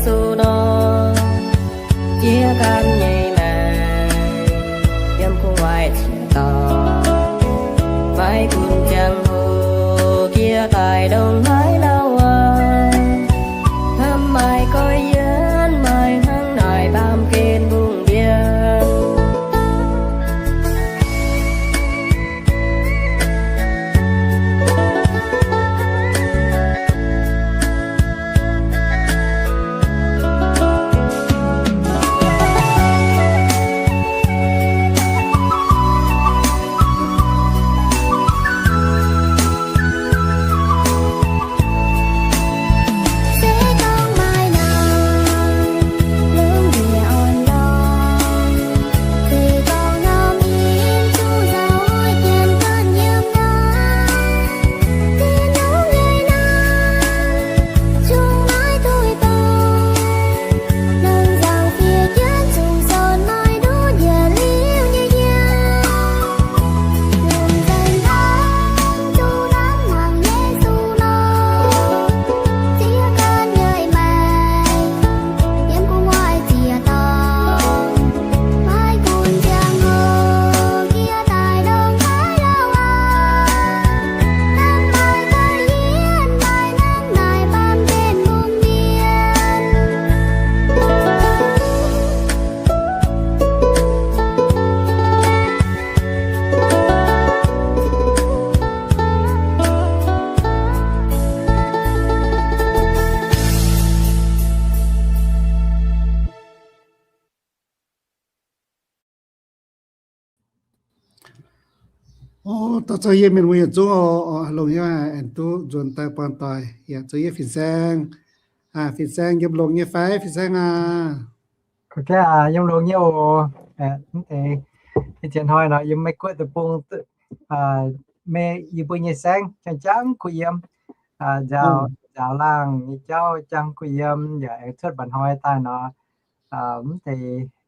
duqv nor, jiex gan nyei maengc, yiem gu'nguaaic ziex dauh, maiv gunv ziangh hoc jiex daaih ndongc haaix lauh aqv. Hnamv maaih goiv yienv, maaih hnangv naaic baamh gen mbungv mbienv. O, dorh zoux yie mienh muoz yietc zungv oc. Longx hnyouv aengx duqv nzuonx daaih buangh doic, yaac zoux yie fin-saeng. Fin-saeng yiem longx nyei fai, fin-saeng aah? Yiem longx nyei oc. Ih hnoi nor yiem Meiv Guoqv deic-bung, meih yie mbuo nyei saengv jangx jangx kuh yiem, nzaaux laangh nyei jauv jangx kuh yiem, yaac aengx cuotv mba'hnoi daaih nor, mv deix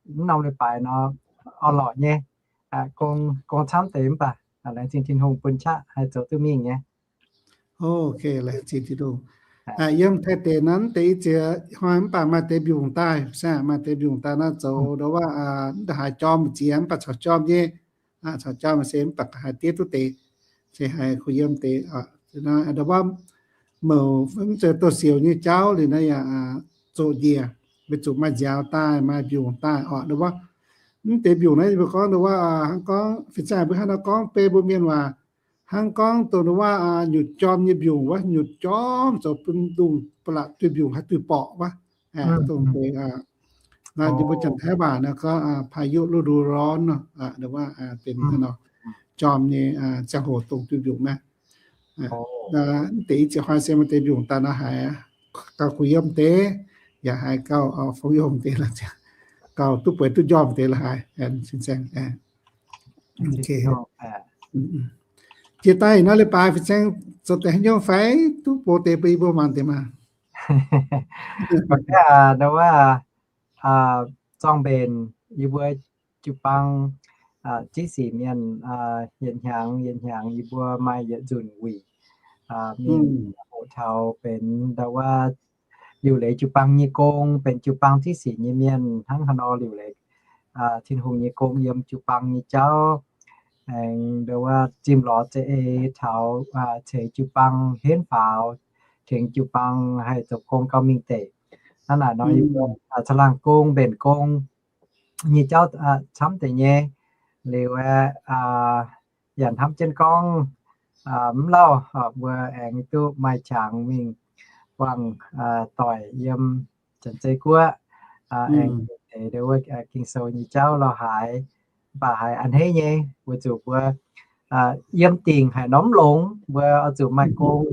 mv norm leiz-baaix nor, orn-lorqc nyei, gong camv deix mv baac laengz zingh Tin-Hungh bun qaqv haih zoux duqv mingh nyei. Ok, laengz zingh Tin-Hungh. Yiem Taiv deic nor, mv deix ih ziex hnoi mv baac maaih deix mbiungc daaih, maaih deix mbiungc daaih nor zoux ndongc wuov, mv daaih haaix jorm ziex mv baac caux jorm nyei, caux jorm se mv baac haaix diev duqv deix, se haiz kuh yiem deix. Ndongc wuov mouc mv zeiz douz-sioux nyei jauv liuz naaiv yaac zoqc njiec, weic zuqc maaih nziaaux daaih, maaih mbiungc daaih oc. Ndongc wuov mv deix mbiungc naaiv mbuo gorngv ndongc wuov, hnangv gorngv fin-saeng mbuo hnangv nor gorngv beiv mbuo mienh waac, hnangv gorngv dongh ndongc wuov nyutc jorm nyei mbiungc wuov, nyutc jorm zoux bun ndongc ba'laqc duih mbiungc haih duih borqc wuov. Dongh deix naaiv mbuo Janx-Taiv waac naaiv gorngv พายุฤดูร้อน nor, ndongc wuov benx hnangv nor jorm nyei ziangh hoc dongh duih mbiungc naaiv. Mv deix ih ziex hnoi se maaih deix mbiungc daaih nor haiz gauh kuh yiem deix, yaac haiz gauh fongx yongh deix, gauh duqv bueix duqv njormh deix la'haiz. Jiex daaih naaiv leiz-baaix fin-saeng zoux deix haaix nyungc fai duqv box deix bun yie mbuo mangc deix maah? Ndongc wuov zorng-mbenc yie mbuo jiu-baang, diqv sic mienh, yietc hnyangx yietc hnyangx yie mbuo maaih yietc nzunc wuic mingh hoqc taux benx ndau wuov liuc leiz jiu-baang nyei gong, benx jiu-baang diqv sic nyei mienh hnangv haaix nor liuc leiz Tin-Hungh nyei gong yiem jiu-baang nyei jauv, aengx ndau wuov zimh lorz za'eix taux ceix jiu-baang henv faaux, tengx jiu-baang haih zoux gong gauh mingh deic. Hnangv naaic nor yie mbuo caangh laangh gong, mbenc gong nyei jauv camv deix nyei. Liuz aeqv, yaac hnamv jienv gorngv mv lauh mbuo aengx duqv maaih qangx mingh buangh doic yiem Janx-Zei Guoqv, aengx deix wuov Ging-Sou nyei jauv lorh haaix, mv baac haiz a'hneiv nyei, weic zuqc mbuo yiem dingc haic nor mv longx, mbuo oix zuqc maaih gong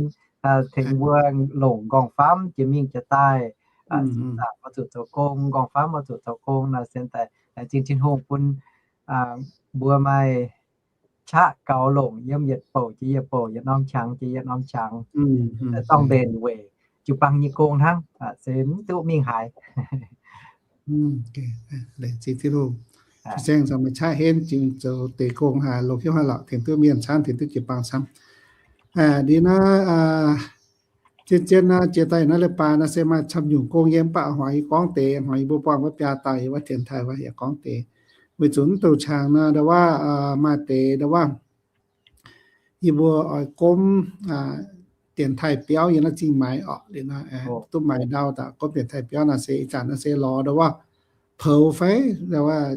tengx mbuo longc nqorngv-famv jiex mingh jiex daaih, oix zuqc zoux gong, nqorngv-famv oix zuqc zoux gong nor, sienx daaih laengz zingh Tin-Hungh bun mbuo maaih qaqv gaux longc yiem yietc bouc jiex yietc bouc, yietc norm qangx jiex yietc norm qangx, zorng-mbenc weic jiu-baang nyei gong hnangv, se mv duqv mingh haaix. Laengz zingh Tin-Hungh. Fin-saeng zungv maaih qaqv henv jiex zoux deix gong haic, longc hnyouv haic lorqc, tengx duqv mienh camv, tengx duqv jiu-baang camv. Ndin naaiv Zien-zien nor, jiex daaih naaiv leiz-baaix nor se maaih camv nyungc gong yiem, mv baac hmuangx yie gorngv deix, hmuangx yie mbuo buangh wuov biaa dauh yiem wuov dienx taaih wuov yaac gorngv deix. Weic zuqc mv douh qangx nor, ndau wuov maaih deix ndau wuov yie mbuo oix gomv dienx taaih biauv yiem naaiv zingh maaiz orqc. Liuz nor duqv maaiz ndau daaih gomv dienx taaih biauv nor se ih zanc nor se lorz ndau wuov poux fai ndau wuov,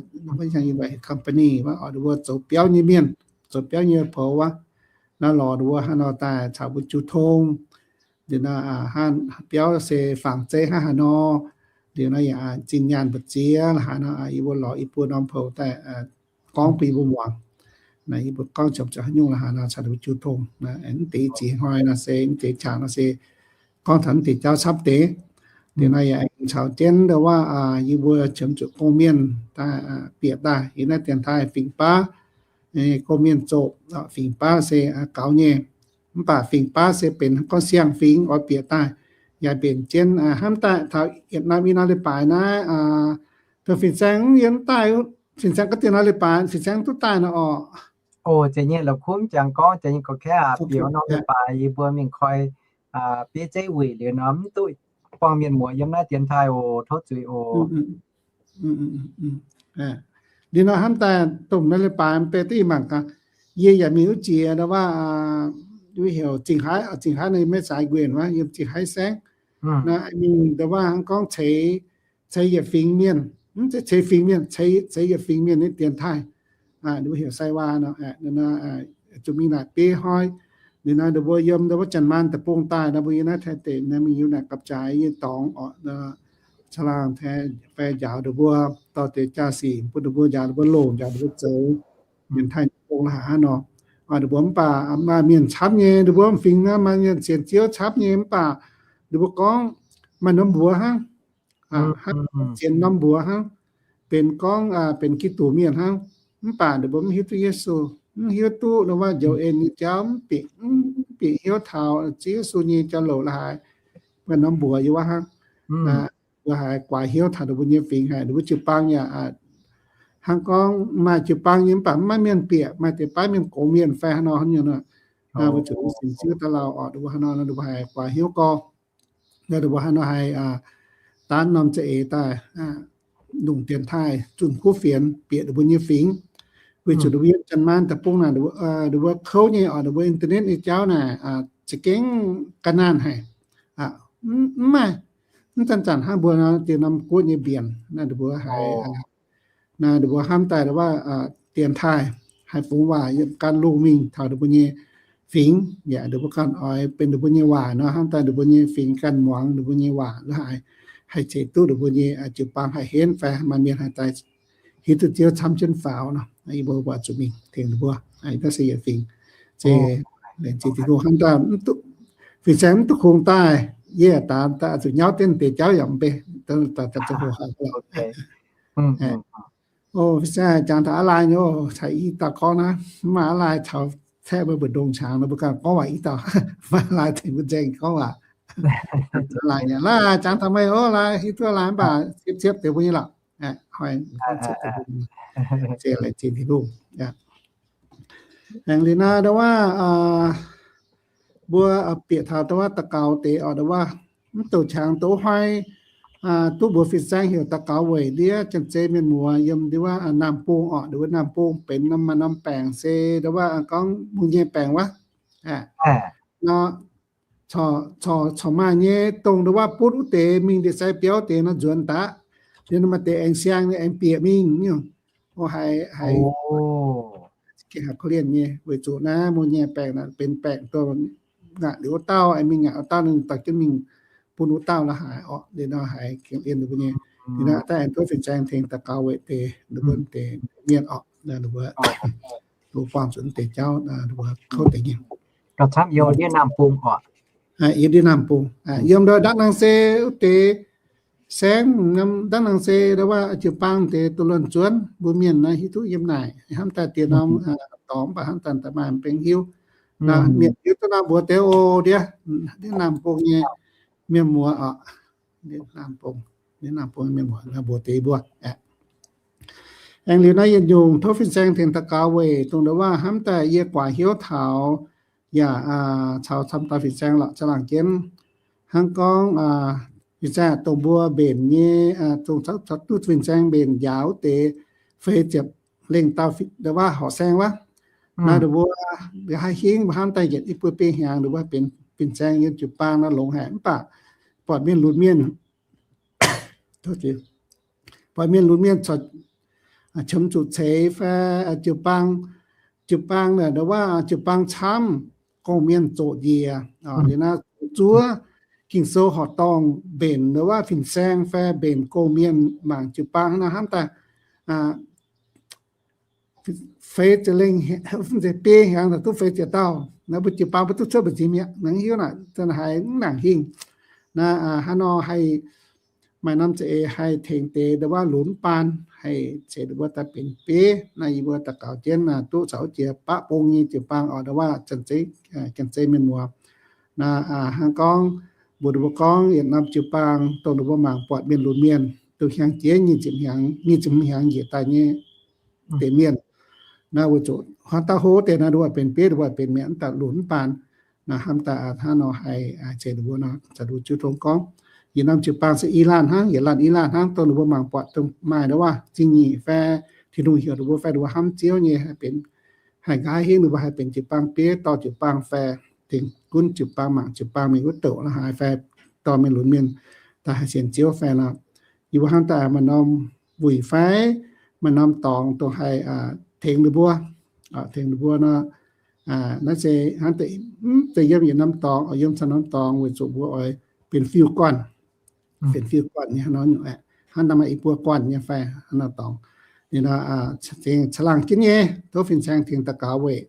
company wuov, oix ndau mbuo zoux biauv nyei mienh, zoux biauv nyei poux wuov, naaiv lorz ndau mbuo haaix nor daaih caux mbuo jiu tong. Liuz nor biauv se fangx zeiv hnangv haaix nor. Liuz nor yaac zinh nyaanh mbu'ziex la'haaix nor, yie mbuo lorz i buo norm poux daaih gorngv bun yie mbuo muangx. Naaiv yie mbuo gorngv qiemx zuqc haaix nyungc la'haaix nor caux mbuo jiu tong. Mv deix ziex hnoi nor se, mv deix qangx nor se gorngv taux mv deix jauv camv deix. Liuz nor yaac aengx caux jienv ndau wuov yie mbuo qiemx zuqc gong-mienh daaih bieqc daaih yiem naaiv dienx taaih fingx baav. Gong-mienh zoqc fingx baav se gaux nyei. Mv baac fingx baav se benx gorngv siang fingx oix bieqc daaih, yaac mbenc jienv hnamv daaih taux yietc norm i norm leiz-baaix naaiv, dongh fin-saeng yiem daaih, fin-saeng gorngv dien norm leiz-baaix fin-saeng duqv daaih nor orqc. O, zeiz nyei, la'kuqv jangx gorngv zeiz nyei, gorqv-kaeqv aac, bieqc norm leiz-baaix yie mbuo mingh koi bieiv zeiv wuic liuz nor mv duqv buangh mienh muoz yiem naaiv dienx taaih oc. Tov zuiz oc. Liuz nor hnamv daaih dongh naaiv leiz-baaix mv bei duqv i mangc gaax, yie yaac mingh wuov jiex ndau wuov, heuc Zingh Haaix, Zingh Haaix nor maiv zaaix nquenh wuov, yiem Zingh Haaix saengv. Nor mingh ndau wuov hnangv gorngv ceix, ceix yietc fingx mienh, mv zeiz ceix fingx mienh, ceix yietc fingx mienh nyei dienx taaih. Ninh mbuo heuc sai waa nor, zuqc mingh naaic bieiv hnoi. Liuz nor ninh mbuo yiem ndau wuov Janx-Maanc deic-bung daaih nor, mbuo yiem naaiv Taiv deic nor mingh yiem naaic gapv-jaaix nyei dorngx orqc, caangh laangh fai njaaux ninh mbuo dorh deix jaa-sic bun ninh mbuo, njaaux ninh mbuo longc, njaaux ninh mbuo zoux mienh Taiv nyei gong la'haaix hnangv nor. Ninh mbuo mv baac maaih mienh camv nyei, ninh mbuo fingx nor maaih mienh sienx Ziouv camv nyei, mv baac ninh mbuo gorngv maaih norm mbuox hnangv, hnangv sienx norm mbuox hnangv, benx gorngv benx Giduc mienh hnangv, mv baac ninh mbuo mv hiuv duqv Yesu, mv hiuv duqv ndau wuov njoux en nyei jauv, mv bieqc, mv bieqc hnyouv taux Ziouv Yesu nyei jauv-louc la'haaix, maaih norm mbuox yiem wuov hnangv. Mbuo haiz guaax hnyouv taux ninh mbuo nyei fingx haic, ninh mbuo jiu-baang yaac hnangv gorngv maaih jiu-baang nyei mv baac mv maaih mienh bieqc, maaih deix baav mienh gox mienh fai haaix nor hnangv nyei nor. Mbuo zuqc sienx Ziouv daaih lauh orqc, ninh mbuo haaix nor nor ninh mbuo haiz guaax hnyouv gorx. Nor ninh mbuo haaix nor haiz daanv norm za'eix daaih longc dienx taaih zunh kuv fienx bieqc ninh mbuo nyei fingx. Weic zuqc ninh mbuo yiem Janx-Maanc deic-bung naaic, ninh mbuo kouv nyei orqc, ninh mbuo internet nyei jauv naaic za'gengh ga'naanh haic. Mv maaih, mv zanc-zanc hnangv mbuo nor dien norm guoqv nyei mbienc naaiv, ninh mbuo haiz, naaiv ninh mbuo hnamv daaih wuov dienx taaih haiz fungx waac yiem ganh lungh mingh taux ninh mbuo nyei fingx, yaac ninh mbuo ganh oix benx ninh mbuo nyei waac nor, hnamv daaih ninh mbuo nyei fingx ganh muangx ninh mbuo nyei waac la'haaix, haih ceix duqv ninh mbuo nyei jiu-baang haih henv fai maaih mienh haih daaih hiuv duqv Ziouv camv jienv faaux nor, yie mbuo waac zuqc mingh tengx ninh mbuo. Naaiv se yietc fingx. Se laengz zingh Tin-Hungh hnamv daaih, fin-saeng mv duqv kungx daaih, yie daaih zuqc nyauv jienv deix jauv yaac mv bei, daaih zoux hoc haic. O, fin-saeng jangx taux aav lai nyei, caux i dauh gorngv naaiv, mv maaih aav lai caux caeqv mbuo mbu'ndongx qangx nor mbuo ganh gorngv waac i dauh, mv maaih aav lai tengx mbuo nzaeng gorngv waac. Aav lai nyei, laaix jangx taux meih oc, laaix hiuv duqv laaix mv baac ciepv ciepv deix mbuo nyei lorqc. Hnoi se laengz zingh Tin-Hungh. Aengx liuz naaiv ndau wuov mbuo bieqc taux ndau wuov daux gaux deix orqc, ndau wuov mv douc qangx douz hnoi duqv mbuox fin-saeng heuc daux gaux weic ndiev janx-zei mienh muoz yiem ndau wuov Naamh Bung orqc, ndau wuov Naamh Bung benx norm maaih norm baengc se ndau wuov gorngv muoz-nyienh baengc wuov. Nor, corc maaih nyei dongh ndau wuov butv wuov deix mingh ndie-sai biauv deix nor nzuonx daaih, liuz nor maaih deix aengx siang nyei aengx bieqc mingh nyungc. O, haiz, haiz gengh haiz korv-lienh nyei, weic zuqc naaiv muoz-nyienh baengc naaic benx baengc dongh ngaatc liuz wuov dauh aengx mingh ngaatc wuov dauh, ninh dorh jienv mingh bun wuov dauh la'haaix orqc. Liuz nor haiz gengh korv-lienh ninh mbuo nyei. Liuz nor daaih aengx tov fin-saeng tengx daux gaux weic deix ninh mbuo deix mienh orqc, ninh mbuo buangh zuqc deix jauv, ninh mbuo kouv deix nyei. Yiem ndiev Naamh Bung, yiem ndau ndangv nangh se wuov deix saengv, ndangv nangh se ndau wuov jiu-baang deix duqv luonx zuonv mbuo mienh naaiv hiuv duqv yiem naaic, hnamv daaih diex norm dorngx, mv baac hnamv daaih daaih maaih mv beng hiuv. Mienh hiuv duqv nor mbuox deix oc ndiev, ndiev Naamh Bung nyei mienh muoz orqc, ndiev Naamh Bung, ndiev Naamh Bung mienh muoz nor mbuox deix mbuo. Aengx liuz naaiv yietc nyungc tov fin-saeng tengx daux gaux weic dongh ndau wuov hnamv daaih yie guaax hnyouv taux yaac caux camv dauh fin-saeng lorqc za'laangc jienv Hnangv gorngv fin-saeng dongh mbuo mbenc nyei, dongh caux duqv fin-saeng mbenc njaaux wuov deix feix ziepc lengh dauh, nda'wuov horqc saeng wuov. Naaiv nda'wuov haih hingv mbuo hnamv daaih yietc i buo biei hnyangx nda'wuov benx fin-saeng yiem jiu-baang nor longx haic mv baac buatc mienh lunx mienh buatc mienh lunx mienh corc qiemx zuqc ceix fai jiu-baang, jiu-baang nda'wuov jiu-baang camv, gong-mienh zoqc njiec, liuz naaiv zuov Ging-Sou horqc dorngh mbenc nda'wuov fin-saeng fai mbenc gong-mienh mangc jiu-baang hnangv naaiv hnamv daaih feix ziepc lengh, feix ziepc biei hnyangx duqv feix ziepc dauh. Naaiv mbuo jiu-baang mbuo duqv cuotv mbu'ziex mi'aqv, nangc hiuv naaic, naaic haiz mv nangc hingh. Naaiv hnangv nor haih maaih norm za'eix haih tengx deix nda'wuov lunx baan, haih ceix nda'wuov daaih benx bieiv. Naaiv yie mbuo daux gaux jienv duqv caux jiex baqv bung nyei jiu-baang oc, nda'wuov Janx-Zei, Janx-Zei mienh muoz. Naaiv hnangv gorngv mbuox ninh mbuo gorngv yietc norm jiu-baang dongh ninh mbuo mangc buatc mienh lunx mienh, dongh hnyangx-jeiv nyic ziepc hnyangx, nyic ziepc hnyangx njiec daaih nyei deix mienh. Naaiv weic zuqc hnangv dauh hlo deix naaiv nda'wuov benx bieiv, nda'wuov benx mi'aqv, mv daaih lunx mv baan. Naaiv hnamv daaih hnangv nor haih ceix ninh mbuo nor, caux ninh mbuo jiu tong gorngv, yietc norm jiu-baang se i laanh hnangv, yietc laanh i laanh hnangv, dongh ninh mbuo mangc buatc dongh maaih nda'wuov zingh nyeic fai Tin-Hungh heuc ninh mbuo fai ninh mbuo hnamv Ziouv nyei haih benx, haih nqa'haav hingv ninh mbuo haih benx jiu-baang bieiv, dorh jiu-baang fai tengx gunv jiu-baang mangc jiu-baang mingh wuov douc la'haaix fai dorh mienh lunx mienh daaih haih sienx Ziouv fai nor. Yie mbuo hnamv daaih maaih norm wuic fai maaih norm dorngx dongh haih tengx ninh mbuo, tengx ninh mbuo nor, naaiv se hnangv deix, mv zeiz yiem yietc norm dorngx, yiem caux norm dorngx weic zuqc mbuo oix benx fiuv-guanh, benx fiuv-guanh nyei hnangv nor, hnangv naaiv maaih i buo guanh nyei fai hnangv nor dorngx. Ninh nor, caangh laangh jienv nyei, tov fin-saeng tengx daux gaux weic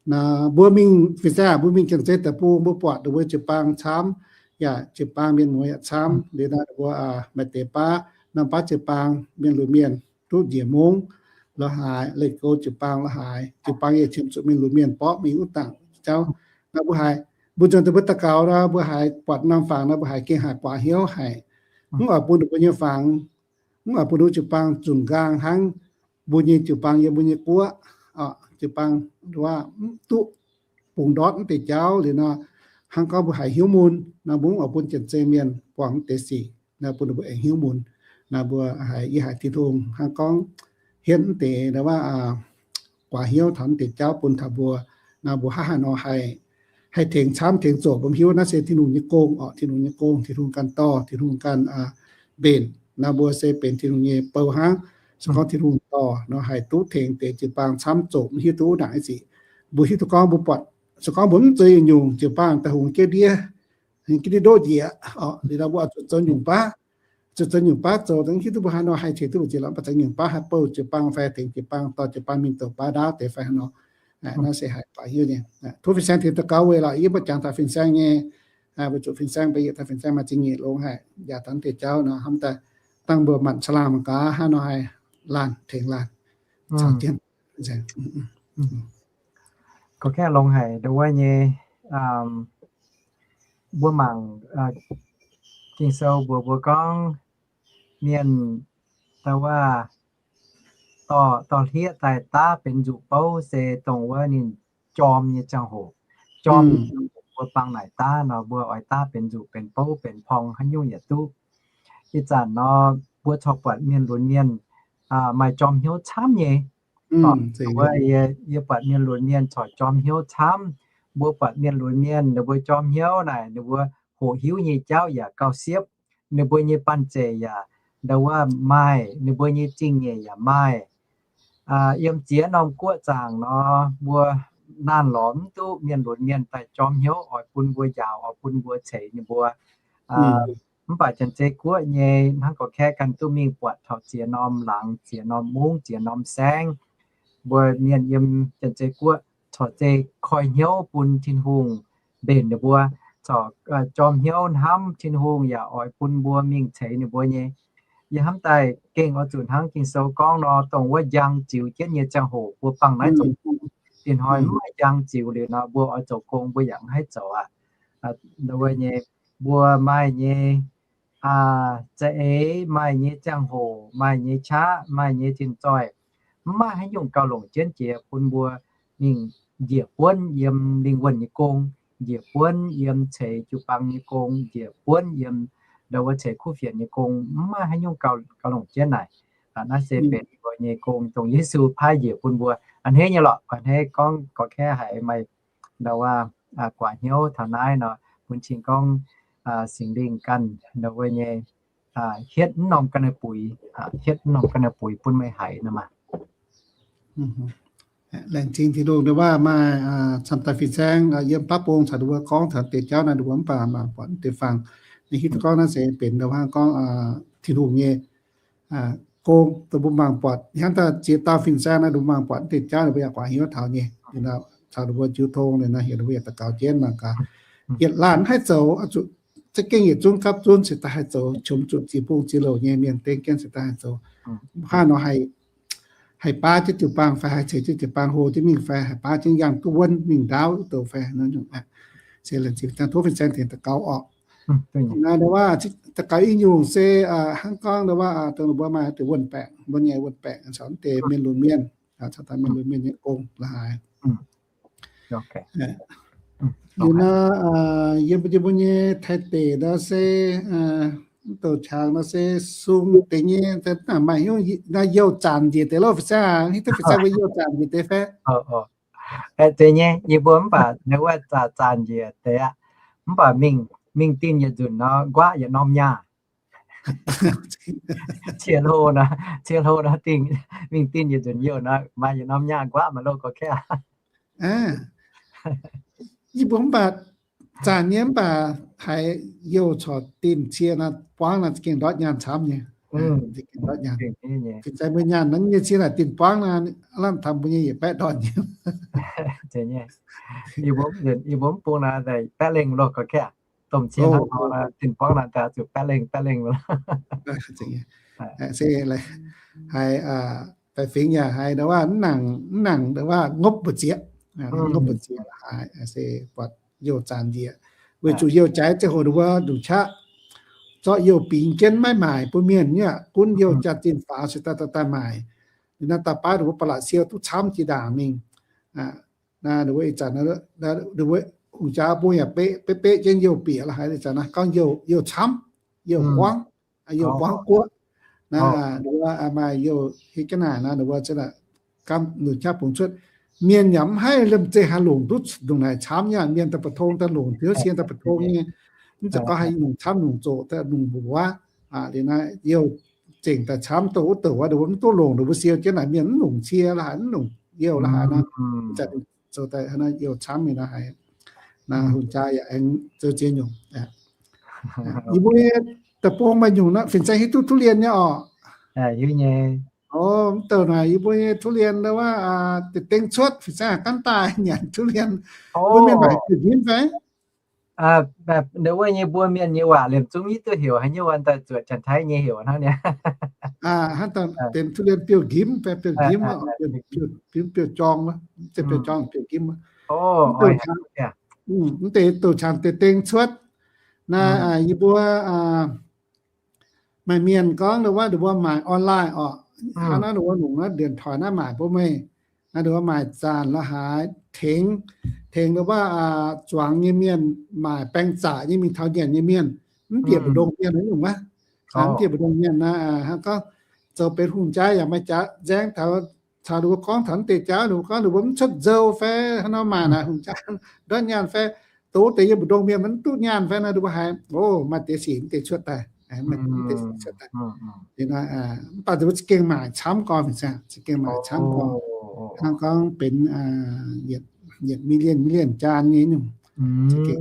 mbuo mingh, fin-saeng mbuo mingh Janx-Zei deic-bung, mbuo buatc ninh mbuo jiu-baang camv, yaac jiu-baang mienh muoz yaac camv. Liuz naaiv ninh mbuo maaih deix baav, norm baav jiu-baang mienh lunx mienh duqv njiec mungv la'haaix, leih gouv jiu-baang la'haaix, jiu-baang yaac qiemx zuqc mienh lunx mienh borqv mingh wuov dangc jauv. Naaiv mbuo haiz, mbuo nzuonx deix mbuo daux gaux nor, mbuo haiz buatc norm fangx nor, mbuo haiz gengh haiz guaax hnyouv haic. Mv oix bun ninh mbuo nyei fangx, mv oix bun ninh mbuo jiu-baang zunc nqaang hnangv mbuo nyei jiu-baang yiem mbuo nyei guoqv, jiu-baang mv duqv bungx ndortv mv deix jauv liuz nor, hnangv gorngv mbuo haiz hnyouv mun nor, mbuo mv oix bun Janx-Zei mienh buangh mv deix sic, naaiv bun ninh mbuo aengx hnyouv mun. Naaiv mbuo haiz, yie haiz Tin-Hungh hnangv gorngv hietv mv deix, guaax hnyouv taux mv deix jauv bun taux mbuo. Naaiv mbuo hnangv haaix nor haih, haih tengx camv tengx zoqc, mbuo hiuv naaiv se Tin-Hungh nyei gong oc, Tin-Hungh nyei gong, Tin-Hungh ganh dorh, Tin-Hungh ganh mbenc. Naaiv mbuo se benx Tin-Hungh nyei bou hnangv. Se gorngv Tin-Hungh dorh nor, haih duqv tengx deix jiu-baang camv zoqc, mv hiuv duqv wuov ndaangc nyei sic. Mbuo hiuv duqv gorngv mbuo buatc, se gorngv mbuo mv zoux nyungc, jiu-baang daaih hungx jienv ndiev, hungx jienv ndiev ndoqv njiec oc. Liuz nor mbuo zuqc zoux nyungc baav, zuqc zoux nyungc baav zoux, mv hiuv duqv mbuo haaix nor haih tengx duqv mbuo njiec lorqc, mv baac zoux nyungc baav haih bouh jiu-baang fai tengx jiu-baang, dorh jiu-baang mingh douc baav ndaauv deix fai haaix nor. Naaiv se haih baac hiuv nyei. Tov fin-saeng tengx daux gaux weic lorqc, yie mbuo jangx taux fin-saeng nyei, weic zuqc fin-saeng mbuo yietc taux fin-saeng maaih zingh nyeic longx haic, yaac taux mv deix jauv nor hnamv daaih dangh mbuo manc caangh laangh mangc gaax hnangv nor haih laanh tengx laanh caux jienv. Gorngv kengh longx haic ndongc wuov nyei, mbuo mangc Ging-Sou mbuox mbuo gorngv mienh da'wuov dorh, dorh hlieqv daaih daav benx nzuqc bouv se dongh wuov ninh jorm nyei ziangh hoc. Jorm nyei ziangh hoc mbuo bang naaic daav nor, mbuo oix daav benx nzuqc benx bouv benx porng haaix nyungc yaac duqv. Ih zanc nor, mbuo corc buatc mienh lunx mienh maaih jorm hnyouv camv nyei. Yie buatc mienh lunx mienh corc jorm hnyouv camv. Mbuo buatc mienh lunx mienh ninh mbuo jorm hnyouv naaic, ninh mbuo hoqc hiuv nyei jauv yaac gauh siepv. Ninh mbuo nyei banh zeic yaac nda'wuov maaih, ninh mbuo nyei zingh nyeic yaac maaih. Yiem ziex norm guoqv zaangc nor, mbuo naanh lorz mv duqv mienh lunx mienh daaih jorm hnyouv oix bun mbuo njaaux, oix bun mbuo ceix ninh mbuo. Mv baac Janx-Zei Guoqv nyei hnangv gorx-kaeqv ganh duqv mingh buatc taux ziex norm laangz, ziex norm mungv, ziex norm saengv. Mbuo mienh yiem Janx-Zei Guoqv corc zeiz koi hnyouv bun Tin-Hungh mbenc ninh mbuo, corc jorm hnyouv hnamv Tin-Hungh yaac oix bun mbuo mingh ceix ninh mbuo nyei. Yie hnamv daaih gengh oix zuqc hnangv Ging-Sou gorngv nor, dongh wuov njang ziux jienv nyei ziangh hoc mbuo bangh naaiv zoux. Dinh hnoi mv maaih njang ziux liuz nor, mbuo oix zoux gong mbuo yaac mv haih zoux aqv. Wuov nyei, mbuo maaih nyei za'eix, maaih nyei ziangh hoc, maaih nyei qaqv, maaih nyei tin-zoih, mv maaih haaix nyungc gauh longc jienv jiex bun mbuo mingh njiec buonv yiem lingh wuonh nyei gong. njiec buonv yiem ceix jiu-baang nyei gong, njiec buonv yiem ndau wuov ceix kuv fienx nyei gong, mv maaih haaix nyungc gauh, gauh longc jienv naaic. Naaiv se benx mbuo nyei gong, dongh Yesu paaiv njiec bun mbuo. A'hneiv nyei lorqc, a'hneiv gorngv gorqv-kaeqv haiz maaih ndau wuov guaax hnyouv taux naaiv nor, bun cing gorngv Singx Lingh ganh ndau wuov nyei hietv mv norm ga'naaiv buix, hietv mv norm ga'naaiv buix bun meih haiz nor maah. Laengz zingh Tin-Hungh ndau wuov maaih camv daaih fin-saeng yiem baav bung caux ndau wuov gorngv taux deix jauv naaiv ndau wuov mv baac mangc buatc mv deix fangx. Ninh hiuv duqv gorngv naaiv se benx ndau wuov gorngv Tin-Hungh nyei gong dongh mbuo mangc buatc hnangv daaih ziex dauh fin-saeng naaiv ndau mbuo mangc buatc mv deix jauv ninh mbuo yaac guaax hnyouv taux nyei. Caux ndau mbuo jiu tong naaiv heuc ndau mbuo yaac daux gaux jienv mangc gaax. Yietc laanh haih zoux za'gengh yietc zungv gapv zunv cingx daaih haih zoux, qomx zuqc ziex bung ziex louc nyei mienh dengv jienv cingx daaih haih zoux. Hnangv nor haih baav jienv jiu-baang fai haih ceix jienv jiu-baang hlo jienv mingh fai haih baav jienv yangh duqv wuonv mingh ndaauv douc fai nor nyungc. Se laengz zingh tov fin-saeng tengx daux gaux orqc. Naaiv ndau wuov daux gaux i nyungc se hnangv gorngv ndau wuov dongh mbuo maaih deix wuonh baengc, mbuo nyei wuonh baengc caux mv deix mienh lunx mienh, caux daaih mienh lunx mienh nyei gong la'haaix. Liuz nor, yiem mbuo nyei Taiv deic nor se, mv douc qangx nor se sung deix nyei, maaih hnyouv naaiv youh zanc njiec deix loh, fin-saeng, hiuv duqv fin-saeng mbuo youh zanc njiec deix fai? Deix nyei, yie mbuo mv baac ndau wuov zanc zanc njiec deix aqv. Mv baac mingh, mingh dinh yietc nzunc nor, nquaqv yietc norm nyaah. Cie hlo nor, cie hlo nor dinh, mingh dinh yietc nzunc youh nor, maaih yietc norm nyaah nquaqv maaih loh gorqv-kaeqv. Yie mbuo mv baac zanc nyei mv baac haiz youh corc dinh cie nor, buangv nor za'gengh ndortv nyaanh camv nyei. Fin-saeng mbuo nyaanh nor nyei cie naaic dinh buangv nor, lamh taux mbuo nyei yietc baeqv ndorn nyei. Yie mbuo mv bung nor, baeqv lengh loh gorqv-kaeqv. Domh cie hnangv nor, dinh buangv nor, zuqc baeqv lengh, baeqv lengh loh. Se haiz baeqc fingx yaac haiz ndau wuov mv nangc, mv nangc ndau wuov ngopv mbu'zieqc, ngopv mbu'zieqc haiz se buatc youh zanc njiec. Weic zuqc youh jaaix ziangh hoc ndau wuov ndongc qaqv zorqv youh bingx jienv maiv maaic bun mienh nyei aqv. Gunv youh jaax-zinh faaux se daaih daaih daaih maaic. Liuz naaiv daaih baav ndau wuov ba'laqc siou duqv camv jiex ndaangc mingh. Naaiv ndau wuov ih zanc ndau wuov hungh jaa bung yaac beqv beqv jienv youh bieqc la'haaix. Ih zanc naaiv gorngv youh camv, youh buangv, youh buangv guoqv. Naaiv ndau wuov maaih youh hietv jienv naaic naaiv ndau wuov gamh nunc qaqv bungx cuotv. Mienh yaac mv haih liemh zeih haih longc duqv ndongc naaic camv nyei. Mienh daaih mbu'ndongx daaih longc, hnyouv sienx daaih mbu'ndongx nyei. Mv zeiz gorngv haih longc camv longc zoqc daaih longc mbuox. Liuz naaiv youh zengc daaih camv douc wuov douc wuov, ndau wuov mv duqv longc, ndau wuov siou jienv naaic mienh mv longc cie la'haaix, mv longc youh la'haaix nor, zoux daaih youh camv mingh la'haaix. Naaiv hungh jaa yaac aengx zoux ziex nyungc. Yie mbuo nyei deic-bung maaih nyungc nor, fin-saeng hiuv duqv ทุเรียน nyei orqc? Mv douh naaic yie mbuo nyei ทุเรียน ndau wuov deix deng cuotv, fin-saeng haaix ganv daaih nyanc ทุเรียน. Mbuo mienh maaic biouv-njimv fai? Wuov nyei mbuo mienh nyei waac liemh zungv yie duqv heuc haaix nyungc, daaih zuoqc Janx-Taiv nyei heuc hnangv nyei. Hnangv daaih benx ทุเรียน biouv-njimv fai biouv-njimv, biouv-njorng, biouv-njorng, biouv-njimv. Mv deix douc qangx deix deng cuotv. Naaiv yie mbuo maaih mienh gorngv ndau wuov, ndau wuov maaic online orqc. Hnangv naaiv ndau wuov longc naaiv điện thoại naaiv maaic bun meih. Naaiv ndau wuov maaic zanc la'haaix tengx, tengx ndau wuov zuangx nyei mienh maaic baeng zaqc nyei mingh taux nyanc nyei mienh. Mv bieqc mbu'ndongx mienh naaiv nyungc wuov. Mv bieqc mbu'ndongx mienh naaiv hnangv gorngv zoux benx hungh jaa yaac maaih jaax nzaeng taux, caux ndau wuov gorngv taux mv deix jaax, ndau wuov gorngv ndau wuov mv cuotv nzou fai hnangv nor maaic naaic hungh jaa ndortv nyaanh fai doz deix yiem mbu'ndongx mienh mv duqv nyaanh fai nor, ndau wuov haiz, o, maaih deix sic mv deix cuotv daaih, maaih deix sic cuotv daaih. Mv baac ndau wuov za'gengh maaic camv gorn, fin-saeng, za'gengh maaic camv gorn. Hnangv gorngv benx yietc million million jaan nyei nyungc. Za'gengh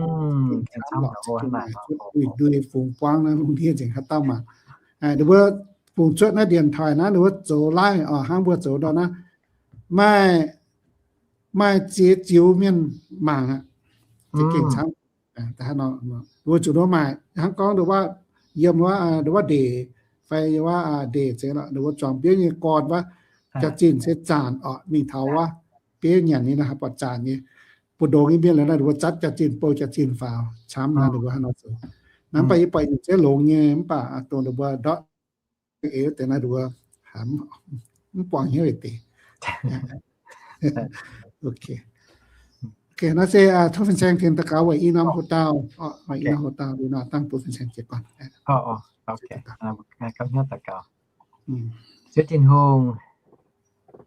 camv lorqc, za'gengh maaic cuotv ndui-ndui fungx buangv naaiv lungh ndiev nzengc haaix dauh mangc. Ndau wuov fungx cuotv naaiv điện thoại naaiv, ndau wuov zoux live orqc, hnangv mbuo zoux ndortv naaiv, maaih, maaih ziex ziux mienh mangc aqv. Za'gengh camv. Ndau wuov zuqc ndau wuov maaic hnangv gorngv ndau wuov yiem wuov, ndau wuov ndeic fai wuov ndeic zeiz lorqc, ndau wuov zuangx biouv nyei gorn wuov, jaax-zinh se zanc orqc, mingh taux wuov bieiv nyanc nyei naaiv haaix buatc zanc nyei. Mbu'ndongx nyei mienh la'naaiv ndau wuov zatv jaax-zinh, bou jaax-zinh faaux, camv naaiv ndau wuov hnangv nor zoux. Naaiv mv baac yie buatc nyungc ziex longx nyei, mv baac dongh ndau wuov ndortv eix deix naaiv ndau wuov mv buangh hnyouv deix. Naaiv se tov fin-saeng tengx daux gaux weic i norm houx-dauh, weic i norm houx-dauh liuz nor dangh bun fin-saeng jiez gorn. Ziouv Tin-Hungh,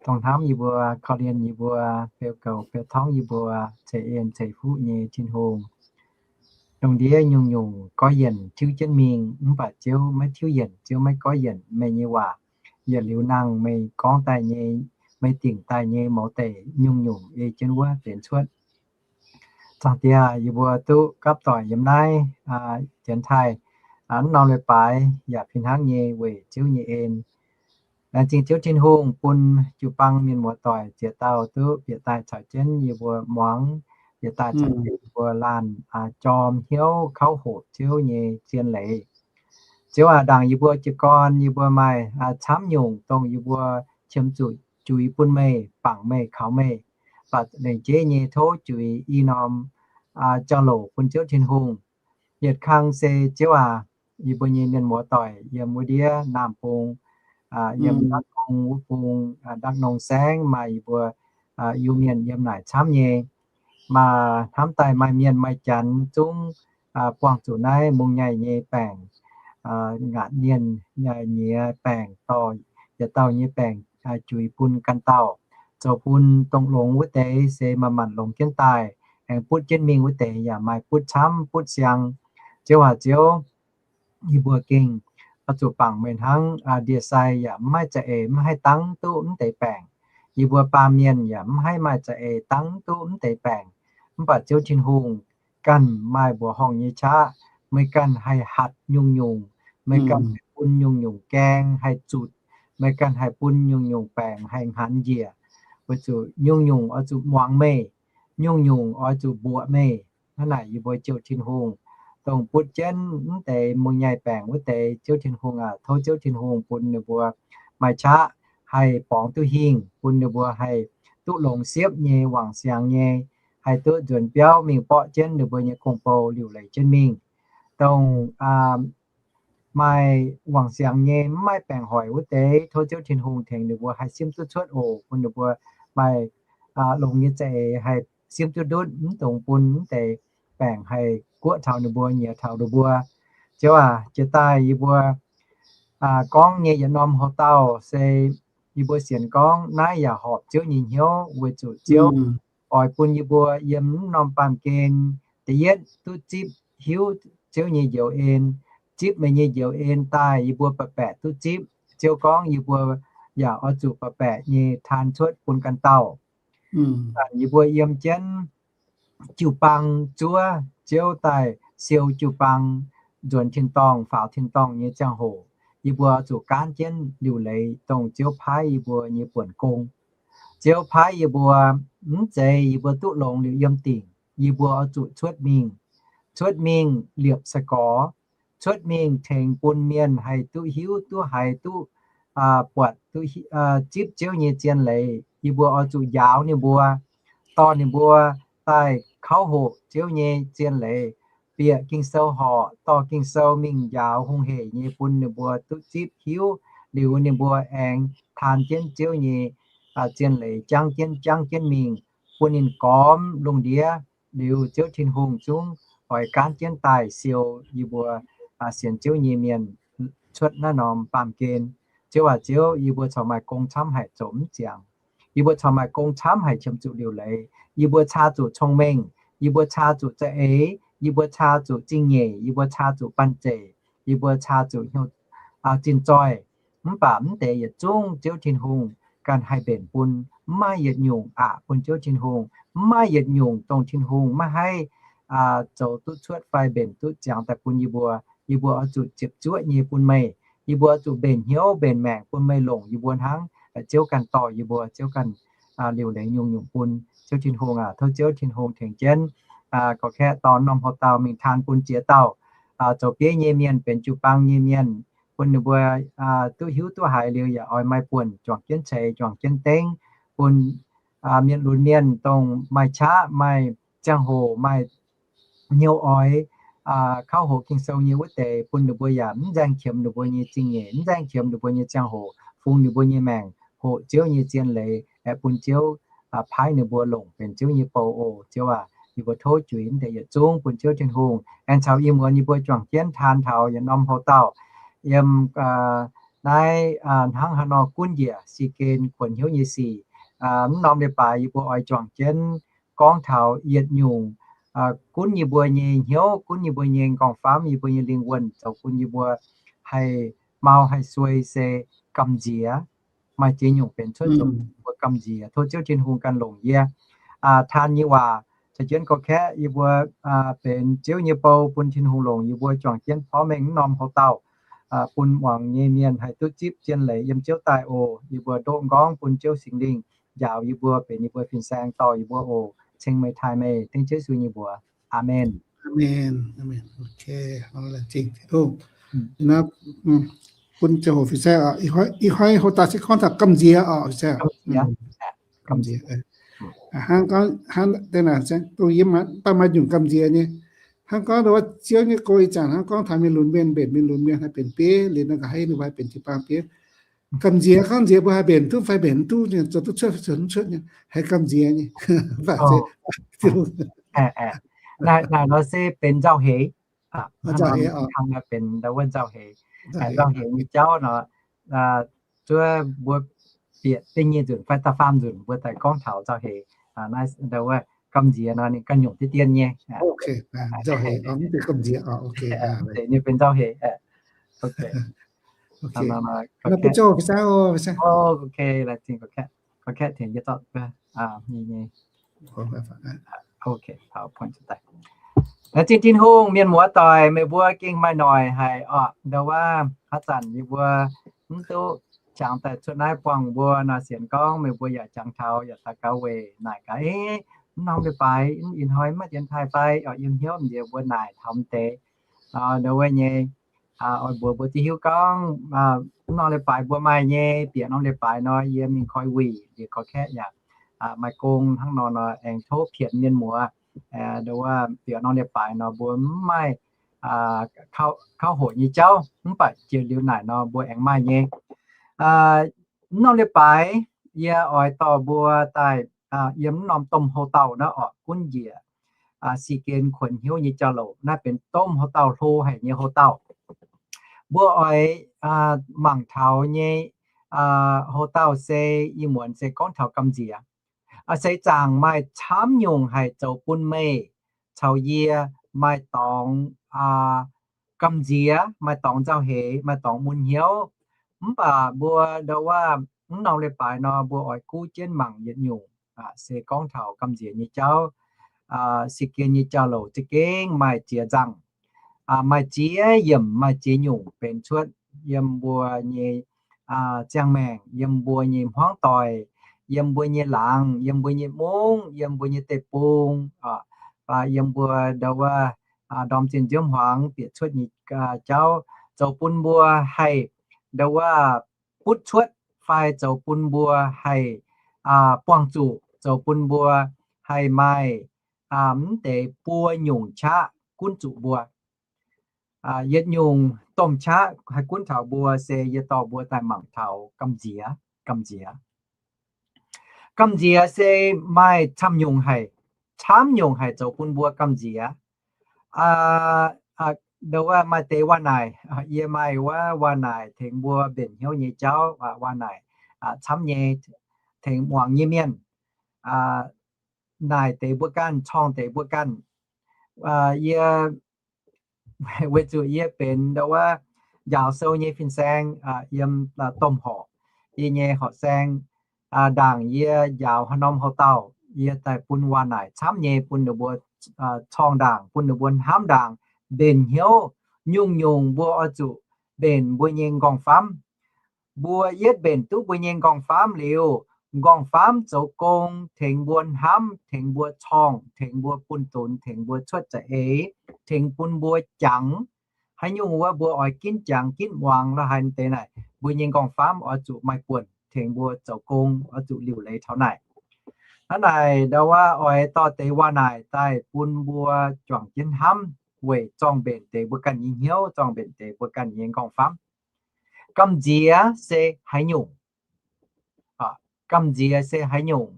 dongh hnamv yie mbuo, korv-lienh yie mbuo, beu goux beu torngv yie mbuo, ceix en ceix fuqv nyei Tin-Hungh. Lungh ndiev nyungc-nyungc gorngv-yienc tiuv jienv mingh, mv baac Ziouv maiv tiuv yienc, Ziouv maiv gorngv-yienc meih nyei waac. Yietc liuz nangh meih gorngv daaih nyei, meih dingc daaih nyei mouz deic nyungc-nyungc ei jienv wuov benx cuotv. Zaangc Diex, yie mbuo duqv gapv doic yiem naaiv janx taaih, mv norm leiz-baaix yaac fih hnangv nyei weic Ziouv nyei en. Laengz zingh Ziouv Tin-Hungh bun jiu-baang mienh muoz-doic ziex dauh duqv bieqc daaih caux jienv yie mbuo muangx, bieqc daaih caux jienv yie mbuo laanh jorm hnyouv kauv hoqc Ziouv nyei zien leiz. Ziouv aac, ndaangc yie mbuo jiez gorn yie mbuo maaih camv nyungc dongh yie mbuo qiemx zuqc juix bun meih, bangc meih, kaux meih, baac lengc jeiv nyei tov juix i norm jauv-louc bun Ziouv Tin-Hungh. Yietc kang se Ziouv aac, yie mbuo nyei mienh muoz-doic yiem wuov ndiev Naamh Bung, yiem Đắk Nông wuov bung, Đắk Nông saengv maaih yie mbuo Iu-Mienh yiem naaic camv nyei. Maaih hnamv daaih maaih mienh maaih janx zungv buangh zuqc naaiv mungv nyaih nyei baengc, ngaatc nienh nyiex baengc dorh yietc dauh nyei baengc juix bun ganh dauh, zoux bun dongh longx wuov deix se manc-manc longx jienv daaih, aengx butv jienv mingh wuov deix yaac maaih butv camv butv siang. Ziouv aac Ziouv, yie mbuo gengh oix zuqc bangc meih hnangv. Ndie-sai yaac mv maaih za'eix mv haih dangv duqv mv deix baengc. Yie mbuo baamh mienh yaac mv haih maaih za'eix dangv duqv mv deix baengc. Mv baac Ziouv Tin-Hungh ganh maaih mbuoqc horngh nyei qaqv. Meih ganh haih hatc nyungc-nyungc, meih ganh haih bun nyungc-nyungc gaeng haih zutc, meih ganh haih bun nyungc-nyungc baengc haih hnaanx njiec, weic zuqc nyungc-nyungc oix zuqc muangx meih, nyungc-nyungc oix zuqc mbuoqc meih. Hnangv naaic yie mbuo Ziouv Tin-Hungh, dongh butv jienv mv deix mungv nyaih baengc wuov deix, Ziouv Tin-Hungh aac, tov Ziouv Tin-Hungh bun ninh mbuo maaih qaqv haih borngz duqv hingh, bun ninh mbuo haih duqv longx siepv nyei, wangc siangx nyei, haih duqv nzuonx biauv mingh borqv jienv ninh mbuo nyei gong-bou liuc leiz jienv mingh. Dongh maaih wangc siangx nyei, mv maaih baengc hoic wuov deix, tov Ziouv Tin-Hungh tengx ninh mbuo haih simv duqv cuotv oc, bun ninh mbuo maaih longx nyei za'eix haih simv duqv ndutv, mv dungx bun mv deix baengc haih guoqv taux ninh mbuo, nyiex taux ninh mbuo. Ziouv aac, jiex daaih yie mbuo gorngv nyei yietc norm houx-dauh se yie mbuo sienx gorngv naaiv yaac horpc Ziouv nyei hnyouv, weic zuqc Ziouv oix bun yie mbuo yiem mv norm baamh gen da'yietv duqv zipv hiuv Ziouv nyei njoux en. Zipv meih nyei njoux en daaih, yie mbuo ba'baeqc duqv zipv. Ziouv gorngv yie mbuo yaac oix zuqc ba'baeqc nyei taan cuotv bun ganh dauh. Yie mbuo yiem jienv jiu-baang zuov, Ziouv daaih siou jiu-baang nzuonx tin-dorngh, faaux tin-dorngh nyei ziangh hoc, yie mbuo zuqc gaanv jienv liuc leiz dongh Ziouv paaiv yie mbuo nyei buonc gong. Ziouv paaiv yie mbuo, mv zeiz yie mbuo duqv longx liuz yiem dingc, yie mbuo oix zuqc cuotv mingh. Cuotv mingh liepc sai-gorx, cuotv mingh tengx bun mienh haih duqv hiuv duqv haiz duqv buatc duqv zipv Ziouv nyei zien leiz. Yie mbuo oix zuqc njaaux ninh mbuo, dorh ninh mbuo daaih kauv hoqc Ziouv nyei zien leiz, bieqc Ging-Sou horc, dorh Ging-Sou mingh njaaux hungh heic nyei bun ninh mbuo duqv zipv hiuv, liuz ninh mbuo aengx taan jienv Ziouv nyei zien leiz jangv jienv jangv jienv mingh, bun ninh gormx lungh ndiev. Liuz Ziouv Tin-Hungh zungv oix gaanv jienv daaih siou yie mbuo sienx Ziouv nyei mienh cuotv naaiv norm baamh gen. Ziouv aac Ziouv, yie mbuo corc maaih gong camv haic zoux mv ziangx. Yie mbuo corc maaih gong camv haic qiemx zuqc liuc leiz. Yie mbuo caa zuqc cong-mengh, yie mbuo caa zuqc za'eix, yie mbuo caa zuqc zingh nyeic, yie mbuo caa zuqc banh zeic, yie mbuo caa zuqc hnyouv zinh zoih. Mv baac mv deix yietc zungv Ziouv Tin-Hungh ganh haih mbenc bun. Mv maaih yietc nyungc aqc bun Ziouv Tin-Hungh. Mv maaih yietc nyungc dongh Tin-Hungh maiv haih zoux duqv cuotv fai mbenc duqv ziangx daaih bun yie mbuo. Yie mbuo oix zuqc ziepc zuoqv nyei bun meih. Yie mbuo zuqc mbenc hnyouv mbenc maengc bun meih longc yie mbuo hnangv Ziouv ganh dorh yie mbuo, Ziouv ganh liuc leiz nyungc-nyungc bun. Ziouv Tin-Hungh aac, tov Ziouv Tin-Hungh tengx jienv gorx-kaeqv dorh norm houx-dauh mingh taan bun ziex dauh zoux bieiv nyei mienh, benx jiu-baang nyei mienh, bun ninh mbuo duqv hiuv duqv haiz liuz yaac oix maaih buonc juangc jienv ceix juangc jienv dengv, bun mienh lunx mienh dongh maaih qaqv maaih ziangh hoc maaih hnyouv oix kauv hoqc Ging-Sou nyei wuov deix, bun ninh mbuo yaac mv nzaeng qiemx ninh mbuo nyei zingh nyeic, mv nzaeng qiemx ninh mbuo nyei ziangh hoc, fungx ninh mbuo nyei maengc hoqc Ziouv nyei zien leiz, aengx bun Ziouv paaiv ninh mbuo longc benx Ziouv nyei bou oc. Ziouv aac, yie mbuo tov juix naaiv deix yietc zungv bun Ziouv Tin-Hungh aengx caux ih muonz yie mbuo juangc jienv taan taux yietc norm houx-dauh yiem naaiv hnangv haaix nor gunv njiec si gen kuonx hnyouv nyei sic. Mv norm leiz-baaix yie mbuo oix juangc jienv gorngv taux yietc nyungc gunv yie mbuo nyei hnyouv, gunv yie mbuo nyei nqorngv-famv, yie mbuo nyei lingh wuonh zoux bun yie mbuo haih mau haih suei se gamh nziex. Maaih ziex nyungc benx cuotv zoux bun yie mbuo gamh nziex. Tov Ziouv Tin-Hungh ganh longc yie taan nyei waac caux jienv gorx-kaeqv yie mbuo benx Ziouv nyei bou bun Tin-Hungh longc yie mbuo juangc jienv porv mengh mv norm houx-dauh bun muangx nyei mienh haih duqv zipv zien leiz yiem Ziouv daaih oc. Yie mbuo ndoqv m'nqorngv bun Ziouv Singx Lingh njaaux yie mbuo, benx yie mbuo fin-saeng, dorh yie mbuo oc. Ceng meih taaih meih, dengv Ziouv Yesu nyei mbuox. Aamen. Aamen. Aamen. Ok, laengz zingh Tin-Hungh. Bun ziangh hoc fin-saeng oc, ih hnoi houx-dauh se gorngv taux gamh nziex oc, fin-saeng. Hnangv gorngv, hnangv deix naaic dongh yie mbuo maaih nyungc gamh nziex nyei. Hnangv gorngv wuov Ziouv nyei go ih zanc hnangv gorngv taux mienh lunx mienh, mbenc mienh lunx mienh haih benx bieiv, liuz naaiv nqa'haav ninh mbuo haih benx jiu-baang bieiv. Gamh nziex gorngv nziex mbuo haih mbenc duqv fai mbenc mv duqv nyei, zoux duqv cuotv fai zoux mv cuotv nyei, haiz gamh nziex nyei. Naaiv nor se benx nzauh heix. Benx wuov nzauh heix nyei jauv nor, zuov mbuo bieqc da'nyeic nzunc fai da'faam nzunc mbuo daaih gorngv taux nzauh heix. Naaiv ndau wuov gamh nziex nor ninh ganh nyungc deix dien nyei. Nzauh heix, mv zeiz gamh nziex. Deix nyei benx nzauh heix. Ok, laengz zingh gorx-kaeqv tengx yie zorqv nyei. Ok, PowerPoint daaih. Laengz zingh Tin-Hungh, mienh muoz doic, meih mbuo gengh maaih noic haic oc. Ndau wuov haaix zanc yie mbuo mv duqv jangx daaih cuotv naaiv buangh mbuo nor, sienx gorngv meih mbuo yaac jangx taux yaac daux gaux weic naaic gaax, mv norm leiz-baaix ih hnoi maiv dienx taaih fai oc, yiem hnyouv m'nziex mbuo naaic taux m'deix. Ndau wuov nyei oix mbuox mbuo duqv hiuv gorngv mv norm leiz-baaix mbuo maaih nyei, bieqc norm leiz-baaix nor yie mingh koi wuic, liuz gorx-kaeqv yaac maaih gong hnangv nor nor aengx tov pienx mienh muoz. Ndau wuov bieqc norm leiz-baaix nor mbuo mv maaih kauv hoqc nyei jauv, mv baac jiex liuz naaic nor mbuo aengx maaih nyei. Mv norm leiz-baaix yie oix dorh mbuo daaih yiem mv norm domh houx-dauh naaiv oc, gunv njiec si gen kuonx hnyouv nyei jauv-louc. Naaiv benx domh houx-dauh, hlo haic nyei houx-dauh. Mbuo oix mangc taux nyei houx-dauh se ih muonz se gorngv taux gamh nziex. Seix zaangc maaih camv nyungc haic zoux bun meih caux yie maaih dorngx gamh nziex, maaih dorngx nzauh heix, maaih dorngx mun hnyouv. Mv baac mbuo ndau wuov mv norm leiz-baaix nor mbuo oix guv jienv mangc yietc nyungc se gorngv taux gamh nziex nyei jauv. Si gen nyei jauv-louc za'gengh maaih ziex nzangc, maaih ziex yiemc, maaih ziex nyungc benx cuotv yiem mbuo nyei ziangh maengc, yiem mbuo nyei hmuangv doic, yiem mbuo nyei laangz, yiem mbuo nyei mungv, yiem mbuo nyei deic-bung, yiem mbuo ndau wuov ndorm zinh nziouv hmuangx bieqc cuotv nyei jauv, zoux bun mbuo haih ndau wuov butv cuotv fai zoux bun mbuo haih buangh zuqc, zoux bun mbuo haih maaih mv deix buo nyungc qaqv gunv zuqc mbuo. Yietc nyungc domh qaqv haih gunv taux mbuo se yie dorh mbuo daaih mangc taux gamh nziex, gamh nziex. Gamh nziex se maaih camv nyungc haic, camv nyungc haic zoux bun mbuo gamh nziex. Ndau wuov maaih deix waac-naaic, yie maaih wuov waac-naaic tengx mbuo mbenc hnyouv nyei jauv, waac-naaic camv nyei tengx muangx nyei mienh. Naaic deix mbuo ganh, corng deix mbuo ganh. Yie weic zuqc yie benx ndau wuov njaaux sou nyei fin-saeng yiem domh horqc. Yie nyei horqc saeng ndaangc yie njaaux haaix norm houx-dauh, yie daaih bun waac-naaic camv nyei bun ninh mbuo corng ndaangc, bun ninh mbuo hnamv ndaangc, mbenc hnyouv. Nyungc-nyungc mbuo oix zuqc mbenc mbuo nyei nqorngv-famv. Mbuo yietv mbenc duqv mbuo nyei nqorngv-famv liuz, nqorngv-famv zoux gong tengx mbuo hnamv, tengx mbuo corng, tengx mbuo bunh dunx, tengx mbuo cuotv za'eix, tengx bun mbuo jangx. Haaix nyungc wuov mbuo oix ginv jangx ginv muangx la'haaix deix naaic, mbuo nyei nqorngv-famv oix zuqc maaih buonc tengx mbuo zoux gong, oix zuqc liuc leiz taux naaic. Hnangv naaic ndau wuov oix dorh deix waac-naaic daaih bun mbuo juangc jienv hnamv weic zorng mbenc deix mbuo ganh nyei hnyouv, zorng mbenc deix mbuo ganh nyei nqorngv-famv. Gamh nziex se haaix nyungc? Gamh nziex se haaix nyungc?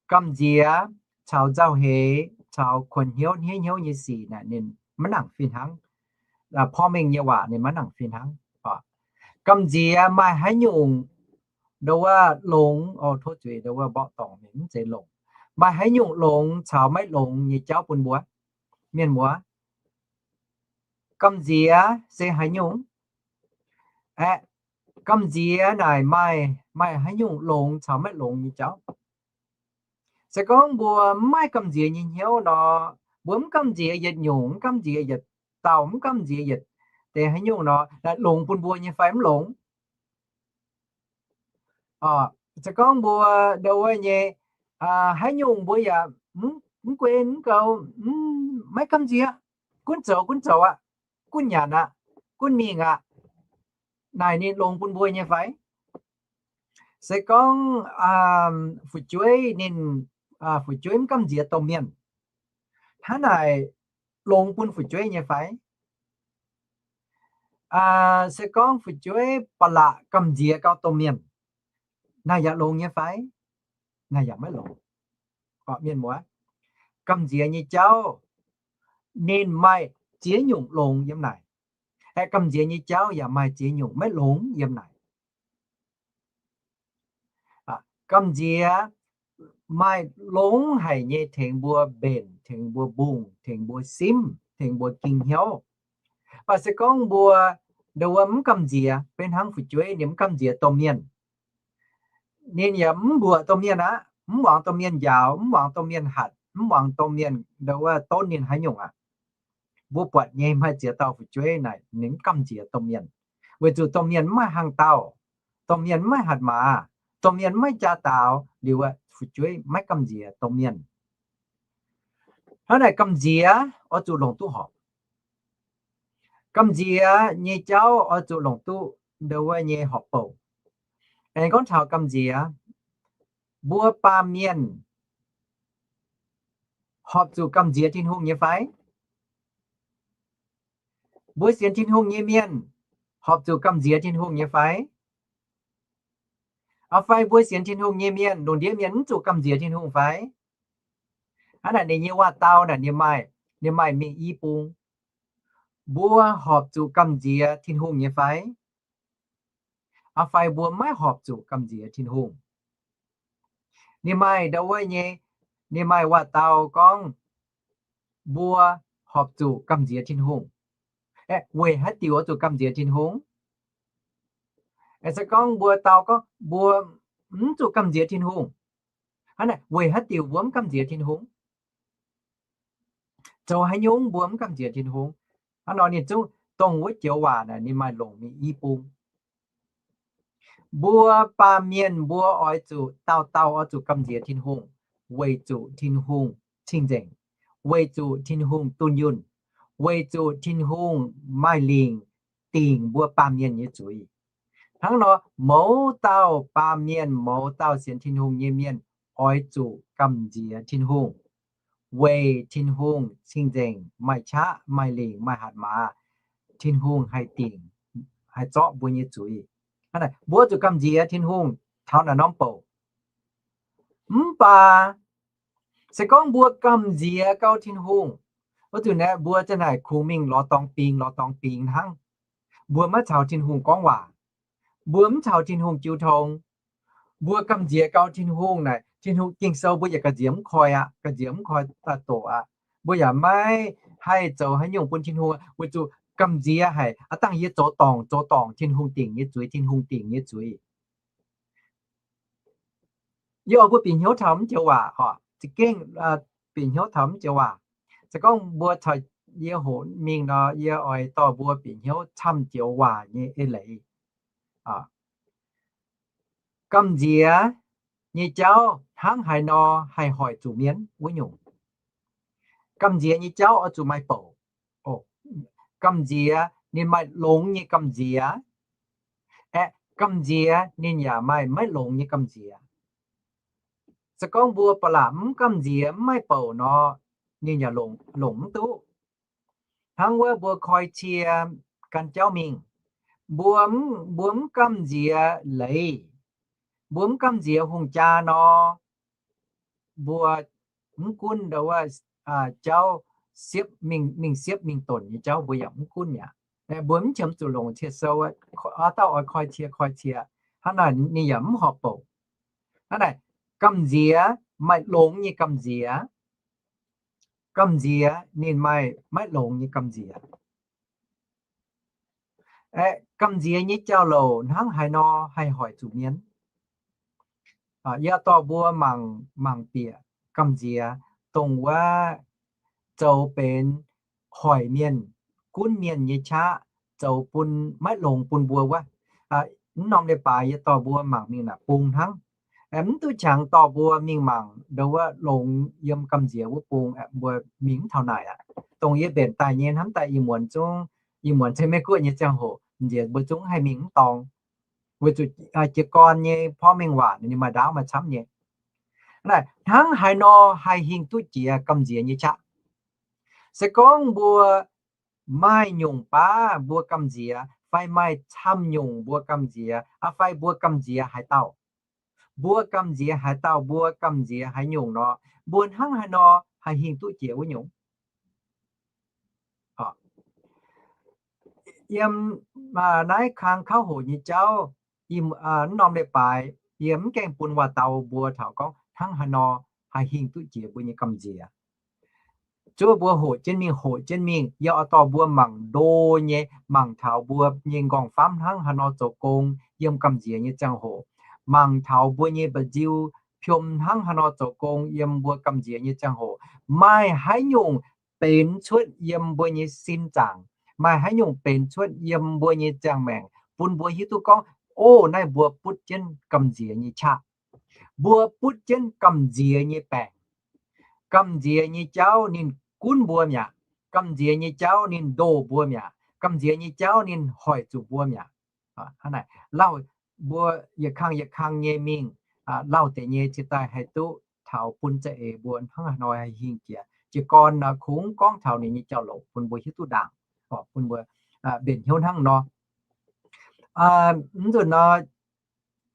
gamh nziex caux nzauh heix caux kuonx hnyouv hniev hnyouv nyei sic naaic ninh maiv nangc fih hnangv. Porv mengh nyei waac ninh maiv nangc fih hnangv. Gamh nziex maaih haaix nyungc ndo wuov longx, o, tov zuiz, ndo wuov mborqv dorngc mingh, mv zeiz longx. Maaih haaix nyungc longx caux maiv longx nyei jauv bun mbuo? Mienh muoz, gamh nziex se haaix nyungc? Aeqv, gamh nziex naaic maaih, maaih haaix nyungc longx caux maiv longx nyei jauv? Se gorngv mbuo mv maaih gamh nziex nyei hnyouv nor, mbuo mv gamh nziex yietc nyungc, mv gamh nziex yietc dauh, mv gamh nziex yietc deix haaix nyungc nor, naaic longx bun mbuo nyei fai mv longx? Se gorngv mbuo ndo wuov nyei, haaix nyungc mbuo yaac mv guen mv gou, maiv gamh nziex, gunv zoux gunv zoux aqv, gunv nyanc aqv, gunv mingh aqv, naaic ninh longx bun mbuo nyei fai? Se gorngv fu'jueiv ninh, fu'jueiv mv gamh nziex domh mienh, hnangv naaic longx bun fu'jueiv nyei fai? Se gorngv fu'jueiv ba'laqc gamh nziex gau domh mienh, naaic yaac longx nyei fai? Naaic yaac maiv longx. Mienh muoz, gamh nziex nyei jauv ninh maaih ziex nyungc longx yiem naaic. Aeqv, gamh nziex nyei jauv yaac maaih ziex nyungc maiv longx yiem naaic. Gamh nziex maaih longx haic nyei tengx mbuo mbenc, tengx mbuo mbungh, tengx mbuo simv, tengx mbuo ging hnyouv. Mv baac se gorngv mbuo ndo wuov mv gamh nziex, beiv hnangv fu'jueiv ninh mv gamh nziex domh mienh, ninh yaac mv mbuoqc domh mienh aqv, mv muangx domh mienh njaaux, mv muangx domh mienh hatc, mv muangx domh mienh ndo wuov donv ninh haaix nyungc aqv. Mbuo buatc nyei maaih ziex dauh fu'jueiv naaic ninh mv gamh nziex domh mienh, weic zuqc domh mienh mv maaih hnaangx-daauh, domh mienh mv maaih hatc maaz, domh mienh mv maaih jaa-daaux liuz, fu'jueiv maiv gamh nziex domh mienh. Hnangv naaic gamh nziex oix zuqc longc duqv horpc. Gamh nziex nyei jauv oix zuqc longc duqv ndo wuov nyei horpc bouc. Aengx gorngv taux gamh nziex, mbuo baamh mienh horpc zuqc gamh nziex Tin-Hungh nyei fai? Mbuo sienx Tin-Hungh nyei mienh horpc zuqc gamh nziex Tin-Hungh nyei fai? Fai mbuo sienx Tin-Hungh nyei mienh, lungh ndiev mienh mv zuqc gamh nziex Tin-Hungh fai? Hnangv naaic ninh nyei waac-dau naaic ninh maaih, ninh maaih mingh i bung. Mbuo horpc zuqc gamh nziex Tin-Hungh nyei fai? Fai mbuo maiv horpc zuqc gamh nziex Tin-Hungh? Ninh maaih ndo wuov nyei, ninh maaih waac-dau gorngv mbuo horpc zuqc gamh nziex Tin-Hungh. Weic haaix diuc oix zuqc gamh nziex Tin-Hungh? Se gorngv mbuo dau gorngv mbuo mv zuqc gamh nziex Tin-Hungh, hnangv naaic weic haaix diuc mbuo mv gamh nziex Tin-Hungh? Zoux haaix nyungc mbuo mv gamh nziex Tin-Hungh? Hnangv nor ninh zungv dongh wuov joux waac naaic ninh maaih longc mingh i bung. Mbuo baamh mienh mbuo oix zuqc dauh dauh oix zuqc gamh nziex Tin-Hungh, weic zuqc Tin-Hungh cing-nzengc, weic zuqc Tin-Hungh dunh yunh, weic zuqc Tin-Hungh maaih lingc dingc mbuo baamh mienh nyei zuiz. Hnangv nor mouz dauh baamh mienh, mouz dauh sienx Tin-Hungh nyei mienh oix zuqc gamh nziex Tin-Hungh, weic Tin-Hungh cing-nzengc, maaih qaqv, maaih lingc, maaih hatc maaz. Tin-Hungh haih dingc, haih zorqv mbuo nyei zuiz. Hnangv naaic mbuo zuqc gamh nziex Tin-Hungh taux naaiv norm bouc. Mv baac se gorngv mbuo gamh nziex gau Tin-Hungh, wuov zanc naaic mbuo za'naaic kungx mingh lorz dorngx bingx, lorz dorngx bingx hnangv. Mbuo maiv caux Tin-Hungh gorngv waac. Mbuo mv caux Tin-Hungh jiu tong. Mbuo gamh nziex gau Tin-Hungh naaic, Tin-Hungh Ging-Sou mbuo yaac ga'nziex mv koi aqv, ga'nziex mv koi daaih doqc aqv. Mbuo yaac maiv haih zoux haaix nyungc bun Tin-Hungh, weic zuqc gamh nziex haic, aav dangh yie zoux dorngc, zoux dorngc Tin-Hungh dingc nyei zuiz, Tin-Hungh dingc nyei zuiz. Yie oix mbuo bieqc hnyouv taux mv joux waac oc, za'gengh bieqc hnyouv taux mv joux waac. Se gorngv mbuo caux yie hoqc mingh nor, yie oix dorh mbuo bieqc hnyouv camv joux waac nyei eix leiz. Gamh nziex nyei jauv hnangv haaix nor haih hoic zuqc mienh wuov nyungc? Gamh nziex nyei jauv oix zuqc maaih bouc. Gamh nziex ninh maaih longx nyei gamh nziex, aeqv, gamh nziex ninh yaac maaih maiv longx nyei gamh nziex. Se gorngv mbuo ba'laqc mv gamh nziex, mv maaih bouc nor, ninh yaac longc, longc mv duqv. Hnangv wuov mbuo koi cie gan jauv mingh, mbuo, mbuo mv gamh nziex leiz, Mbuo mv gamh nziex hungh jaa nor, mbuo mv gunv ndo wuov jauv siepv mingh, mingh siepv mingh donc nyei jauv mbuo yaac mv gunv mi'aqv. Mbuo mv qiemx zuqc longc cie sou, dauh oix koi cie koi cie, hnangv naaic ninh yaac mv horpc bouc. Hnangv naaic, gamh nziex maaih longx nyei gamh nziex, gamh nziex ninh maaih maiv longx nyei gamh nziex. Aeqv, gamh nziex nyei jauv-louc hnangv haaix nor haih hoic zuqc mienh? Yie dorh mbuo mangc, mangc bieqc gamh nziex dongh wuov zoux benx hoic mienh, gunv mienh nyei qaqv, zoux bun maiv longx bun mbuo wuov. Mv norm leiz-baaix yie dorh mbuo mangc mingh naaic bung hnangv. Mv duqv qangx dorh mbuo mingh mangc ndo wuov longx yiem gamh nziex wuov bung, mbuo mingh mv taux naaic aqv. Dongh yie mbenc daaih nyei hnamv daaih ih muonz zungv, ih muonz se Meiv-Guoqv nyei ziangh hoc, nziex mbuo zungv haih mingh mv dorngx, weic zuqc jiez gorn nyei porv mengh waac ninh maaih ndaauv maaih camv nyei. Naaic hnangv haaix nor haih hingh duqv jiex gamh nziex nyei qaqv? Se gorngv mbuo maaih nyungc baav mbuo gamh nziex, fai maaih camv nyungc mbuo gamh nziex, fai mbuo gamh nziex haaix dauh, mbuo gamh nziex haaix dauh, mbuo gamh nziex haaix nyungc nor, mbuo hnangv haaix nor haih hingh duqv jiex wuov nyungc? Yiem naaiv kang kauv hoc nyei jauv, mv norm leiz-baaix yie mv gaengh bun waac-dau mbuo taux gorngv hnangv haaix nor haih hingh duqv jiex mbuo nyei gamh nziex. Zuov mbuo hoqc jienv mingh, hoqc jienv mingh, yie oix dorh mbuo mangc ndo nyei, mangc taux mbuo nyei nqorngv-famv hnangv haaix nor zoux gong yiem gamh nziex nyei ziangh hoc, mangc taux mbuo nyei mba'nziu piom hnangv haaix nor zoux gong yiem mbuo gamh nziex nyei ziangh hoc, maaih haaix nyungc benx cuotv yiem mbuo nyei sin zaangc, maaih haaix nyungc benx cuotv yiem mbuo nyei ziangh maengc bun mbuo hiuv duqv gorngv, o, naaiv mbuo butv jienv gamh nziex nyei qaqv, mbuo butv jienv gamh nziex nyei baengc. Gamh nziex nyei jauv ninh gunv mbuo mi'aqv. Gamh nziex nyei jauv ninh ndoh mbuo mi'aqv. Gamh nziex nyei jauv ninh hoic zuqc mbuo mi'aqv. Lauh mbuo yietc kang yietc kang nyei mingh, lauh deix nyei cingx daaih haih duqv taux bun za'eix mbuo hnangv haaix nor haih hingh jiex. Jiez gorn nor kungx gorngv taux ninh nyei jauv-louc bun mbuo hiuv duqv ndaangc, bun mbuo mbenc hnyouv hnangv nor. Mv nzunc nor,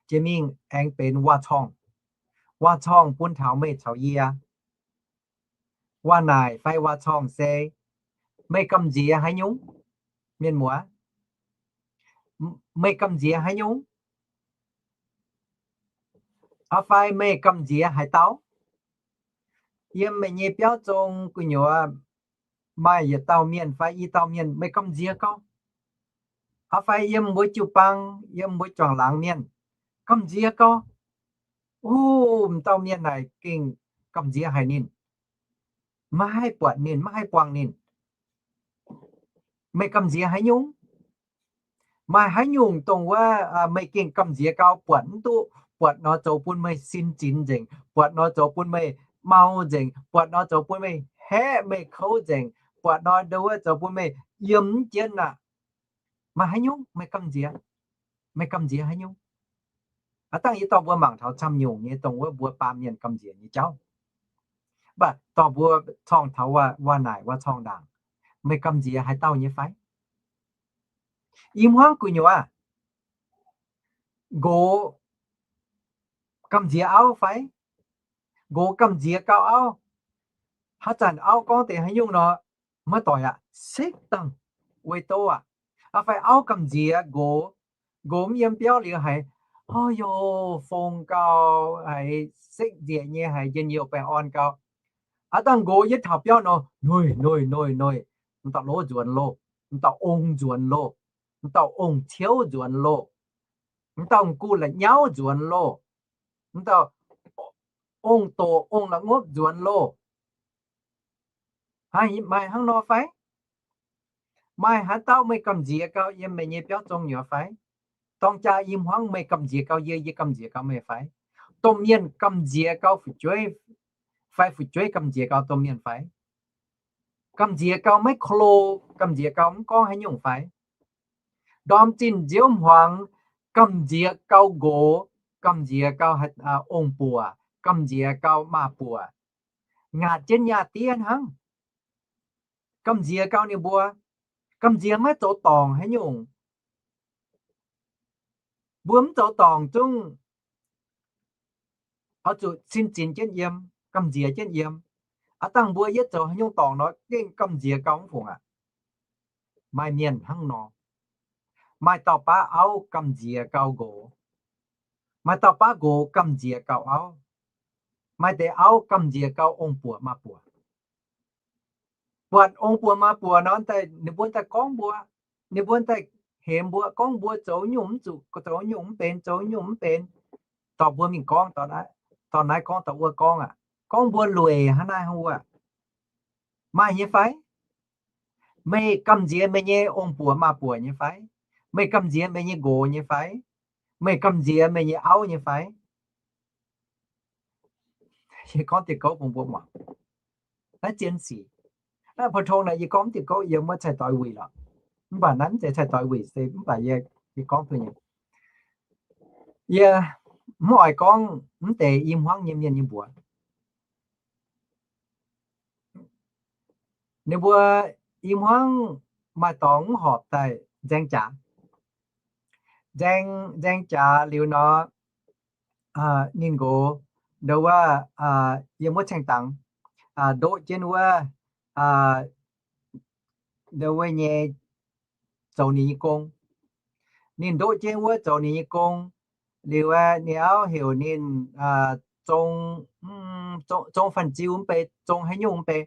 jiex mingh aengx benx waac-corngh. Waac-corngh bun taux meih caux yie. Waac-naaic fai waac-corngh se, meih gamh nziex haaix nyungc? Mienh muoz, meih gamh nziex haaix nyungc? Fai meih gamh nziex haaix dauh? Yiem meih nyei biauv zong gu'nyuoz maaih yietc dauh mienh fai i dauh mienh meih gamh nziex gau? Fai yiem mbuo jiu-baang, yiem mbuo juangc laangz mienh, gamh nziex gau? Wuov dauh mienh naaic gengh gamh nziex haic ninh, maiv haih buatc ninh, maiv haih buangh ninh. Meih gamh nziex haaix nyungc? Maaih haaix nyungc dongh wuov meih gengh gamh nziex gau, buatc mv duqv, buatc nor zoux bun meih sin zinx nzengc, buatc nor zoux bun meih mau nzengc, buatc nor zoux bun meih haeqv meih kouv nzengc, buatc nor ndo wuov zoux bun meih yiem mv jienv aqv? Maaih haaix nyungc meih gamh nziex? Meih gamh nziex haaix nyungc? Aav dangh yie dorh mbuo mangc taux camv nyungc nyei dongh wuov mbuo baamh mienh gamh nziex nyei jauv. Mv baac dorh mbuo corngh taux waac-naaic waac-corngh ndaangc, meih gamh nziex haaix dauh nyei fai? I hmuangv gu'nyuoz aac, nqox gamh nziex auv fai? Nqox gamh nziex gau auv. Haaix zanc auv gorngv deix haaix nyungc nor, maiv doic aqv, sekv dangh, weic doz aqv. Fai auv gamh nziex nqox, nqox mv yiem biauv liuz haiz, o yoh, fong gau, haiz sekv nzieqc nyei, haiz njien-youh baengh orn gau. Aav dangh nqox yietv taux biauv nor, noic noic noic noic, m'dauh lov nzuonx loh, m'dauh ong nzuonx loh, m'dauh ong-ciouv nzuonx loh, m'dauh m'gu la'nyauv nzuonx loh, m'dauh ong-doqc ong-la'ngopv nzuonx loh. Maaih hnangv nor fai? Maaih haaix dauh meih gamh nziex gau yiem meih nyei biauv zong nyei fai? Dorng jaa i hmuangv meih gamh nziex gau yie, yie gamh nziex gau meih fai? Domh mienh gamh nziex gau fu'jueiv fai fu'jueiv gamh nziex gau domh mienh fai? Gamh nziex gau maiv klo, gamh nziex gau mv gorngv haaix nyungc fai? Ndorm zinh nziouv hmuangx, gamh nziex gau nqox, gamh nziex gau ong-buoc, gamh nziex gau maa-buoc, ngaatc jienv nyaah diev hnangv. Gamh nziex gau ninh mbuo, gamh nziex maiv zoux dorngc haaix nyungc. Mbuo mv zoux dorngc zungv oix zuqc sin zinx jienv yiem, gamh nziex jienv yiem. Aav dangh mbuo yietv zoux haaix nyungc dorngc nor gengh gamh nziex gau mv fungc aqv. Maaih mienh hnangv nor. Maaih dauh baav auv gamh nziex gau nqox. Maaih dauh baav nqox gamh nziex gau auv. Maaih deix auv gamh nziex gau ong-buoc maa-buoc. Buatc ong-buoc maa-buoc nor, ninh mbuo daaih gorngv mbuo, ninh mbuo daaih hemx mbuo, gorngv mbuo zoux nyungc mv zuqc, zoux nyungc mv benx, zoux nyungc mv benx, dorh mbuo mingh gorngv, dorh naaiv gorngv, dorh wuov gorngv aqv. Gorngv mbuo lueic hnangv naaiv hnangv wuov. Maaih nyei fai? Meih gamh nziex meih nyei ong-buoc maa-buoc nyei fai? Meih gamh nziex meih nyei nqox nyei fai? Meih gamh nziex meih nyei auv nyei fai? Yie gorngv diuh gouv bun mbuo muangx. Naaiv zien sic. Naaiv pou-tong naaic yie gorngv diuh gouv yie mv cai doix wuic lorqc. Mv baac naaiv mv zeiz cai doix wuic se mv baac yie, yie gorngv duqv nyei. Yie mv oix gorngv mv deix i hmuangv nyei mienh nyei mbuox. Ninh mbuo i hmuangv maaih dorngx mv horpc daaih nzaeng jaax. Nzaeng, nzaeng jaax liuz nor, ninh nqox ndo wuov, yiem wuov caeng dangx, ndoqv jienv wuov, ndo wuov nyei zoux ninh nyei gong. Ninh ndoqv jienv wuov zoux ninh nyei gong. Liuz ninh auv heuc ninh zong, zong fanh ziu mv bei, zong haaix nyungc mv bei.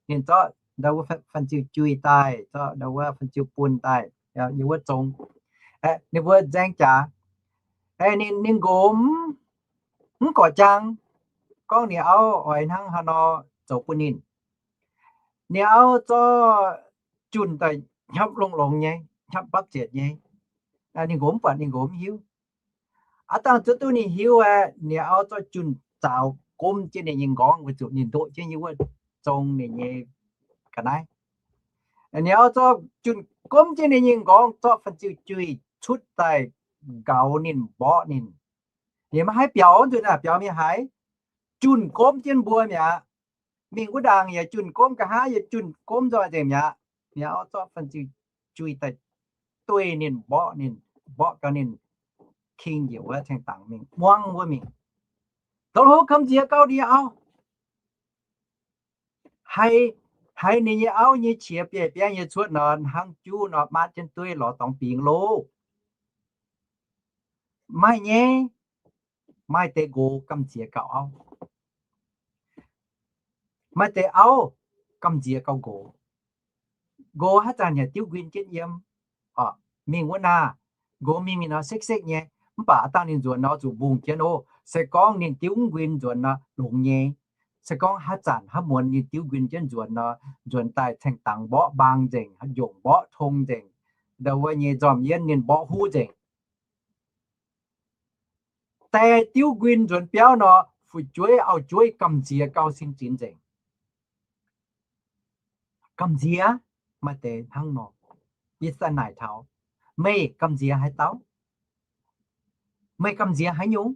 Ninh zorqv ndo wuov fanh ziu juih daaih, zorqv ndo wuov fanh ziu bun daaih, ninh wuov zong. Ninh mbuo nzaeng jaax, ninh, ninh nqox mv gorqv jaang, gorngv ninh auv oix hnangv haaix nor zoux bun ninh. Ninh auv zorqv junh daaih hnyapv longx-longx nyei, hnyapv mbapv zietc nyei. Ninh nqox mv buatc, ninh nqox mv hiuv. Aav dangh zuov duqv ninh hiuv aqv, ninh auv zorqv junh zaaux gomv jienv ninh nyei nqorngv weic zuqc ninh ndoqv jienv yiem wuov zong ninh nyei ga'naaiv. Ninh auv zorqv junh gomv jienv ninh nyei nqorngv, zorqv fanh ziu juih cutv daaih nqauz ninh, mborqv ninh. Ninh maiv haih biaux, nzunc naaic biaux mingh haaix? Junh gomv jienv mbuo mi'aqv. Mingh wuov ndaangc yaac junh gomv, nqa'haav yaac junh gomv nzoih nzengc mi'aqv. Ninh auv zorqv fanh ziu juih daaih dueiv ninh, mborqv ninh, mborqv gau ninh king njiec wuov caeng dangx mingh, muangv wuov mingh. Douz-hlo gamh nziex gau ninh auv. Haiz, haiz ninh nyei auv nyei qiex bieiv biangv nyei cuotv nor, hnangv juv nor, maatv jienv dueiv lorz dorngx bingx loh. Maaih nyei, maaih deix nqox gamh nziex gau auv. Maaih deix auv gamh nziex gau nqox. Nqox haaix zanc yaac diuv nquin jienv yiem. Mingh wuov naah, nqox mingh mingh nor sekv-sekv nyei, mv baac aav dangh ninh nzuonx nor zuqc mbungh jienv oc. Se gorngv ninh diuv mv nquin nzuonx nor longx nyei. Se gorngv haaix zanc haaix muonz ninh diuv nquin jienv nzuonx nor, nzuonx daaih caeng dangx mborqv mbaang nzengc, njongc mborqv tong nzengc, ndo wuov nyei nzormc yienv ninh mborqv huv nzengc. Die diuv nquin nzuonx biauv nor, fu'jueiv auv-jueiv gamh nziex gau sin zinx nzengc. Gamh nziex, maaih deix hnangv nor. Yie daaih naaic taux, meih gamh nziex haaix dauh? Meih gamh nziex haaix nyungc?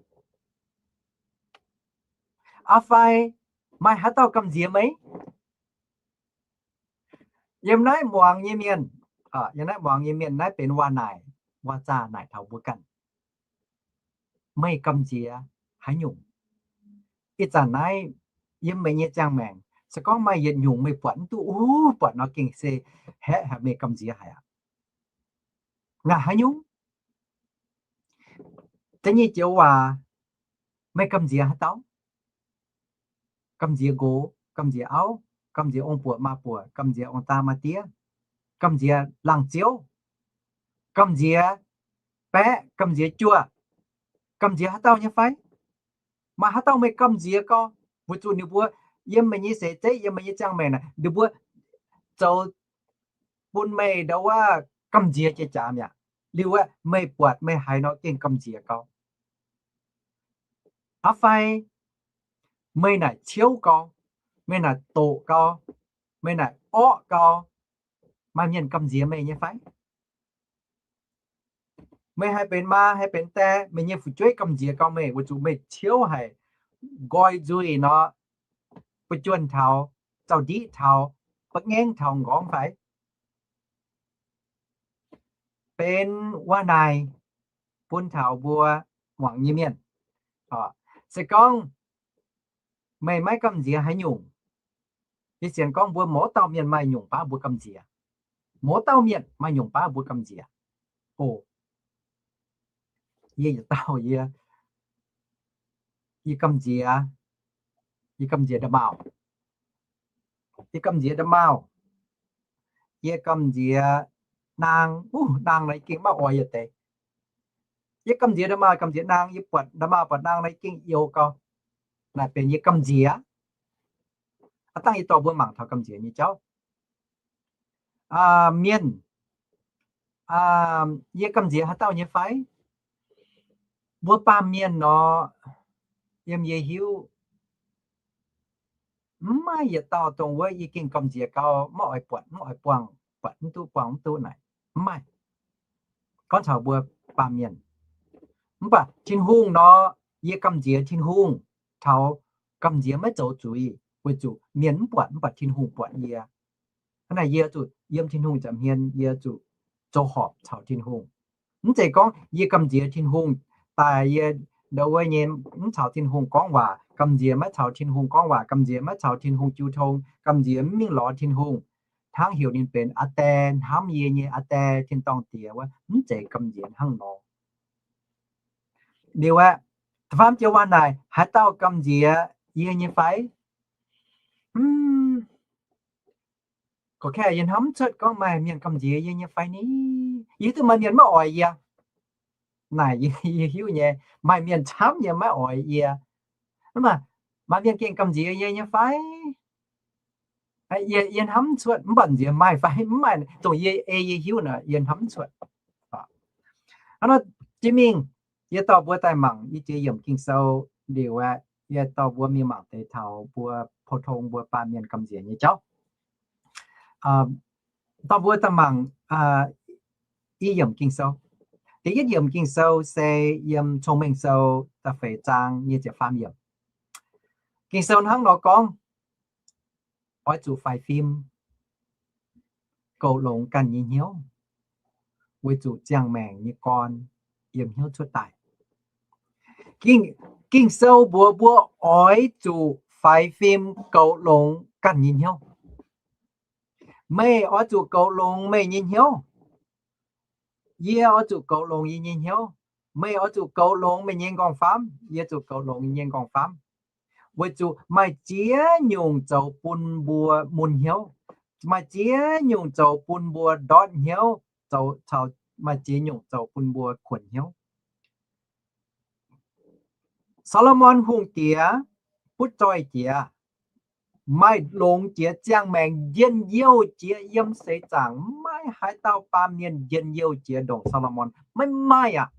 Aa fai maaih haaix dauh gamh nziex meih? Yiem naaiv muangx nyei mienh, yiem naaiv muangx nyei mienh, naaiv benx waac naaic, waac zaah naaic taux mbuo ganh. Meih gamh nziex haaix nyungc? Ih zanc naaiv yiem meih nyei ziangh maengc, se gorngv maaih yietc nyungc meih buatc mv duqv, uh, buatc nor gengh se haeqv haic, meih gamh nziex haic aqv. Naaic haaix nyungc? Da'nyeic joux waac, meih gamh nziex haaix dauh? Gamh nziex nqox, gamh nziex auv, gamh nziex ong-buoc maa-buoc, gamh nziex ong-daa maa-diev, gamh nziex laangz ziouv, gamh nziex baeqv, gamh nziex juoh, gamh nziex haaix dauh nyei fai? Maaih haaix dauh meih gamh nziex gau? Weic zuqc ninh mbuo yiem meih nyei seix zeiv, yiem meih nyei ziangh maengc naaic, ninh mbuo zoux bun meih ndau wuov gamh nziex jiex jaax mi'aqv. Liuz aeqv, meih buatc meih haiz nor gengh gamh nziex gau. Aa fai meih naaic ciouv gau, meih naaic doqc gau, meih naaic orqv gau, maaih mienh gamh nziex meih nyei fai? Meih haih benx maa haih benx die, meih nyei fu'jueiv gamh nziex gau meih weic zuqc meih ciouv haic, nqoi nzuih nor, ba'juonh taux, zaux-ndiqv taux, ba'ngaengv taux nqorngv fai? Benx waac naaic bun taux mbuo muangx nyei mienh. Se gorngv Meih maiv gamh nziex haaix nyungc? Yie sienx gorngv mbuo mouz dauh mienh maaih nyungc baav mbuo gamh nziex. Mouz dauh mienh maaih nyungc baav mbuo gamh nziex. O, yie yietc dauh yie, yie gamh nziex, yie gamh nziex nda'maauh. Yie gamh nziex nda'maauh. Yie gamh nziex naang. Uv, naang naaiv gengh maiv oix yietc deix. Yie gamh nziex nda'maauh, gamh nziex naang. Yie buatc nda'maauh buatc naang naaiv gengh youx gau. Naaic benx yie gamh nziex. Aav dangh yie dorh mbuo mangc taux gamh nziex nyei jauv. Mienh, yie gamh nziex haaix dauh nyei fai? Mbuo baamh mienh nor, yiem yie hiuv, mv maaih yietc dauh dongh wuov yie gengh gamh nziex gau, maiv oix buatc, mv oix buangh, buatc mv duqv, buangh mv duqv naaic, mv maaih. Gorngv taux mbuo baamh mienh. Mv baac Tin-Hungh nor, yie gamh nziex Tin-Hungh taux gamh nziex maiv zoux zuiz, weic zuqc mienh mv buatc, mv baac Tin-Hungh buatc yie. Hnangv naaic yie zuqc yiem Tin-Hungh nza'hmien, yie zuqc zoux horpc caux Tin-Hungh. Mv zeiz gorngv yie gamh nziex Tin-Hungh daaih yie ndau wuov nyei mv caux Tin-Hungh gorngv waac, gamh nziex maiv caux Tin-Hungh gorngv waac, gamh nziex maiv caux Tin-Hungh jiu tong, gamh nziex mv mingh lorz Tin-Hungh, hnangv heuc ninh benx aa die, hnamv yie nyei aa die, tin-dorngh Diex wuov, mv zeiz gamh nziex hnangv nor. Liuz aeqv, da'faam joux waac naaic, haaix dauh gamh nziex yie nyei fai? Mv, gorqv-kaeqv yie hnamv cuotv gorngv maaih mienh gamh nziex yie nyei fai ni? Yie hiuv duqv maaih mienh maiv oix yie. Naaic yie hiuv nyei, maaih mienh camv nyei maiv oix yie. Mv baac maaih mienh gengh gamh nziex yie nyei fai? Yie, yie hnamv cuotv mv baac nziex maaih fai mv maaih, dongh yie ei yie hiuv nor, yie hnamv cuotv. Hnangv nor jiex mingh, yie dorh mbuo daaih mangc i jiex yiemc Ging-Sou liuz aeqv, yie dorh mbuo mingh mangc deix taux mbuo pou-tong mbuo baamh mienh gamh nziex nyei jauv. Dorh mbuo daaih mangc i yiemc Ging-Sou. Da'yietv yiemc Ging-Sou se yiem Cong-Mengh Sou da'feix zaang nyei ziepc faam yiemc. Ging-Sou hnangv nor gorngv, oix zuqc faix fim goux longx ganh nyei hnyouv, weic zuqc ziangh maengc nyei gorn yiem hnyouv cuotv daaih. Ging, Ging-Sou mbuox mbuo oix zuqc faix fim goux longx ganh nyei hnyouv. Meih oix zuqc goux longx meih nyei hnyouv. Yie oix zuqc goux longx yie nyei hnyouv. Meih oix zuqc goux longx meih nyei nqorngv-famv, yie zuqc goux longx yie nyei nqorngv-famv. Weic zuqc maaih ziex nyungc zoux bun mbuo mun hnyouv. Maaih ziex nyungc zoux bun mbuo ndortv hnyouv, zoux, maaih ziex nyungc zoux bun mbuo kuonx hnyouv. Saa^lo^morn Hungh Diex butv zoih jiex, maaih longx jiex, ziangh maengc njien-youh jiex yiem seix zaangc, maiv maaih haaix dauh baamh mienh njien-youh jiex ndongc Saa^lo^morn. Maiv maaih aqv.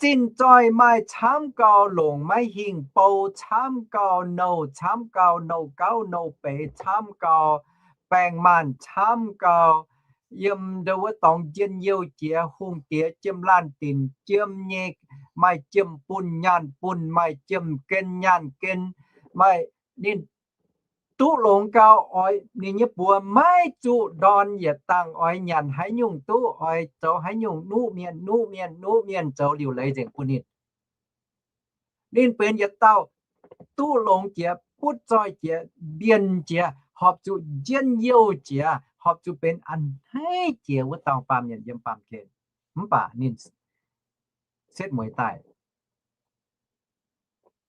Zinh zoih maaih camv gau longc maiv hingh bou, camv gau nouh, camv gau nouh gauv nouh beix, camv gau baeng maanh, camv gau yiem ndo wuov dorngx njien-youh jiex, hungh diex jiem laanh dinc jiem nyei, maaih jiem-bunh nyaanh bunh, maaih jiem-gen nyaanh gen, maaih ninh duqv longx gau oix ninh nyei buoz maiv zuqc ndorn yietc dangh, oix nyanc haaix nyungc duqv, oix zoux haaix nyungc nuqv mienh nuqv mienh nuqv mienh zoux liuc leiz nzengc bun ninh. Ninh benx yietc dauh duqv longx jiex, butv zoih jiex, mbienc jiex, horpc zuqc njien-youh jiex, horpc zuqc benx a'hneiv jiex wuov dauh baamh mienh yiem baamh gen. Mv baac ninh setv mueiz daaih,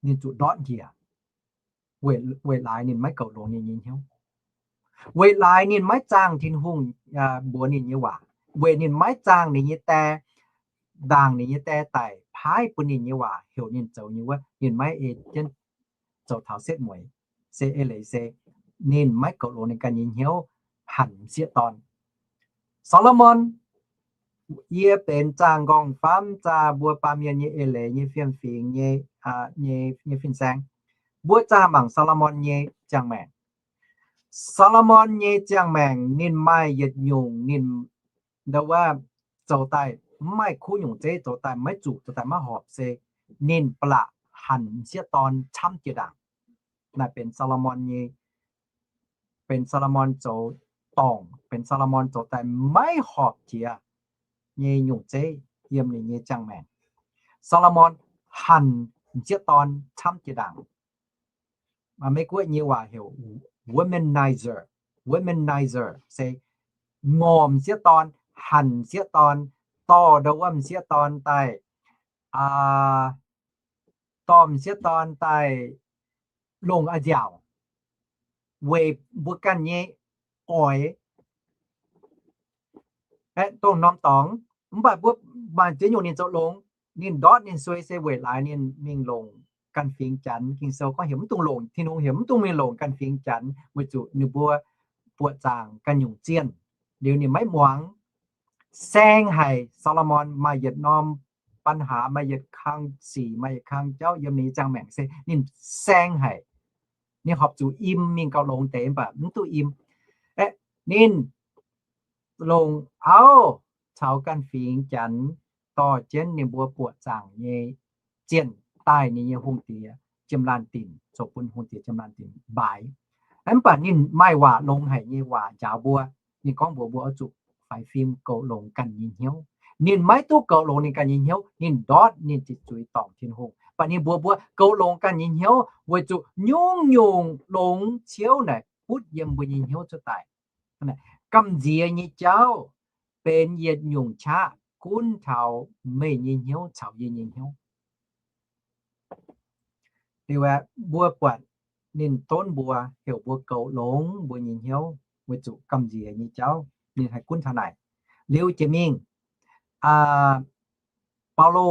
ninh zuqc ndortv njiec, weic laaix ninh maiv goux longx ninh nyei hnyouv, weic laaix ninh maiv zaangh Tin-Hungh mbuox ninh nyei waac, weic ninh maiv zaangh ninh nyei die, ndaangc ninh nyei die daic paaiv bun ninh nyei waac heuc ninh zoux nyei wuov, ninh maiv ei jienv zoux taux setv mueiz. Se eix leiz se ninh maiv goux longx ninh ganh nyei hnyouv hanc m'sieqv dorn. Saa^lo^morn, yie benx zaah nqorngv-famv, zaah mbuo baamh mienh nyei eix leiz nyei fiem-fingx nyei, nyei, nyei fin-saeng. Mbuo zaah mangc Saa^lo^morn nyei ziangh maengc. Saa^lo^morn nyei ziangh maengc ninh maaih yietc nyungc ninh ndo wuov zoux daaih mv maaih kuv nyungc zeiv, zoux daaih maiv zuqc, zoux daaih maiv horpc, se ninh ba'laqc hanc m'sieqv dorn camv jiex ndaangc. Naaiv benx Saa^lo^morn nyei, benx Saa^lo^morn zoux dorngc, benx Saa^lo^morn zoux daaih maiv horpc jiex nyei nyungc zeiv yiem ninh nyei ziangh maengc. Saa^lo^morn hanc m'sieqv dorn camv jiex ndaangc. Meiv Guoqv nyei waac heuc womanizer. Womanizer se ngorc m'sieqv dorn, hanc m'sieqv dorn, dorh ndau wuov m'sieqv dorn daaih, dorh m'sieqv dorn daaih longc a'nziaauc weic mbuo ganh nyei oix. Aeqv, dongh norm dorngx, mv baac mbuo maaih ziex nyungc ninh zoux longx, ninh ndortv ninh suei se weic laaix ninh mingh longc ganh fingx Janx. Ging-Sou gorngv heuc mv dungx longc, Tin-Hungh heuc mv dungx mingh longc ganh fingx Janx, weic zuqc ninh mbuo buoqc zaangc ganh nyungc zienh. Liuz ninh maiv muangx, saeng haic. Saa^lo^morn maaih yietc norm ปัญหา, maaih yietc kang sic, maaih yietc kang jauv yiem ninh nyei ziangh maengc se ninh saeng haic. Ninh horpc zuqc im mingh gauh longx deix mv baac mv duqv im. Aeqv, ninh longc auv caux ganh fingx Janx dorh jienv ninh mbuo buoqc zaangc nyei zienh daaih ninh nyei hungh diex jiem laanh dinc, zoux bun hungh diex jiem laanh dinc mbaaix. Mv baac ninh maaih waac longx haic nyei waac njaaux mbuo. Ninh gorngv mbuox mbuo oix zuqc faix fim goux longx ganh nyei hnyouv. Ninh maiv duqv goux longx ninh ganh nyei hnyouv, ninh ndortv ninh ziqc zuiz dorngc Tin-Hungh. Mv baac ninh mbuox mbuo goux longx ganh nyei hnyouv weic zuqc nyungc-nyungc longx ciouv naaic butv yiem mbuo nyei hnyouv cuotv daaih. Gamh nziex nyei jauv benx yietc nyungc qaqv gunv taux meih nyei hnyouv caux yie nyei hnyouv. Liuz aeqv, mbuo buatc ninh donv mbuo, heuc mbuo goux longx mbuo nyei hnyouv weic zuqc gamh nziex nyei jauv ninh haih gunv taux naaic. Liuz jiex mingh, Baulo,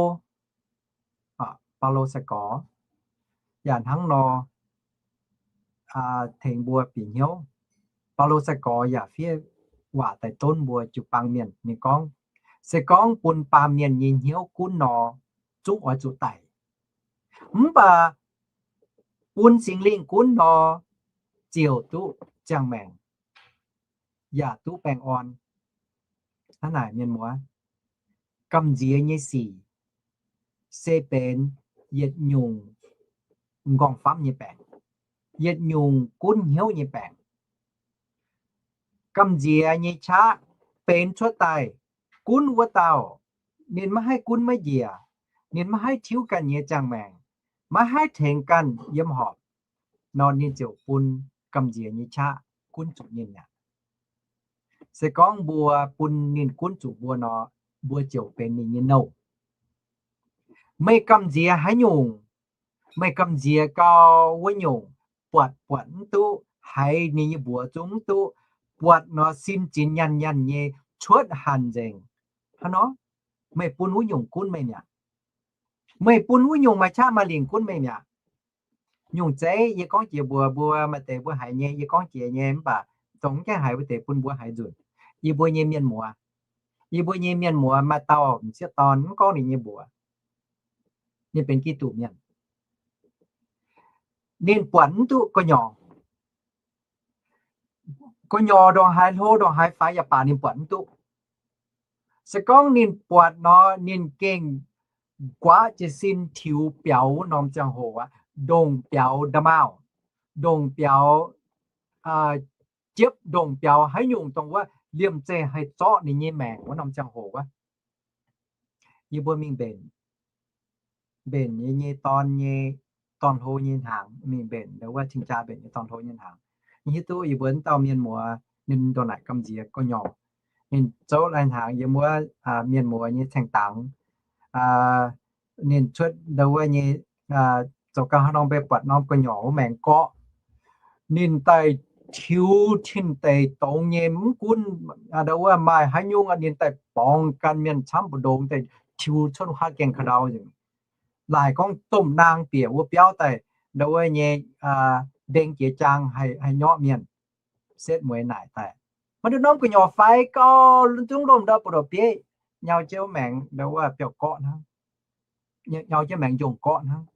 Baulo sai-gorx yaac hnangv nor tengx mbuo bieqc hnyouv. Baulo sai-gorx yaac fiev waac daaih donv mbuo jiu-baang mienh. Ninh gorngv, se gorngv bun baamh mienh nyei hnyouv gunv nor, zungv oix zuqc daic. Mv baac bun Singx Lingh gunv nor, ziouc duqv ziangh maengc, yaac duqv baengh orn. Hnangv naaic mienh muoz, gamh nziex nyei sic se benx yietc nyungc m'nqorngv-famv nyei baengc, yietc nyungc gunv hnyouv nyei baengc. Gamh nziex nyei qaqv benx cuotv daaih gunv wuov dauh, ninh maiv haih gunv maiv njiec, ninh maiv haih tiuv ganh nyei ziangh maengc, maiv haih tengx ganh yiem horpc nor, ninh ziouc bun gamh nziex nyei qaqv gunv zuqc ninh aqv. Se gorngv mbuo bun ninh gunv zuqc mbuo nor, mbuo ziouc benx ninh nyei nouh. Meih gamh nziex haaix nyungc, meih gamh nziex gau wuov nyungc, buatc buatc mv duqv, haiz ninh nyei mbuox zungv mv duqv, buatc nor sin zinx nyanh nyanh nyei, cuotv hanc nzengc. Hnangv nor, meih bun wuov nyungc gunv meih mi'aqv. Meih bun wuov nyungc maaih qaqv maaih lingc gunv meih mi'aqv. Nyungc zeiv yie gorngv jiex mbuox mbuo, maaih deix mbuo haiz nyei, yie gorngv jiex nyei, mv baac dongh mv gaengh haiz wuov deix bun mbuo haiz nzunc. Yie mbuo nyei mienh muoz, yie mbuo nyei mienh muoz maaih dauh m'sieqv dorn, mv gorngv ninh nyei mbuox, ninh benx Giduc mienh. Ninh buatc mv duqv gu'nyuoz. Gu'nyuoz ndongc haaix hlo ndongc haaix faix yaac baac ninh buatc mv duqv. Se gorngv ninh buatc nor, ninh gengh guaav jiez sin tiux biaux wuov norm ziangh hoc aqv, ndongc biaux nda'maauh, ndongc biaux jiepv, ndongc biaux haaix nyungc dongh wuov liemh zeih haih zorqv ninh nyei maengc wuov norm ziangh hoc wuov. Yie mbuo mingh mbenc, mbenc yie nyei dorn nyei, dorn-hlo nyei hnaangx, mingh mbenc wuov cing-jaa mbenc nyei dorn-hlo nyei hnaangx. Yie hiuv duqv yie mbuo wuov dauh mienh muoz ninh ndongc naaic gamh nziex gu'nyuoz. Ninh zouv lai-hnaangx yiem wuov mienh muoz nyei caeng dangx. Ninh cuotv ndau wuov nyei, zoux gau haaix norm mbe buatc norm gu'nyuoz wuov maengx gorqv. Ninh daaih tiux tin deic dongz nyei mv gunv ndau wuov maaih haaix nyungc, ninh daaih borngz gan mienh camv mbu'ndongx daaih tiux cuotv haav gaengh ka'ndau nzengc. Laaic gorngv domh naang bieqc wuov biauv daaih ndau wuov nyei ndeng jiex jaang haih nyorqv mienh. Setv mueiz naaic daaih, maaih nduqc norm gu'nyuoz faix gau, zungv lomh ndau buoz-ndoqv bieiv, nyau jienv maengx ndau wuov biauv-gorqv hnangv, nyau jienv maengx njongh gorqv hnangv,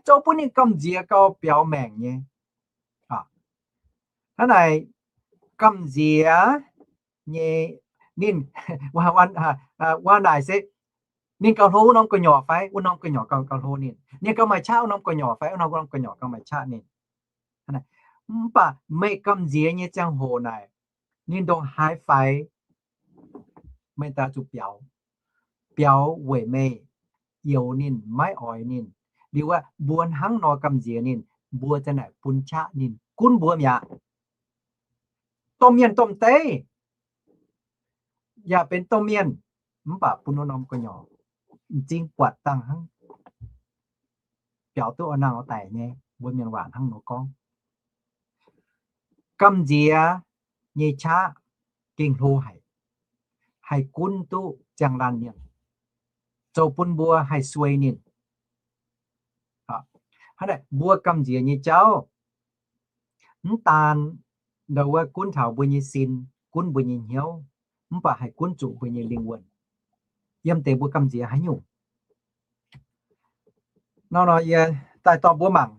zoux bun ninh gamh nziex gau biaux maengc nyei. Hnangv naaic gamh nziex nyei, ninh wuov naaic se ninh gauh hlo wuov norm gu'nyuoz fai wuov norm gu'nyuoz gauh hlo ninh, ninh gauh maaih qaqv wuov norm gu'nyuoz fai wuov norm gu'nyuoz gauh maaih qaqv ninh. Mv baac meih gamh nziex nyei ziangh hoc naaic, ninh ndongc haaix faix, meih daaih zuqc biaux, biaux weic meih youx ninh maiv oix ninh. Liuz wuov mbuo hnangv nor gamh nziex ninh, mbuo za'naaic bun qaqv ninh gunv mbuo mi'aqv. Domh mienh domh deic, yaac benx domh mienh, mv baac bun wuov norm gu'nyuoz m'zing buatc dangh hnangv biaux duqv oix nangh oix daic nyei. Mbuo mienh waac hnangv nor gorngv, gamh nziex nyei qaqv gengh hlo haic, haih gunv duqv ziangh laanh mienh, zoux bun mbuo haih suei ninh. Hnangv naaic mbuo gamh nziex nyei jauv mv daan ndau wuov gunv taux mbuo nyei sin, gunv mbuo nyei hnyouv, mv baac haih gunv zuqc mbuo nyei lingh wuonh yiem deix mbuo gamh nziex haaix nyungc. Nor nor yie daaih dorh mbuo mangc,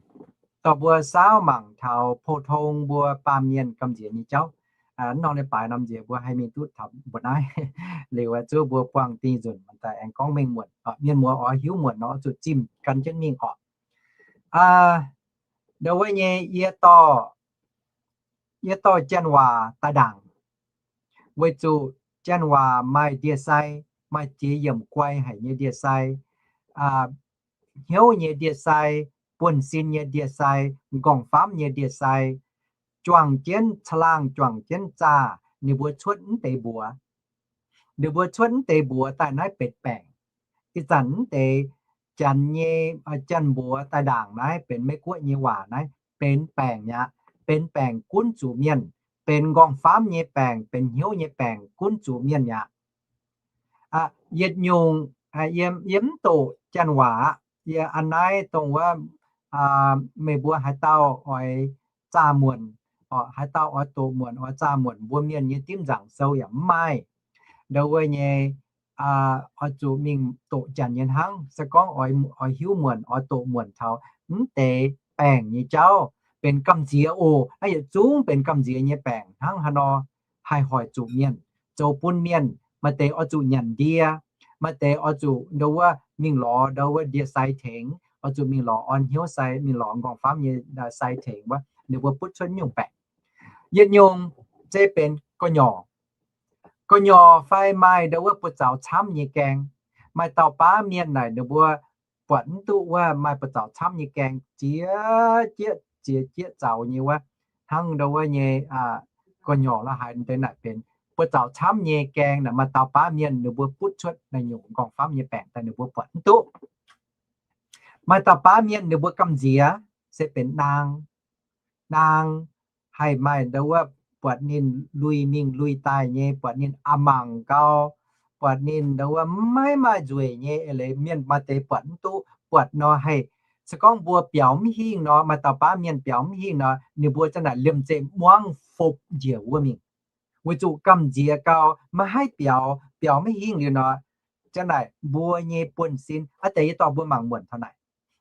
dorh mbuo saauv mangc taux pou-tong mbuo baamh mienh gamh nziex nyei jauv. Nor leiz-baaix norm nziex mbuo haih mingh duqv taux mbuo naaiv. Liuz zuov mbuo buangh dingh nzunc daaih aengx gorngv mengh muonc, mienh muoz oix hiuv muonc nor zuqc zimh gan jienv mingh orqc. Ndau wuov nyei yie dorh, yie dorh janx waac daaih ndaangc, weic zuqc janx waac maaih ndie-sai, maaih jiex yiemc guai haic nyei ndie-sai, hnyouv nyei ndie-sai, buonv-sin nyei ndie-sai, m'nqorngv-faamv nyei ndie-sai, juangc jienv caangh laangh, juangc jienv zaah, ninh mbuo cuotv mv deix mbuox. Ninh mbuo cuotv mv deix mbuox daaih naaiv benx baengc. Ih zanc mv deix janx nyei, janx mbuox daaih ndaangc naaiv benx Meiv-Guoqv nyei waac naaiv benx baengc mi'aqv. Benx baengc gunv zuqc mienh, benx m'nqorngv-faamv nyei baengc, benx hnyouv nyei baengc gunv zuqc mienh mi'aqv. Yietc nyungc yie mv doqc janx waac aqv. Yie an naaiv dongh wuov meih mbuo haaix dauh oix zaah muonc, haaix dauh oix doqc muonc oix zaah muonc, mbuo mienh nyei dimv nzaangc sou yaac mv maaih ndau wuov nyei oix zuqc mingh doqc janx nyei hnangv. Se gorngv oix hiuv muonc oix doqc muonc taux mv deix baengc nyei jauv benx gamh nziex oc. Naaiv yietc zungv benx gamh nziex nyei baengc hnangv haaix nor haih hoic zuqc mienh, zoux bun mienh maaih deix oix zuqc nyanc ndie, maaih deix oix zuqc ndau wuov mingh lorz ndau wuov ndie-sai tengx, oix zuqc mingh lorz orn hnyouv sai, mingh lorz m'nqorngv-faamv nyei sai tengx wuov, ninh mbuo butv cuotv nyungc baengc. Yietc nyungc se benx gu'nyuoz. Gu'nyuoz fai maaih ndau wuov buoz-zaux camv nyei gaeng. Maaih dauh baav mienh naaic ninh mbuo buatc mv duqv wuov maaih buoz-zaux camv nyei gaeng ziex jieqv ziex jieqv zaux nyei wuov, hnangv ndau wuov nyei gu'nyuoz la'haaix deix naaic benx buoz-zaux camv nyei gaeng naaic. Maaih dauh baav mienh ninh mbuo butv cuotv naaiv nyungc m'nqorngv-faamv nyei baengc daaih ninh mbuo buatc mv duqv. Maaih dauh baav mienh ninh mbuo gamh nziex se benx naang. Naang haih maaih ndau wuov buatc ninh lui mingh lui daaih nyei, buatc ninh a'mangc gau, buatc ninh ndau wuov maiv maaih nzueic nyei. Eix leiz mienh maaih deix buatc mv duqv, buatc nor haih, se gorngv mbuo biaux mv hingh nor, maaih dauh baav mienh biaux mv hingh nor, ninh mbuo za'naaic liemh zeih muangv fopv njiec wuov mingh. Weic zuqc gamh nziex gau, maiv haih biaux, biaux maiv hingh liuz nor, za'naaic mbuo nyei buonv-sin, aa deix yie dorh mbuo mangc muonc taux naaic.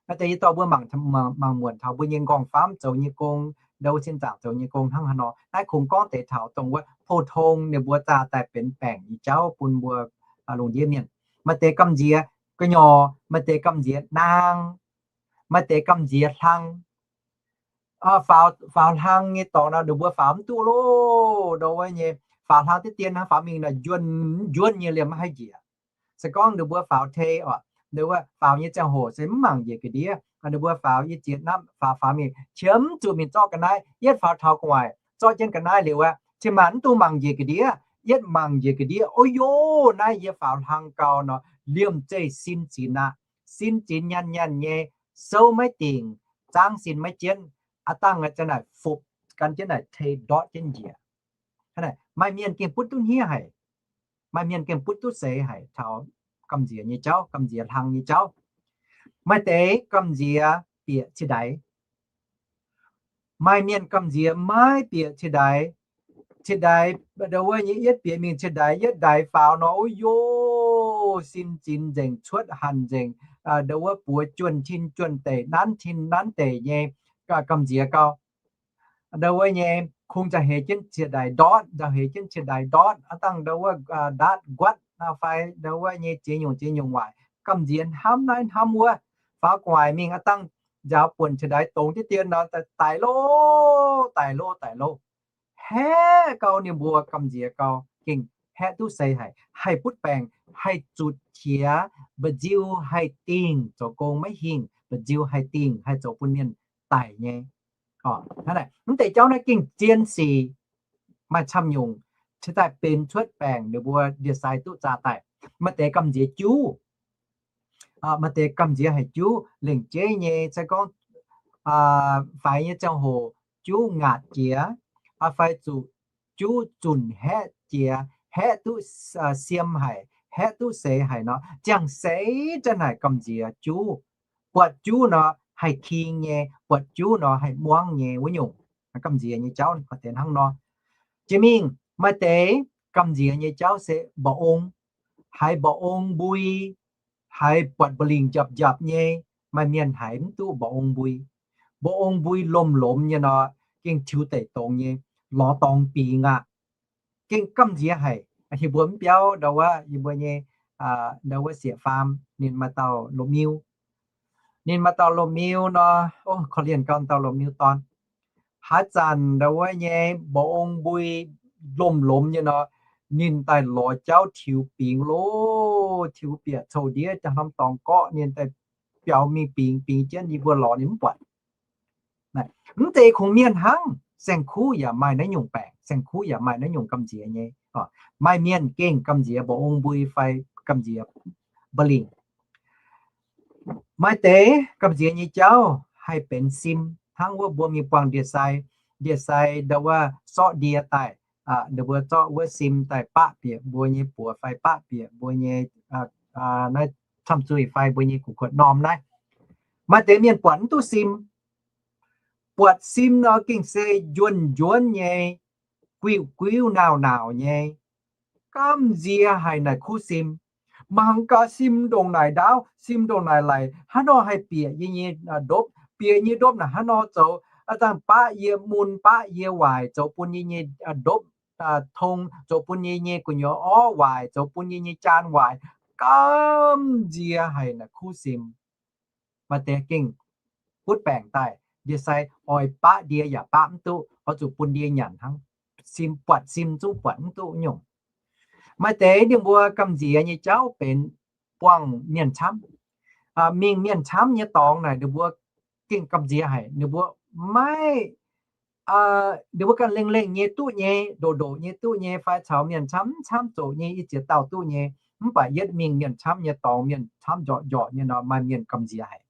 Aa deix yie dorh mbuo mangc, mangc muonc taux mbuo nyei m'nqorngv-faamv zoux nyei gong, ndau wuov sin zaangc zoux nyei gong hnangv haaix nor. Naaiv kungx gorngv deix taux dongh wuov pou-tong ninh mbuo zaah daaih benx baengc nyei jauv bun mbuo lungh ndiev mienh. Maaih deix gamh nziex gu'nyuoz, maaih deix gamh nziex naang, maaih deix gamh nziex hlang. Faaux, faaux hlang nyei dorngx nor, ninh mbuo faaux mv duqv loh. Ndau wuov nyei faaux hlang diqv dien hnangv, faaux mingh nor njuonv, njuonv nyei liemh maiv haih njiec. Se gorngv ninh mbuo faaux tei oc, ninh mbuo faaux nyei ziangh hoc se mv mangc njiec ga'ndiev. Ninh mbuo faaux yie ziex napv faaux, faaux mingh qiemx zuqc mingh zorqv ga'naaiv, yietv faaux taux gu'nguaaic zorqv jienv ga'naaiv liuz aqv, cin-maanc mv dungx mangc njiec ga'ndiev, yietv mangc njiec ga'ndiev, o yo, naaiv yie faaux hlang gau nor, liemh zeih sin zinx aqv. Sin zinx nyanc nyanc nyei, souv maiv dingc, zaangv sin maiv jienv, aa dangh za'naaic fopv gan jienv naaic tei ndortv jienv njiec. Maaih mienh gengh butv duqv hniev haic. Maaih mienh gengh butv duqv seix haic taux gamh nziex nyei jauv, gamh nziex hlang nyei jauv. Maaih deix gamh nziex bieqc ciex ndaix. Maaih mienh gamh nziex maiv bieqc ciex ndaix. Ciex ndaix, ndau wuov nyei yietv bieqc mingh ciex ndaix, yietv ndaix faaux nor, o yo, sin zinx nzengc, cuotv hanc nzengc, ndau wuov buoz juonh tin juonh deic, nanv tin nanv deic nyei, gamh nziex gau. Ndau wuov nyei kungx za'heix jienv ciex ndaix ndortv, za'heix jienv ciex ndaix ndortv, aa dangh ndau wuov ndaatv nquatv fai ndau wuov nyei ziex nyungc ziex nyungc waaic, gamh nziex hnamv naaiv hnamv wuov, faaux gu'nguaaic mingh aa dangh nziaaux buonc ciex ndaix dongz diqv dien nor, daic loh, daic loh, daic loh. Haeqv gau, ninh mbuo gamh nziex gau, gengh haeqv duqv seix haic, haih butv baengc, haih zutc qiex mba'nziu, haih dingh zoux gong maiv hingh. nziu haih dingh haih zoux bun mienh daic nyei. Mv deix jauv naaiv gengh zien sic, maaih camv nyungc cingx daaih benx cuotv baengc ninh mbuo ndie-sai duqv zaah daaih. Maaih deix gamh nziex juv, maaih deix gamh nziex haic juv lengc jeiv nyei, se gorngv faix nyei ziangh hoc juv ngaatc jiex, fai zuqc juv zunc haeqv jiex, haeqv duqv siem haic, haeqv duqv seix haic nor, ziangh seix za'naaic gamh nziex juv. Buatc juv nor haih king nyei, buatc juv nor haih muangv nyei wuov nyungc. Gamh nziex nyei jauv maaih deix hnangv nor. Jiex mingh maaih deix gamh nziex nyei jauv se mba'ong, haiz mba'ong mbui, haiz buatc mba'lingc njapc njapc nyei. Maaih mienh haiz mv duqv mba'ong mbui. Mba'ong mbui lomh lomh nyei nor, gengh tiux deic dongz nyei, lorz dorngx bingx aqv. Gengh gamh nziex haic. Yie mbuo mv biauv ndau wuov, yie mbuo nyei ndau wuov sieqv-faam ninh maaih dauh lomh miu. Ninh maaih dauh lomh miu nor, korv-lienh gau dauh lomh miu dorn. Haaix zanc ndau wuov nyei mba'ong mbui lomh lomh nyei nor, ninh daaih lorz jauv tiux bingx loh, tiux bieqc coux ndiev jaa norm dorngx gorqv, ninh daaih biaux mingh bingx, bingx jienv yie mbuo lorz ninh mv buatc. Mv zeiz kungx mienh hnangv, saeng-kuv yaac maaih naaiv nyungc baengc, saeng-kuv yaac maaih naaiv nyungc gamh nziex nyei. Maaih mienh gengh gamh nziex mba'ong mbui fai gamh nziex mba'lingc. Maaih deix gamh nziex nyei jauv haih benx sim, hnangv wuov mbuo mingh buangh ndie-sai, ndie-sai ndau wuov sorqv ndie daaih, ninh mbuo zorqv wuov sim daaih baqv bieqc mbuo nyei buoz fai baqv bieqc mbuo nyei naaiv camv zuih fai mbuo nyei gu'kuotv norm naaiv. Maaih deix mienh buatc mv duqv sim. Buatc sim nor gengh se njuonv njuonv nyei, guiuv guiuv nauc nauc nyei. Gamh nziex haic naaic kuv sim. Mangc gaax sim ndongc naaic ndaauv, sim ndongc naaic laic, hnangv nor haih bieqc yie nyei ndopv. Bieqc nyei ndopv naaic hnangv nor zoux, a'zangh baqv yie mun baqv yie waaic, zoux bun yie nyei ndopv tong, zoux bun yie nyei gu'nyuoz orv waaic, zoux bun yie nyei jaan waaic. Gamh nziex haic naaic kuv sim. Maaih deix gengh butv baengc daaih, ndie-sai oix baqv ndie yaac baqv mv duqv, oix zuqc bun ndie nyanc hnangv. Sim buatc sim zungv buatc mv duqv nyungc. Maaih deix ninh mbuo gamh nziex nyei jauv benx buangh mienh camv. Mingh mienh camv nyei dorngx naaic ninh mbuo gengh gamh nziex haic. Ninh mbuo maiv, ninh mbuo ganh lengh lengh nyei duqv nyei, ndoqc ndoqc nyei duqv nyei, fai caux mienh camv mv camv zoqc nyei, i ziex dauh duqv nyei. Mv baac yietv mingh mienh camv nyei dorngx, mienh camv njorqc njorqc nyei nor, maaih mienh gamh nziex haic.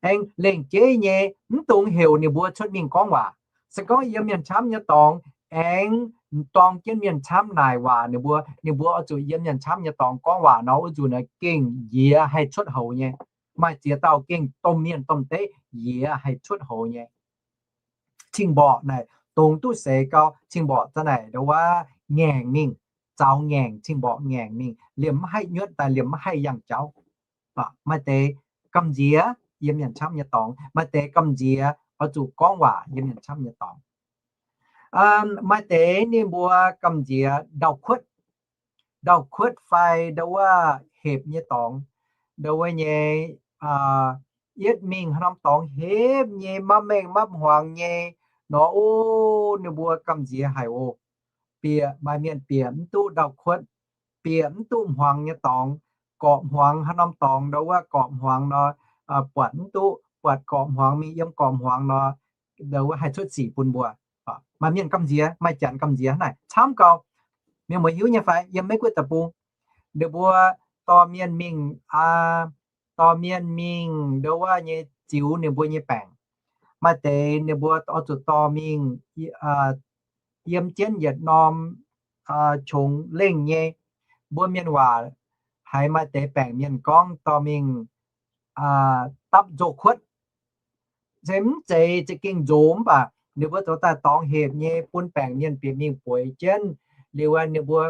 Aengx lengc jeiv nyei mv dungx heuc ninh mbuo cuotv mingh gorngv waac. Se gorngv yiem mienh camv nyei dorngx aengx dorng jienv mienh camv naaic waac ninh mbuo, ninh mbuo oix zuqc yiem mienh camv nyei dorngx gorngv waac nor, wuov nzunc naaic gengh njiec haih cuotv houx nyei. Maaih ziex dauh gengh domh mienh domh deiv njiec haih cuotv houx nyei. Cing-mborqc naaic dongz duqv seix gau, cing-mborqc za'naaic ndau wuov ngaengc mingh, zaux ngaengc, cing-mborqc ngaengc mingh, liemh mv haih nyuotv daaih, liemh mv haih yangh jauv. Maaih deix gamh nziex yiem mienh camv nyei dorngx, maaih deix gamh nziex oix zuqc gorngv waac yiem mienh camv nyei dorngx. Maaih deix ninh mbuo gamh nziex ndau-kuotv, ndau-kuotv fai ndau wuov hepc nyei dorngx, ndau wuov nyei yietv mingh haaix norm dorngx hepc nyei, maiv mengh maiv hmuangx nyei nor, o, ninh mbuo gamh nziex haic oc. Bieqc, maaih mienh bieqc mv duqv ndau-kuotv, bieqc mv duqv hmuangx nyei dorngx, gorqv hmuangx haaix norm dorngx ndau wuov gorqv hmuangx nor, buatc mv duqv, buatc gorqv hmuangx mingh yiem gorqv hmuangx nor, ndau wuov haih cuotv sic bun mbuo. Maaih mienh gamh nziex, maaih janx gamh nziex hnangv naaic camv gau. Mienh muoz hiuv nyei fai? Yiem Meiv Guoqv deic-bung, ninh mbuo dorh mienh mingh, dorh mienh mingh ndau wuov nyei ziux ninh mbuo nyei baengc. Maaih deix ninh mbuo oix zuqc dorh mingh yiem jienv yietc norm qongx lengh nyei. Mbuo mienh waac haiz maaih deix baengc mienh gorngv dorh mingh dapv nzoh kuotv. Se mv zeiz za'gengh nzox mv baac ninh mbuo zoux daaih dorngx hepc nyei bun baengc mienh bieqc mingh bueix jienv. Liuz ninh mbuo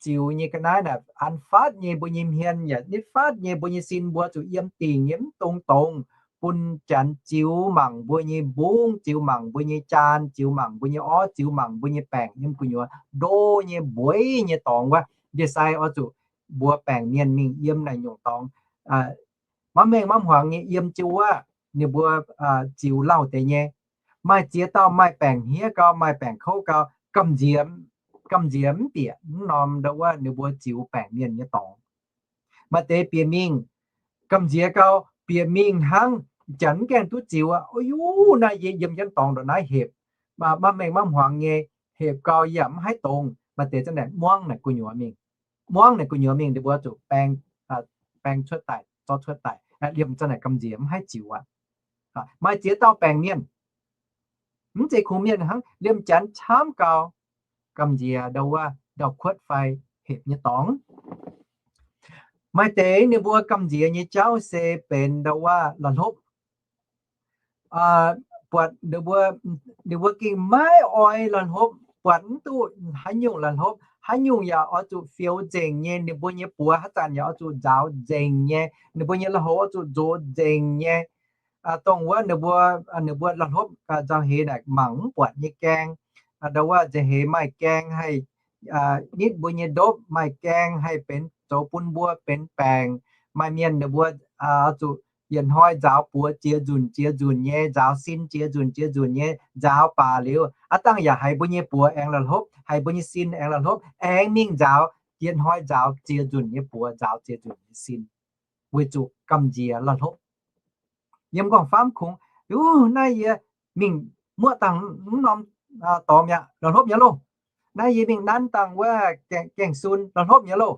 ziux nyei ga'naaiv naaic an fatv nyei mbuo nyei hmien yaac nitv fatv nyei mbuo nyei sin, mbuo zuqc yiem dingc nyei mv dungx dongz, bun janx ziux mangc mbuo nyei mbungv, ziux mangc mbuo nyei jaan, ziux mangc mbuo nyei orv, ziux mangc mbuo nyei baengc yiem gu'nyuoz ndo nyei mbueiv nyei dorngx wuov. Ndie-sai oix zuqc mbuox baengc mienh mingh yiem naaic nyungc dorngx maiv mengh maiv hmuangx nyei yiem jienv wuov. Ninh mbuo ziux lauh deix nyei. Maaih ziex dauh maaih baengc hniev gau, maaih baengc kouv gau, gamh nziex, gamh nziex mv bieqc mv norm ndau wuov ninh mbuo ziux baengc mienh nyei dorngx. Maaih deix bieqc mingh gamh nziex gau, bieqc mingh hnangv, janx mv gaengh duqv ziux aqv. O yuv, naaiv yie yiem jienv dorngx ndongc naaiv hepc, maiv mengh maiv hmuangx nyei, hepc gau yaac mv haih dongz. Maaih deix zanc naaic muangv naaic gu'nyuoz mingh, muangv naaic gu'nyuoz mingh, ninh mbuo zuqc baeng, baeng cuotv daaih, zorqv cuotv daaih, liemh zanc naaic gamh nziex mv haih ziux aqv. Maaih ziex dauh baengc mienh, mv zeiz kungx mienh hnangv, liemh janx camv gau, gamh nziex ndau wuov ndau-kuotv fai hepc nyei dorngx. Maaih deix ninh mbuo gamh nziex nyei jauv se benx ndau wuov la'hlopv. Buatc ninh mbuo, ninh mbuo gengh maiv oix la'hlopv, buatc mv duqv haaix nyungc la'hlopv, haaix nyungc yaac oix zuqc fioux nzengc nyei, ninh mbuo nyei buoz haaix zanc yaac oix zuqc nzaaux nzengc nyei, ninh mbuo nyei lui-houx oix zuqc nzox nzengc nyei. Dongh wuov ninh mbuo, ninh mbuo la'hlopv nzauh heix naaic mangc mv buatc nyei gaeng. Ndau wuov nzauh heix maaih gaeng haih nitv mbuo nyei ndopv, maaih gaeng haih benx zoux bun mbuo benx baengc. Maaih mienh ninh mbuo zuqc yietc hnoi nzaaux buoz ziex nzunc ziex nzunc nyei, nzaaux sin ziex nzunc ziex nzunc nyei, nzaaux baac liuz aav dangh yaac haiz mbuo nyei buoz aengx la'hlopv, haiz mbuo nyei sin aengx la'hlopv, aengx mingh nzaaux, yietc hnoi nzaaux ziex nzunc nyei buoz, nzaaux ziex nzunc nyei sin, weic zuqc gamh nziex la'hlopv. Yiem nqorngv-famv kungx, naaiv yie mingh muoqv dangh mv norm dorngx mi'aqv, la'hlopv nyei loh. Naaiv yie mingh nanv dangh wuov gaeng-sun, la'hlopv nyei loh.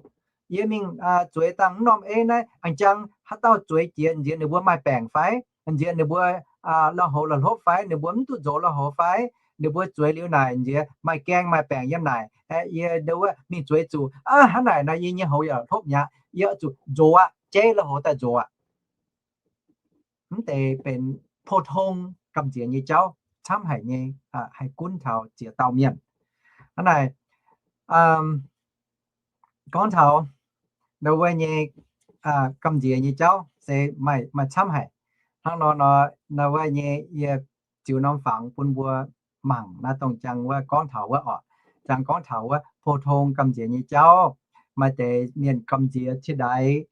Yie mingh zueiz dangh mv norm ei naaiv, a'jang haaix dauh zueiz jiex nziex ninh mbuo maaih baengc fai? Nziex ninh mbuo lui-houx la'hlopv fai? Ninh mbuo mv duqv nzox lui-houx fai? Ninh mbuo zueiz liuz naaic nziex maaih gaeng maaih baengc yiem naaic. Yie ndau wuov mingh zueiz zuqc, hnangv naaic nor yie nyei houx yaac hlopv mi'aqv. Yie oix zuqc nzox aqv, jeiv lui-houx daaih nzox aqv. Mv deix benx pou-tong gamh nziex nyei jauv camv haic nyei, haih gunv taux ziex dauh mienh. Hnangv naaic, gorngv taux ndau wuov nyei gamh nziex nyei jauv se maaih, maaih camv haic. Hnangv nor nor, ndau wuov nyei yie ziux norm fangx bun mbuo mangc naaiv dongh jang wuov gorngv taux wuov oc. Jang gorngv taux wuov pou-tong gamh nziex nyei jauv. Maaih deix mienh gamh nziex ciex ndaix,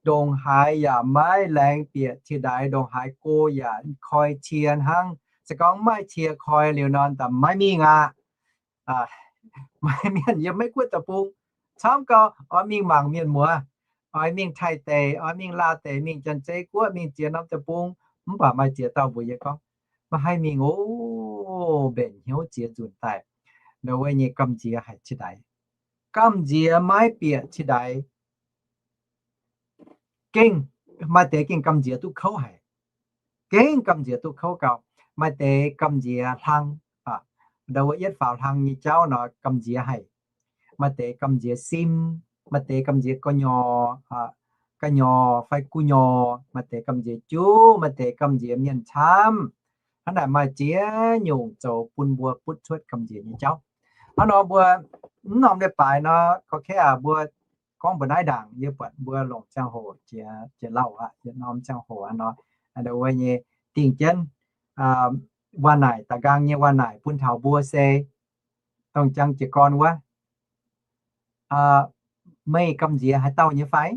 ndongc haaix yaac maiv laengz bieqc ciex ndaix, ndongc haaix go yaac koi cie hnangv. Se gorngv maiv maaih cie koi liuz nor, da'faanh maiv mingh aqv. Maaih mienh yiem Meiv Guoqv deic-bung camv gau, oix mingh mangc mienh muoz, oix mingh Taiv deic, oix mingh Laauh deic, mingh Janx-Zei Guoqv, mingh ziex norm deic-bung, mv baac maaih ziex dauh mbuox yie gorngv, maiv haih mingh oc, mbenc hnyouv ziex nzunc daaih. Ndau wuov nyei gamh nziex haic ciex ndaix. Gamh nziex maiv bieqc ciex ndaix. Gengh, maaih deix gengh gamh nziex duqv kouv haic. Gengh gamh nziex duqv kouv gau. Maaih deix gamh nziex hlang, ndau wuov yietv faaux hlang nyei jauv nor gamh nziex haic. Maaih deix gamh nziex sim, maaih deix gamh nziex gu'nyuoz, gu'nyuoz fai gu'nyuoz, maaih deix gamh nziex juv, maaih deix gamh nziex mienh camv. Hnangv naaic maaih ziex nyungc zoux bun mbuo butv cuotv gamh nziex nyei jauv. Hnangv nor mbuo mv norm leiz-baaix nor, gorngv kaav aqv, mbuo gorngv mbu'naaiv ndaangc yie buatc mbuo longc ziangh hoc jiex, jiex lauh aqv, yietc norm ziangh hoc aqv nor, ndau wuov nyei dingh jienv waac-naaic, da'nqaang nyei waac-naaic bun taux mbuo se dongh jang jiez gorn wuov, meih gamh nziex haaix dauh nyei fai?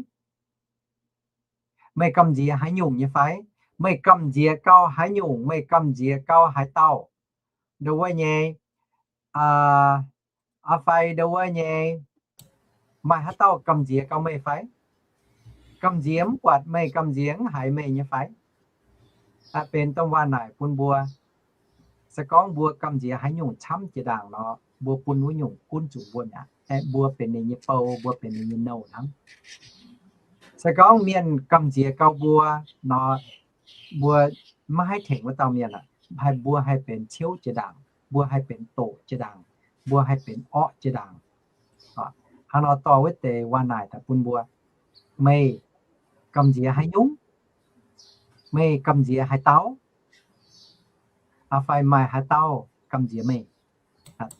Meih gamh nziex haaix nyungc nyei fai? Meih gamh nziex gau haaix nyungc? Meih gamh nziex gau haaix dauh? Ndau wuov nyei, aa fai ndau wuov nyei, maaih haaix dauh gamh nziex gau meih fai? Gamh nziex mv buatc meih, gamh nziex mv haiz meih nyei fai? Aa, benx domh waac-naaic bun mbuo. Se gorngv mbuo gamh nziex haaix nyungc camv jiex ndaangc nor, mbuo bun wuov nyungc gunv zuqc mbuo mi'aqv. Aeqv, mbuo benx ninh nyei bou, mbuo benx ninh nyei nouh hnangv. Se gorngv mienh gamh nziex gau mbuo nor, mbuo maiv haih tengx wuov dauh mienh aqv. Haih, mbuo haih benx ciouv jiex ndaangc, mbuo haih benx doqc jiex ndaangc, mbuo haih benx orqv jiex ndaangc. Hnangv nor dorh wuov deix waac-naaic daaih bun mbuo. Meih gamh nziex haaix nyungc? Meih gamh nziex haaix dauh? Aa fai maaih haaix dauh gamh nziex meih?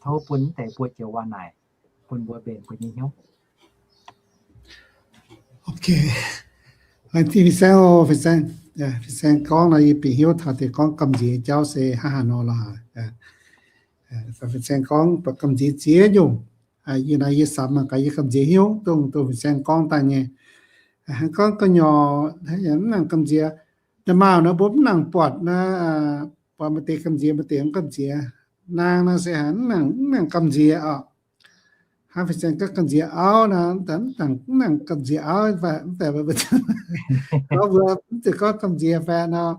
Tov bun deix buo joux waac-naaic bun mbuo mbenc mbuo nyei hnyouv. Ok. Laengz zingh fin-saeng oc, fin-saeng. Fin-saeng gorngv nor yie bieqc hnyouv taux deix gorngv gamh nziex jauv se hnangv haaix nor lorqc. Fin-saeng gorngv gamh nziex ziex nyungc. Yie naaiv yie samx mangc gaax yie gamh nziex hnyouv dongh, dongh fin-saeng gorngv daaih nyei. Gorngv gu'nyuoz mv nangc gamh nziex. Da'maauh nor mbuo mv nangc buatc naaiv, buatc maaih deix gamh nziex, maaih deix mv gamh nziex. Naang naaiv se haiz mv nangc, mv nangc gamh nziex oc. Hnangv fin-saeng gorngv gamh nziex auv nor, mv dangc, mv dangc gamh nziex auv fai, mv zeiz gorngv mbuo, mv zeiz gorngv gamh nziex fai nor,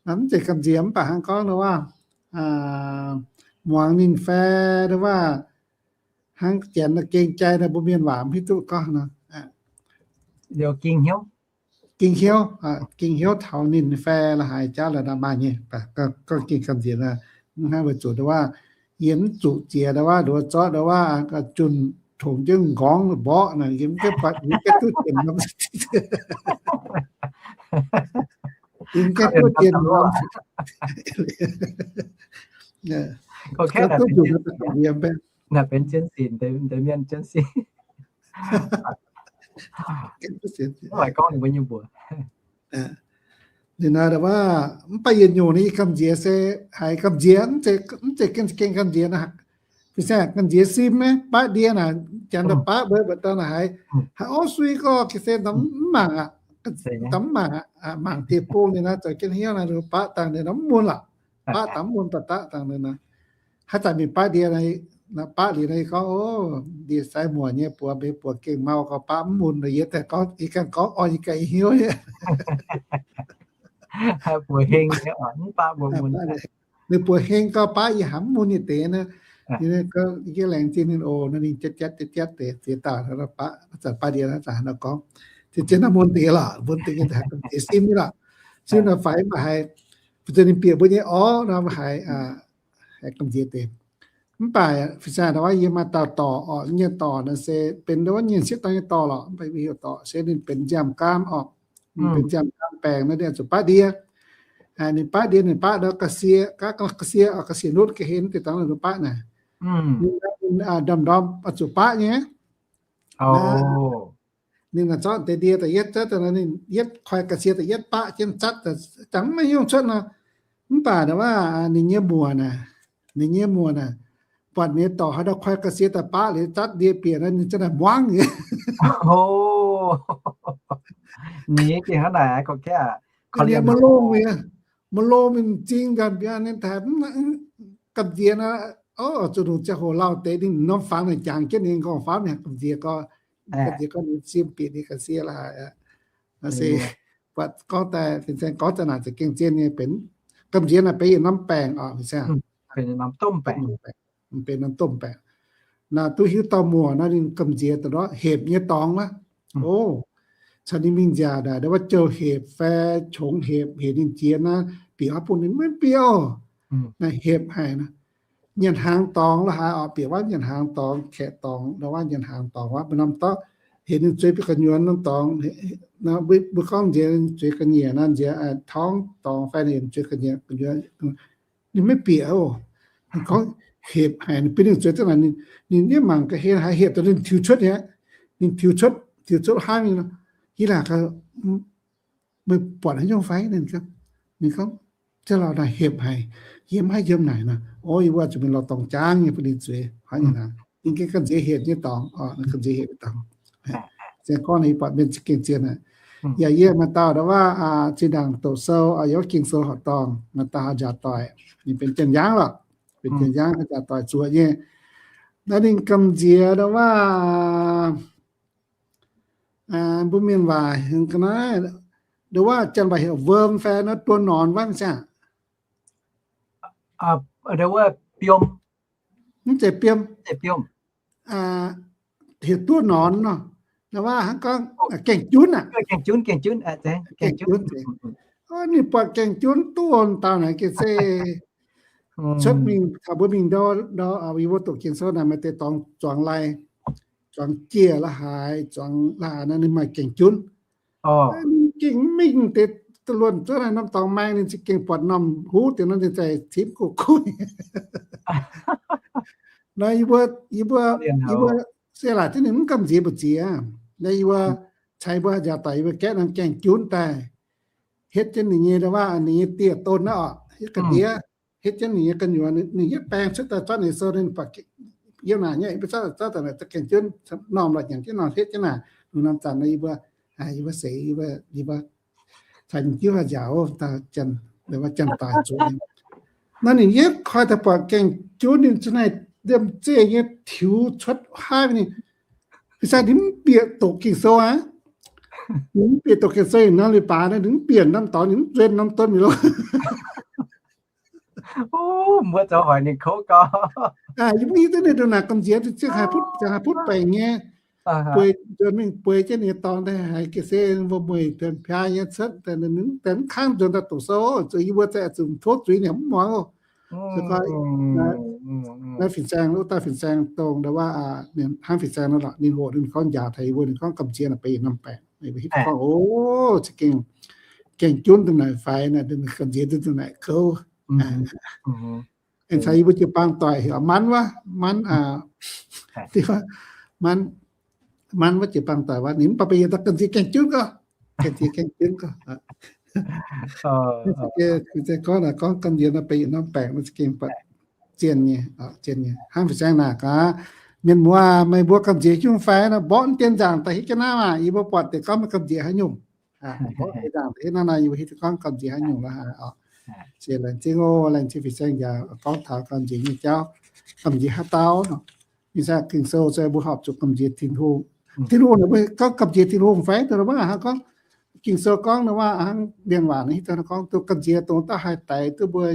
mv zeiz gamh nziex mv baac hnangv gorngv nor waac, muangx ninh fai nor waac, hnangv janx gengh jai nor mbuo mienh waac mv hiuv duqv gorngv nor. Gengh hnyouv, gengh hnyouv taux ninh fai la'haaix jaav la'naaiv maaih nyei, gorngv gengh gamh nziex, mv hnangv weic zuqc nduov waac, yie mv zuqc jiex nduov waac, nduov zorqv nduov waac, junh tongx jienv nqorngv mborqv naaic, yie mv gaengh buatc, yie mv gaengh duqv jiex norm, yie mv gaengh duqv jiex norm. Naaiv benx jienv sin, deix mienh jienv sin. Ninh naaic waac, mv baac yietc nyungc ninh gamh nziex se haiz gamh nziex, mv zeiz gengh gamh nziex naaic. Fin-saeng gamh nziex sim naaiv, baqv ndie naaic, janx daaih baqv mbuo mbuoqc dauh naaic haiz, haiz orv sui gorx ga'sie mv mangc aqv, mv mangc aqv, mangc dieh bung ninh naaiv zoux jienv hnyouv naaic, baqv dangh ninh nor mv mun lorqc. Baqv dangh mv mun daaih daqv dangh ninh nor. Haaix zanc mingh baqv ndie, baqv liuz naaiv gorngv, o, ndie sai muoc nyei, buoz mbenc buoz gengh mau gorx, baqv mv mun nor, yie daaih gorngv, yie ganh gorngv orn yie ganh hnyouv nyei. Buoz heng nyei, mv baac mbuo mun. Ninh buoz heng gorx baqv yie haiz mv mun nyei deix naaiv. Yie laengz zingh ninh oc, naaiv ninh jatv jatv jatv jatv deix ziex dauh baqv, zanc baqv ndie naaiv zanc haaix nor gorngv, zien zien naaiv mun deix lorqc, mun deix nyei haiz gamh nziex sim nyei lorqc. Sim naaic faix mv baac haiz, bun ninh bieqc mbuo nyei orv nor mbuo haiz, haiz gamh nziex deix. Mv baac fin-saeng nduov waac, yie maaih dauh dorc orqc, nyei dorc naaiv se benx nduov waac nyei sieqv dorngx nyei dorc lorqc, mv baac mbuo heuc dorc se ninh benx nziaamv-gaam orqc. Ninh benx nziaamv-gaam baengc naaiv, ninh zuqc baqv ndie. Ninh baqv ndie, ninh baqv ndau ga'sie, ga'sie, ga'sie nutv ga'hlen deix dangx ninh baqv naaic. Ninh ndorm-ndorm zuqc baqv nyei. Ninh naaic zorqv deix ndie da'yietv zatv, ninh yietv koi ga'sie da'yietv baqv jienv zatv, jangx maiv nyungc cuotv nor. Mv baac nduov waac ninh nyei muoc naaic, ninh nyei muoc naaic, buatc ninh dorc haaix dauh koi ga'sie daaih baqv liuz zatv ndie bieqc nor, ninh zanc naaic muangv nyei. Ninh nyei gengh hnangv naaic, maaih longh nyei, maaih longh mingh m'zing nzanc mbiauz ninh taaix gamh nziex naaic, o, zuqc nungc ziangh hoc lauh deix ninh norm fangx naaic jangx jienv ninh nqorngv-famv mingh gamh nziex gorx, gamh nziex gorx ninh sim bieqc ninh ga'sie la'haaix. Naaiv se buatc gorngv daaih, fin-saeng gorngv daaih naaic za'gengh zien nyei benx, gamh nziex naaic benx yietc norm baengc oc, fin-saeng. Benx norm domh baengc. Naaiv duqv hiuv dauh muoc naaiv ninh gamh nziex da'ndortv hepc nyei dorngx wuov. O, caux ninh mingh nziaauc naaic, nduov waac jouh hepc fai qongx hepc, hepc ninh jiex naaiv, bieqc wuov bung ninh maiv bieqc oc. Naaiv hepc haic naaiv. Nyanc hnaangx dorngx la'haaix oc, bieqc wuov nyanc hnaangx dorngx, kaeqv dorngx, nduov waac nyanc hnaangx dorngx wuov, mbuo norm dorngx, hepc ninh zueiz bieqc gu'nyuoz norm dorngx, mbuo gorngv nziex zueiz ga'nyiec naaiv, nziex torngv dorngx fai ninh zueiz ga'nyiec, gu'nyuoz ninh maiv bieqc oc. Ninh gorngv hepc haic, ninh bun ninh zueiz za'naaic, ninh, ninh mangc ga'hlen haiz hepc daaih ninh tiux cuotv nyei. Ninh tiux cuotv, tiux cuotv hnangv ninh, yie laaix meih buatc haaix nyungc fai? Ninh gorngv, ziouc lorz naaic hepc haic, yie maiv haih yiem naaic nor. O, yie mbuo zuqc mingh lorz dorngx jangv nyei bun ninh zueiz hnangv naaic. Ninh gengh gamh nziex hepc nyei dorngx, gamh nziex hepc nyei dorngx. Se gorngv ninh buatc mienh gengh zien aqv. Yaac yie maaih dauh nduov waac zinh ndaangc doqc sou, yiem wuov Ging-Sou horqc dorngh, maaih dauh haaix nziaauc doic, ninh benx janx-yaangv lorqc, benx janx-yaangv haaix nziaauc doic zuoqc nyei. Naaiv ninh gamh nziex nduov waac, mbuo mienh waac heuc ga'naaiv, nduov waac janx waac heuc worm fai nor, duoh norn wuov mv zeiz? Mv zeiz biom. Heuc duoh norn nor. Nduov waac hnangv gorngv gaeng-junv aqv. Gaeng-junv. Ninh buatc gaeng-junv duoh dauh naaic gengh se cuotv mingh taux mbuo mingh ndau, ndau yie mbuo doqc Ging-Sou naaic maaih deix dorngx zuangx lai, zuangx jieh la'haaix, zuangx la'haaix naaic ninh maaih gaeng-junv. Ninh gengh mingh deix luonh zuov naaic norm dorngx maeng, ninh za'gengh buatc norm huv deix nor ninh za'gengh cimv guv guv. Naaiv yie mbuo, yie mbuo, yie mbuo se laaic jienv ninh mv gamh nziex mbu'ziex. Naaiv yie mbuo caux yie mbuo nziaauc doic yie mbuo gaeqv norm gaeng-junv daaih, hietv jienv ninh nyei, waac ninh nyei dieh don naaiv oc, hietv ga'ndiev, hietv jienv ninh nyei gu'nyuoz, ninh hietv baeng cuotv daaih zorqv ninh sou ninh buatc yiem naaic nyei, mv baac zorqv daaih naaic za'gengh junv normh lorqc, nyanc jienv normh hietv jienv naaic. Lungh norm zanc naaic yie mbuo, yie mbuo seix, yie mbuo, yie mbuo caux jiuv haaix nziaauc, janx-doic zuqc. Naaiv ninh yietv koi daaih buatc gaeng-junv ninh za'naaic liemh zeih nyei tiux cuotv haav ninh. Fin-saeng ninh mv bieqc doqc Ging-Sou aqv. Ninh mv bieqc doqc Ging-Sou, ninh nor leiz-baaix ninh mv bieqc norm dorngx, ninh mv nzuonx norm donv mi'aqv loh. Mbuo zoux hoic ninh kouv gau. Yie mbuo hiuv duqv ninh ndongc naaic gamh nziex, ziouc haih butv, ziouc haih butv baengc nyei. Bueix nzuonx mingh bueix jienv ninh dorngx daaih haiz ga'sie wuom-mueic piaa nyei cuotv, mv kangv nzuonx daaih doqc sou, zuqc yie mbuo za'gengh zuqc tov zuiz ninh mv muangx oc. Naaiv fin-saeng, wuov dauh fin-saeng dongh hnangv fin-saeng nor, ninh hoqc ninh gorngv njaaux taux yie mbuo, ninh gorngv gamh nziex naaic benx yietc norm baengc. Yie mbuo hiuv duqv gorngv, o, za'gengh, gengh junv dongh naaic faix naaic, gamh nziex dongh naaic kouv. Aengx caux yie mbuo jiu-baang doic heuc Manv wuov, Manv, Manv, Manv wuov jiu-baang doic wuov, ninh mv baac benx yietc dauh gamh nziex gengh junv gorngv, gamh nziex gengh junv gorngv. Gorngv, gorngv gamh nziex nor benx yietc norm baengc nor za'gengh buatc zien nyei, zien nyei. Hnangv fin-saeng naaic gaax, mienh muoz, meih mbuo gamh nziex hiuv fai nor, mborqv dien nzaangc daaih hietv jienv naaiv maah, yie mbuo buatc deix gorngv meih gamh nziex haaix nyungc. Mborqv dien nzaangc daaih hietv naaiv nor, yie mbuo hiuv duqv gorngv gamh nziex haaix nyungc lorqc. Se laengz zingh oc, laengz zingh fin-saeng njaaux gorngv taux gamh nziex nyei jauv, gamh nziex haaix dauh nor. Ih zanc Ging-Sou se mbuo horpc zuqc gamh nziex Tin-Hungh. Tin-Hungh naaic mbuo gorngv gamh nziex Tin-Hungh fai, dongh mbuo hnangv gorngv Ging-Sou gorngv nor, mbuo hnangv mienh waac naaiv hiuv duqv gorngv duqv gamh nziex dongh dauh haih daix duqv mbuo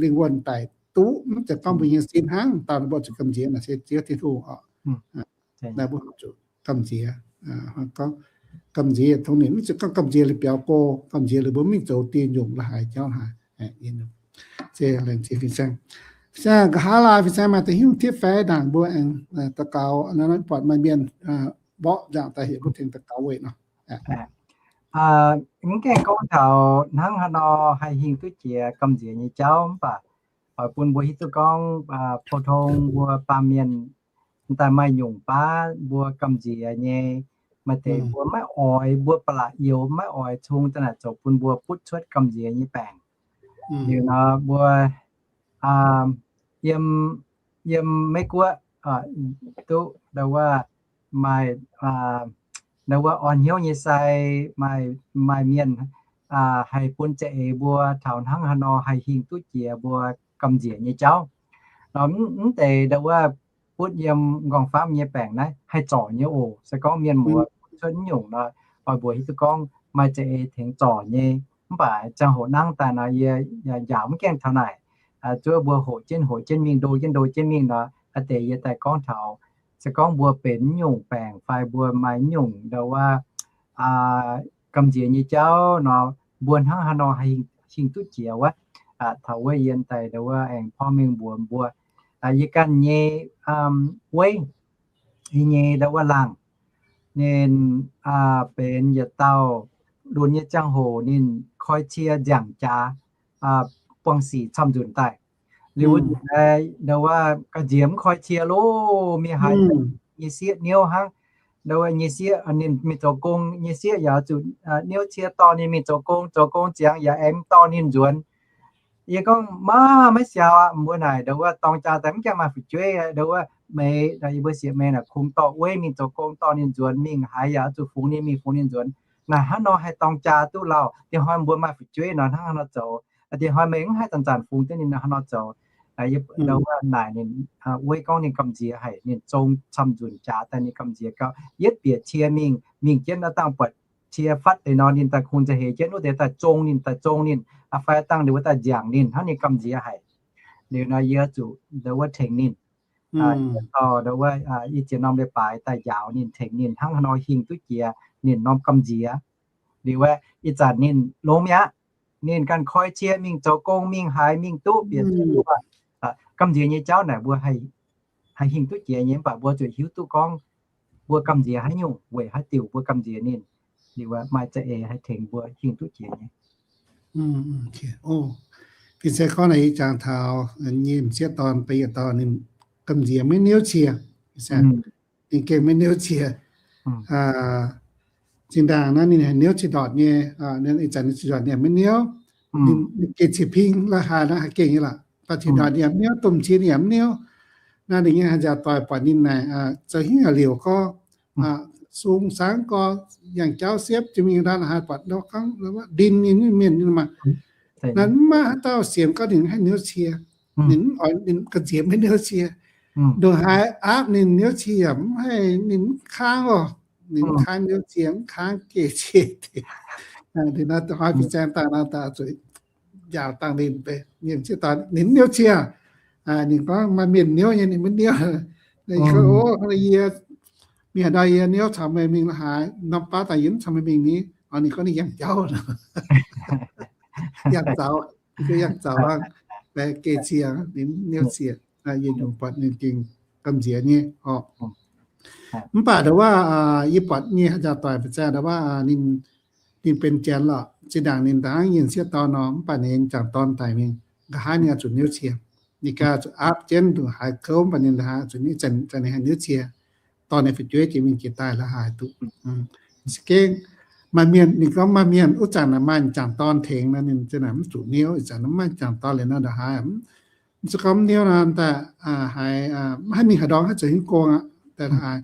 lingh wuonh daic duqv, mv zeiz gorngv mbuo nyei sin hnangv, dauh mbuo zuqc gamh nziex naaic se Ziouv Tin-Hungh oc. Naaiv mbuo zuqc gamh nziex, gorngv gamh nziex tongx ninh, mv zeiz gorngv gamh nziex liuz biaux go, gamh nziex liuz mbuo mingh zoux dieh nyungc la'haaix jauv haaix. Se laengz zingh fin-saeng. Fin-saeng nqa'haav laaix fin-saeng maaih deix hiuv tipv fai ndaangc mbuo aengx daux gaux, buatc maaih mienh mborqv nzaangc daaih heuc mbuo tengx daux gaux weic nor. Mv gaengh gorngv taux hnangv haaix nor haih hingh duqv jiex gamh nziex nyei jauv mv baac oix bun mbuo hiuv duqv gorngv, pou tong mbuo baamh mienh daaih maaih nyungc baav mbuo gamh nziex nyei. Maaih deix mbuo maiv oix, mbuo ba'laqc youx maiv oix cung daaih naaic zoux bun mbuo butv cuotv gamh nziex nyei baengc. Liuz nor mbuo yiem, yiem Meiv Guoqv duqv ndau wuov maaih, ndau wuov orn hnyouv nyei sai, maaih, maaih mienh haih bun za'eix mbuo taux hnangv haaix nor haih hingh duqv jiex mbuo gamh nziex nyei jauv. Nor mv deix ndau wuov butv yiem nqorngv-famv nyei baengc naaiv haih zorc nyei oc. Se gorngv mienh muoz butv cuotv nyungc nor, oix mbuox hiuv duqv gorngv maaih za'eix tengx zorc nyei. Mv baac ziangh hoc nangv daaih nor yie njaaux mv gaengh taux naaic. Zuov mbuo hoqc jienv hoqc jienv mingh, ndo jienv ndo jienv mingh nor, aa deix yie daaih gorngv taux, se gorngv mbuo benx nyungc baengc fai mbuo maaih nyungc ndau wuov gamh nziex nyei jauv nor, mbuo hnangv haaix nor haih hingh duqv jiex wuov. Taux wuov yie daaih ndau wuov aengx porv mengh mbuox mbuo, yie ganh nyei weiv, yie nyei ndau wuov laangh, ninh benx yietc dauh lunx nyei ziangh hoc ninh koi cie nziaangc jaax, buangh sic camv nzunc daaih. Liuz wuov ndau wuov gamh nziex mv koi cie lo, mingh haaix nyei sieqv niouv hnangv. Ndau wuov nyei sieqv ninh mingh zoux gong, nyei sieqv yaac zuqc niouv cie dorh ninh mingh zoux gong, zoux gong ziangx yaac aengx dorh ninh nzuonx. Yie gorngv, maiv, maiv siaaux aqv. Mbuo naaic ndau wuov dorng jaa daaih mv gaengh maaih fu'jueiv. Ndau wuov meih, yie mbuo sieqv meih naaic kungx dorh weiv mingh zoux gong dorh ninh nzuonx, mingh haaix yaac zuqc fungx ninh, mingh fungx ninh nzuonx. Naaic hnangv nor haih dorng jaa duqv lauh? Diex hnoi mbuo maaih fu'jueiv nor hnangv haaix nor zoux? Diex hnoi meih mv haih zanc-zanc fungx jienv ninh nor hnangv haaix nor zoux? Ndau wuov naaic ninh, weiv gorngv ninh gamh nziex haic, ninh zong camv nzunc jaax daaih ninh gamh nziex gauh yietv bieqc cie mingh, mingh jienv aqv dangh buatc cie fatv deix nor ninh daaih kungx nza'heix jienv wuov deix daaih zong ninh, daaih zong ninh, fai dangh ninh wuov daaih nziaangc ninh hnangv, ninh gamh nziex haic. Liuz nor yie zuqc ndau wuov tengx ninh, ndau wuov ih ziex norm leiz-baaix daaih njaaux ninh, tengx ninh hnangv haaix nor hingh duqv jiex ninh norm gamh nziex. Liuz aeqv, ih zanc ninh longx mi'aqv. Ninh ganh koi cie mingh zoux gong, mingh haaix mingh duqv bieqc cie. Gamh nziex nyei jauv naaic mbuo haih hingh duqv jiex nyei, mv baac mbuo zuqc hiuv duqv gorngv mbuo gamh nziex haaix nyungc, weic haaix diuc mbuo gamh nziex ninh. Liuz maaih za'eix haih tengx mbuo hingh duqv jiex nyei. Fin-saeng gorngv naaic ih jangx taux nyei m'sieqv dorn, da'yietv dorn ninh gamh nziex maiv niouv cie. Ninh gengh maiv niouv cie. Zinh ndaangc naaiv ninh haih niouv cie ndortc nyei, ih zanc ninh cie ndortc ninh maiv niouv. Ninh gengh cie ping la'haaix naaiv haih gengh nyei lorqc. Mv baac cie ndortc ninh yaac maiv niouv, domh cie ninh yaac maiv niouv. Naaiv ninh nyei haaix nziaauc doic buatc ninh naaic zoux hnyouv liouc gorngv, sung sangv gorx yangh jauv siepv jiex mingh ndau la'haaix buatc nor gorngv ndin nyei mienh ninh maah. Naaiv mv maaih haaix dauh sienx gorngv ninh haih niouv cie. Ninh mv oix, ninh gamh nziex maiv niouv cie. Ndongc haaix aapv ninh niouv cie yaac mv haih, ninh mv kangv oc. Ninh mv kangv niouv cie, mv kangv geh cie deix. Ninh nor hnoi fin-saeng daaih nor, daaih zuqc njaaux dangh ninh, ninh mv niouv cie. Ninh gorngv maaih mienh niouv nyei, ninh mv niouv. Yie mingh haaix ndau yie niouv caux meih mingh la'haaix, norm baav daaih yie mv caux meih mingh ni. Ninh gorngv ninh yangh jauv, yangh zaux, yangh zaux, geh cie, ninh mv niouv cie. Yie nyungc buatc ninh gengh gamh nziex nyei oc. Mv baac ndau wuov yie buatc nyei haaix jaax doic fin-saeng ndau wuov ninh benx janx lorqc. Zinh ndaangc ninh daaih hnangv yienh sieqv dorn nor, mv baac ninh jangc dorn daic mingh, nqa'haav ninh oix zuqc niouv cie. Ninh ganh zuqc aapv jienv ndongc haaix kouv, mv baac ninh zuqc niouv cie, ninh haih niouv cie. Dorh ninh fu'jueiv jiex mingh jiex daaih la'haaix duqv. Za'gengh maaih mienh, ninh gorngv maaih mienh wuov zanc naaic maaih jangc dorn tengx nor, ninh za'naaic mv zuqc niouv. Ih zanc mv maaih jangc dorn liuz nor, ndongc haaix se gorngv mv niouv nor, daaih haiz mv haih mingh haaix ndorm, haih zoux haaix nyungc gong aqv. Daaih la'haaix,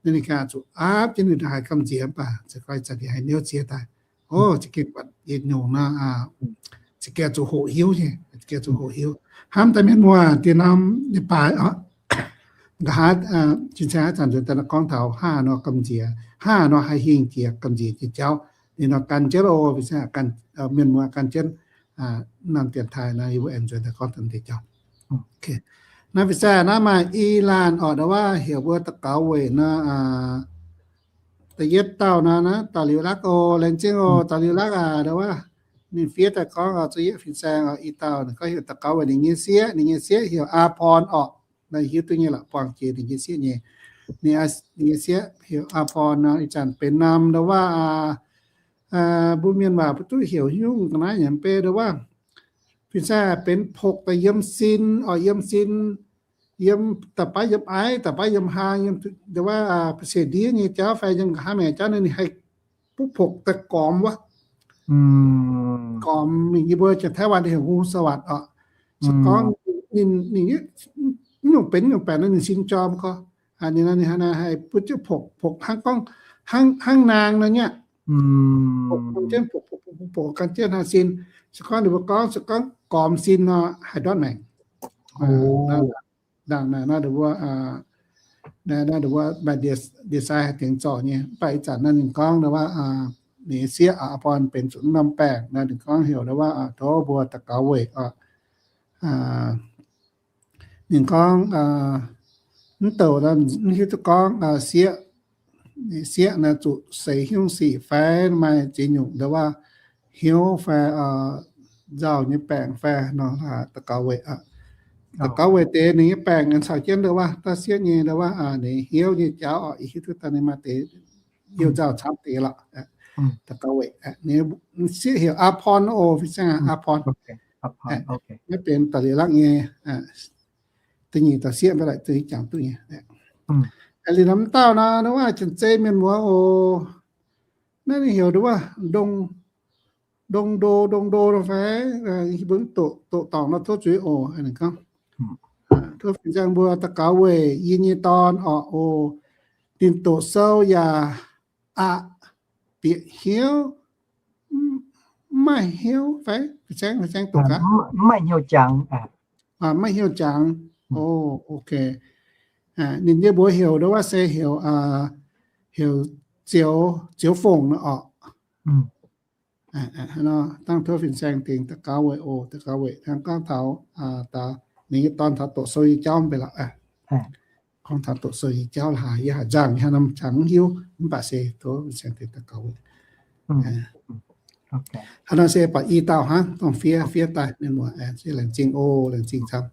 ninh ganh zuqc aapv jienv ninh ndongc haaix gamh nziex, mv baac za'gengh zanc ninh haih niouv cie daaih. Ov, za'gengh buatc yietc nyungc nor, za'gengh zuqc hoqc hiuv nyei, za'gengh zuqc hoqc hiuv. Hnamv daaih mienh muoz, diex norm leiz-baaix oc, nqa'haav fin-saeng haaix zanc nzuonx daaih gorngv taux hnangv haaix nor gamh nziex, hnangv haaix nor haih hingh jiex gamh nziex nyei jauv. Ninh nor gan jienv oc, fin-saeng, mienh muoz gan jienv norm dienx taaih nor, yie mbuo aengx nzuonx daaih gorngv deix jauv. Naaiv fin-saeng naaiv maaih i laanh oc, ndau wuov heuc mbuo daux gaux weic nor, da'yietv dauh nor, naaiv daux liuz lakv oc, laengz zingh oc, daux liuz lakv aac, ndau wuov. Ninh fiev daaih gorngv zuqc yietv fin-saeng oc, i dauh ninh gorngv heuc daux gaux weic ninh nyei sieqv, ninh nyei sieqv heuc Aa Porn oc. Naaiv hiuv duqv nyei lorqc, buangh jiex ninh nyei sieqv nyei. Ninh nyei sieqv heuc Aa Porn nor, ih zanc benx norm ndau wuov, mbuo mienh waac mbuo duqv heuc nyungc ga'naaiv nyanc beiv ndau wuov. Fin-saeng benx pokx daaih yiem sin oc, yiem sin, yiem da'baav yiem aiv, da'baav yiem hlaang, yiem ndau wuov ba'sie ndiev nyei jauv fai yiem nqa'haav maengc jauv naaiv ninh haih butv pokx daaih gormx wuov. Gormx mingh yie mbuo janx-Taiv-Waan heuc งูสวัสดิ์ oc. Se gorngv ninh, ninh nyungc benx nyungc baengc nor ninh sin jorm gorx. Ninh nor ninh haih butv jienv pokx, pokx hnangv gorngv, hnangv naang nor nyei aqv. Pokx gan jienv, pokx, pokx, pokx gan jienv hnangv sin. Se gorngv ninh mbuo gorngv, se gorngv gormx sin nor haih ndortv maengc. Ndaangc naaic nor, naaiv mbuo maaih ndie-sai haih tengx zorc nyei. Mv baac ih zanc naaiv ninh gorngv ndau wuov, ninh sieqv Aa Porn benx zuqc norm baengc nor, ninh gorngv heuc ndau wuov, tov mbuo daux gaux weic oc. Ninh gorngv mv douc mv hiuv duqv gorngv sieqv, sieqv naaiv zuqc seix hnyouv sic fai maaih ziex nyungc ndau wuov hnyouv fai nzauh nyei baengc fai nor, daux gaux weic aqv. Daux gaux weic deix ninh nyei baengc caux jienv ndau wuov da'sieqv nyei ndau wuov ninh hnyouv nyei jauv oc, ih hiuv duqv daaih ninh maaih deix youh nzauh camv deix lorqc. Daux gaux weic ninh sieqv heuc Aa Porn oc, fin-saeng, Aa Porn. Naaiv benx da'liuz lakv nyei da'nyeic dauh sieqv mv baac laaic duqv jangx duqv nyei. Liuz norm dauh nor, ndau wuov janx-zei mienh muoz oc. Naaiv ninh heuc ndau wuov Ndong Ndo, Ndong Ndo nor fai, mbuo doqc, doqc dorngc nor tov zuiz oc. Ninh gorngv, tov fin-saeng mbuo daux gaux weic yie nyei dorn oc. Oc, ninh doqc sou yaac aqc bieqc hnyouv, mv maaih hnyouv fai? Fin-saeng, fin-saeng doqc gaax. Mv maaih hnyouv jangx. Mv maaih hnyouv jangx. Oc, ok. Ninh nyei mbuox heuc ndau wuov se heuc, heuc Zioux, Zioux Fongc nor oc. Dangh tov fin-saeng dingc daux gaux weic oc, daux gaux weic hnangv gorngv taux ninh nyei dorn taux doqc sou nyei jauv mv bei lorqc. Gorngv taux doqc sou nyei jauv la'haaix, yie haiz nzangc nyei hnangv, norm jangx mv hiuv, mv baac se tov fin-saeng dingc daux gaux weic. Hnangv nor se buatc i dauh hnangv, dongh fiev, fiev daaih mienh muoz, se laengz zingh oc, laengz zingh camv.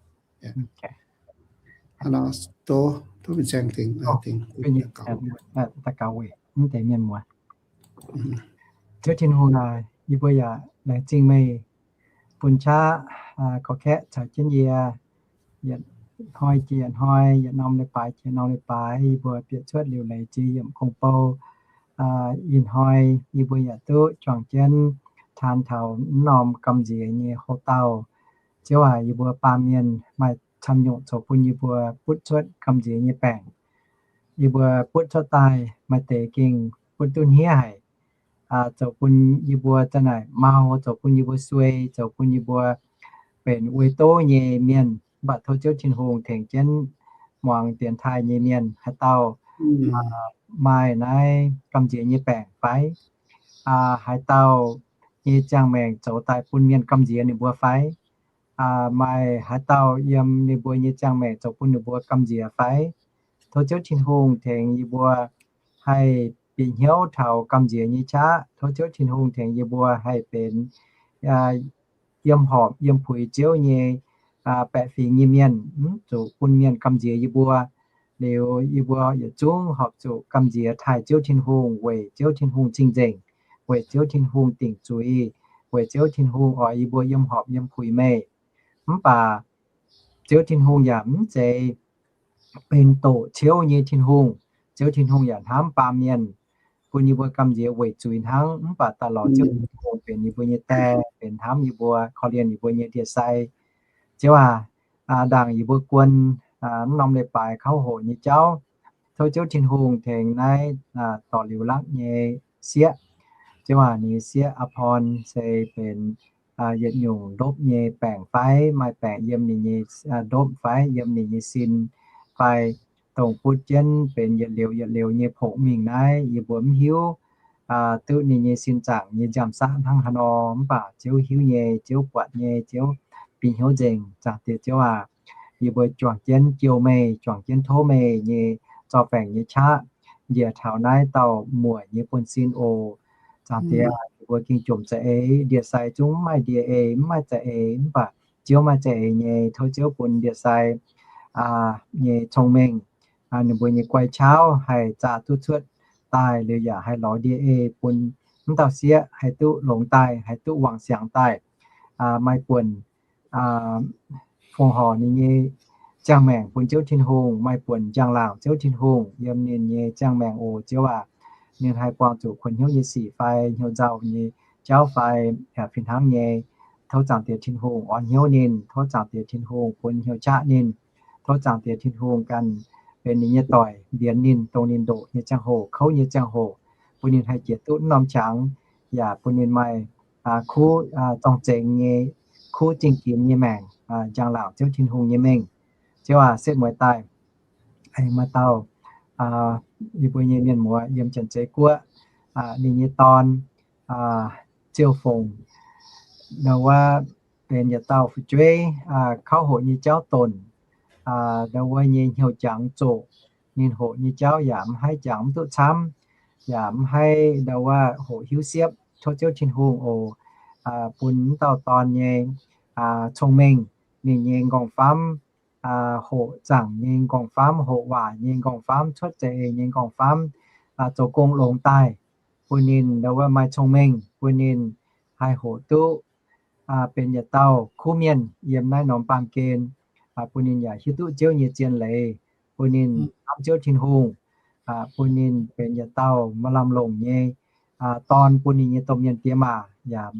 Hnangv nor tov, tov fin-saeng dingc, dingc daux gaux weic mv deix mienh muoz. Ziouv Tin-Hungh aac, yie mbuo yaac laengz zingh meih bun qaqv gorx-kaeqv caux jienv yie, yietc hnoi jiex yietc hnoi, yietc norm leiz-baaix jiex norm leiz-baaix, yie mbuo bieqc cuotv liuc leiz ziex yiemc gong-bou. Ih hnoi yie mbuo yaac duqv juangc jienv taan taux mv norm gamh nziex nyei houx-dauh. Ziouv aac, yie mbuo baamh mienh maaih camv nyungc zoux bun yie mbuo butv cuotv gamh nziex nyei baengc. Yie mbuo butv cuotv daaih maaih deix gengh butv duqv hniev haic, zoux bun yie mbuo za'naaic mau, zoux bun yie mbuo suei, zoux bun yie mbuo benx wuic douv nyei mienh. Mv baac tov Ziouv Tin-Hungh tengx jienv muangx dienx taaih nyei mienh, haaix dauh maaih naaiv gamh nziex nyei baengc fai? Haaix dauh nyei ziangh maengc zoux daaih bun mienh gamh nziex ninh mbuo fai? Maaih haaix dauh yiem ninh mbuo nyei ziangh maengc zoux bun ninh mbuo gamh nziex fai? Tov Ziouv Tin-Hungh tengx yie mbuo haih bieqc hnyouv taux gamh nziex nyei qaqv. Tov Ziouv Tin-Hungh tengx yie mbuo haih benx yiem horpc yiem puix Ziouv nyei baeqc fingx nyei mienh, mv zuqc bun mienh gamh nziex yie mbuo. Liuz yie mbuo yietc zungv horpc zuqc gamh nziex taaih Ziouv Tin-Hungh, weic Ziouv Tin-Hungh cing-nzengc, weic Ziouv Tin-Hungh dingc zuiz, weic Ziouv Tin-Hungh oix yie mbuo yiem horpc yiem puix meih. Mv baac Ziouv Tin-Hungh yaac mv zeiz benx doqc ciouv nyei Tin-Hungh. Ziouv Tin-Hungh yaac hnamv baamh mienh, bun yie mbuo gamh nziex weic zuiz hnangv. Mv baac daaih lorz Ziouv Tin-Hungh benx yie mbuo nyei die, benx hnamv yie mbuo, korv-lienh yie mbuo nyei ndie-sai. Ziouv aac, ndaangc yie mbuo guon mv norm leiz-baaix kauv hoqc nyei jauv, tov Ziouv Tin-Hungh tengx naaiv dorc liuz lakv nyei sieqv. Ziouv aac, ninh nyei sieqv Aa Porn se benx yietc nyungc ndopv nyei baengc fai, maaih baengc yiem ninh nyei ndopv fai yiem ninh nyei sin fai, dongh butv jienv benx yietc liuz yietc liuz nyei pongx mingh naaiv, yie mbuo mv hiuv duqv ninh nyei sin zaangc nyei nziaamv-saqv hnangv haaix nor. Mv baac Ziouv hiuv nyei, Ziouv buatc nyei, Ziouv bieqc hnyouv nzengc. Zaangc Diex Ziouv aac, yie mbuo juangc jienv jouh meih, juangc jienv tov meih nyei zorc baengc nyei qaqv njiec taux naaiv dauh muoc nyei buonv-sin oc. Zaangc Diex, yie mbuo ging jomc za'eix, ndie-sai zungv mv maaih ndie-ei, mv maaih za'eix, mv baac Ziouv maaih za'eix nyei. Tov Ziouv bun ndie-sai nyei cong-mengh, ninh mbuo nyei guai qauv haih zaah duqv cuotv daaih liuz yaac haih lorz ndie-ei bun mv dauh sieqv haih duqv longx daaih, haih duqv wangc siangx daaih, maaih buonc fongc horc ninh nyei ziangh maengc bun Ziouv Tin-Hungh, maaih buonc njang-laangc Ziouv Tin-Hungh yiem ninh nyei ziangh maengc oc. Ziouv aac, ninh haih buangh zuqc kuonx hnyouv nyei sic fai hnyouv nzauh nyei jauv fai, yaac fih hnangv nyei, tov Zaangc Diex Tin-Hungh orn hnyouv ninh, tov Zaangc Diex Tin-Hungh bun hnyouv qaqv ninh, tov Zaangc Diex Tin-Hungh ganh benx ninh nyei doic, mbienx ninh dongh ninh ndoqc nyei ziangh hoc, kouv nyei ziangh hoc, bun ninh haih jiex duqv norm qangx, yaac bun ninh maaih kuv zorng-zengx nyei, kuv zingh ginx nyei maengc, njang-laangc Ziouv Tin-Hungh nyei mengh. Ziouv aac, setv mueiz daaih aengx maaih dauh yie mbuo nyei mienh muoz yiem Janx-Zei Guoqv, ninh nyei dorn, Ziouv Fongc, ndau wuov benx yietc dauh fu'jueiv, kauv hoqc nyei jauv donc, ndau wuov nyei hnyouv jangx zoqc, ninh hoqc nyei jauv yaac mv haih jangx mv duqv camv, yaac mv haih ndau wuov hoqc hiuv siepv. Tov Ziouv Tin-Hungh oc, bun mv dauh dorn nyei cong-mengh, ninh nyei nqorngv-famv, hoqc zaangc nyei nqorngv-famv, hoqc waac nyei nqorngv-famv, cuotv za'eix nyei nqorngv-famv, zoux gong longx daaih, bun ninh ndau wuov maaih cong-mengh, bun ninh haih hoqc duqv benx yietc dauh kuv mienh yiem naaiv norm baamh gen, bun ninh yaac hiuv duqv Ziouv nyei zien leiz, bun ninh hnamv Ziouv Tin-Hungh, bun ninh benx yietc dauh maaih lamh longc nyei dorn bun ninh nyei domh mienh diex maac, yaac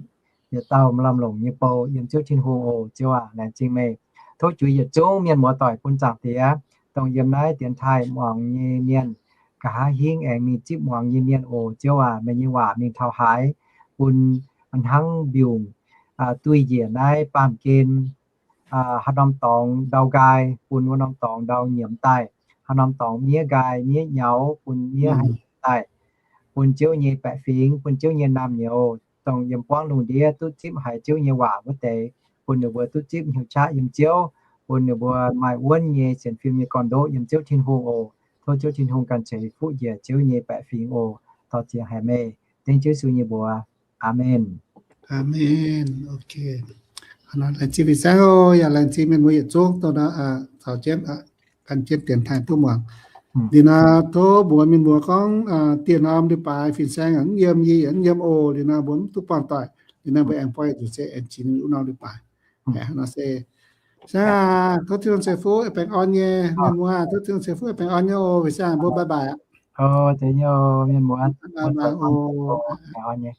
yietc dauh maaih lamh longc nyei bou yiem Ziouv Tin-Hungh oc. Ziouv aac, laengz zingh meih. Tov juix yietc zungv mienh muoz doic bun Zaangc Diex, dongh yiem naaiv dienx taaih muangx nyei mienh, nqa'haav hingv aengx mingh zipv muangx nyei mienh oc. Ziouv aac, meih nyei waac mingh taux haaix, bun hnangv mbiungc duih njiec naaiv baamh gen, haaix norm dorngx ndau nqaai, bun wuov norm dorngx ndau nyiemz daaih, haaix norm dorngx miev nqaai miev nyaux, bun miev haih daaih, bun Ziouv nyei baeqc fingx, bun Ziouv nyei naamh nyouz, dongh yiem buangv lungh ndiev duqv zipv haiz Ziouv nyei waac wuov deix, bun ninh mbuo duqv zipv hnyouv qaqv yiem Ziouv, bun ninh mbuo maaih wuonv nyei sienx fim nyei gorn-ndoqv yiem Ziouv Tin-Hungh oc. Tov Ziouv Tin-Hungh ganh ceix fuqv njiec Ziouv nyei baeqc fingx oc. Dor-ziec haic meih, dengv Ziouv Yesu nyei mbuox. Aamen. Aamen. Ok. Laengz zingh fin-saeng oc, yaac laengz zingh mienh muoz yietc zungv dongh naaiv caux jienv, gan jienv dienx taaih duqv muangx. Liuz naaiv tov mbuox mienh muoz gorngv dieh norm leiz-baaix fin-saeng yaac mv yiem, yie yaac mv yiem oc. Liuz naaiv mbuo mv duqv buangh doic. Liuz naaiv mbuo aengx buangh yietc zuqc se aengx jiex wuov norm leiz-baac. Hnangv nor se, tov Tin-Hungh ceix fuqv, baengh orn nyei mienh muoz, tov Tin-Hungh ceix fuqv, baengh orn nyei oc. Fin-saeng mbuo bye bye aqv. Mienh muoz, baengh orn nyei.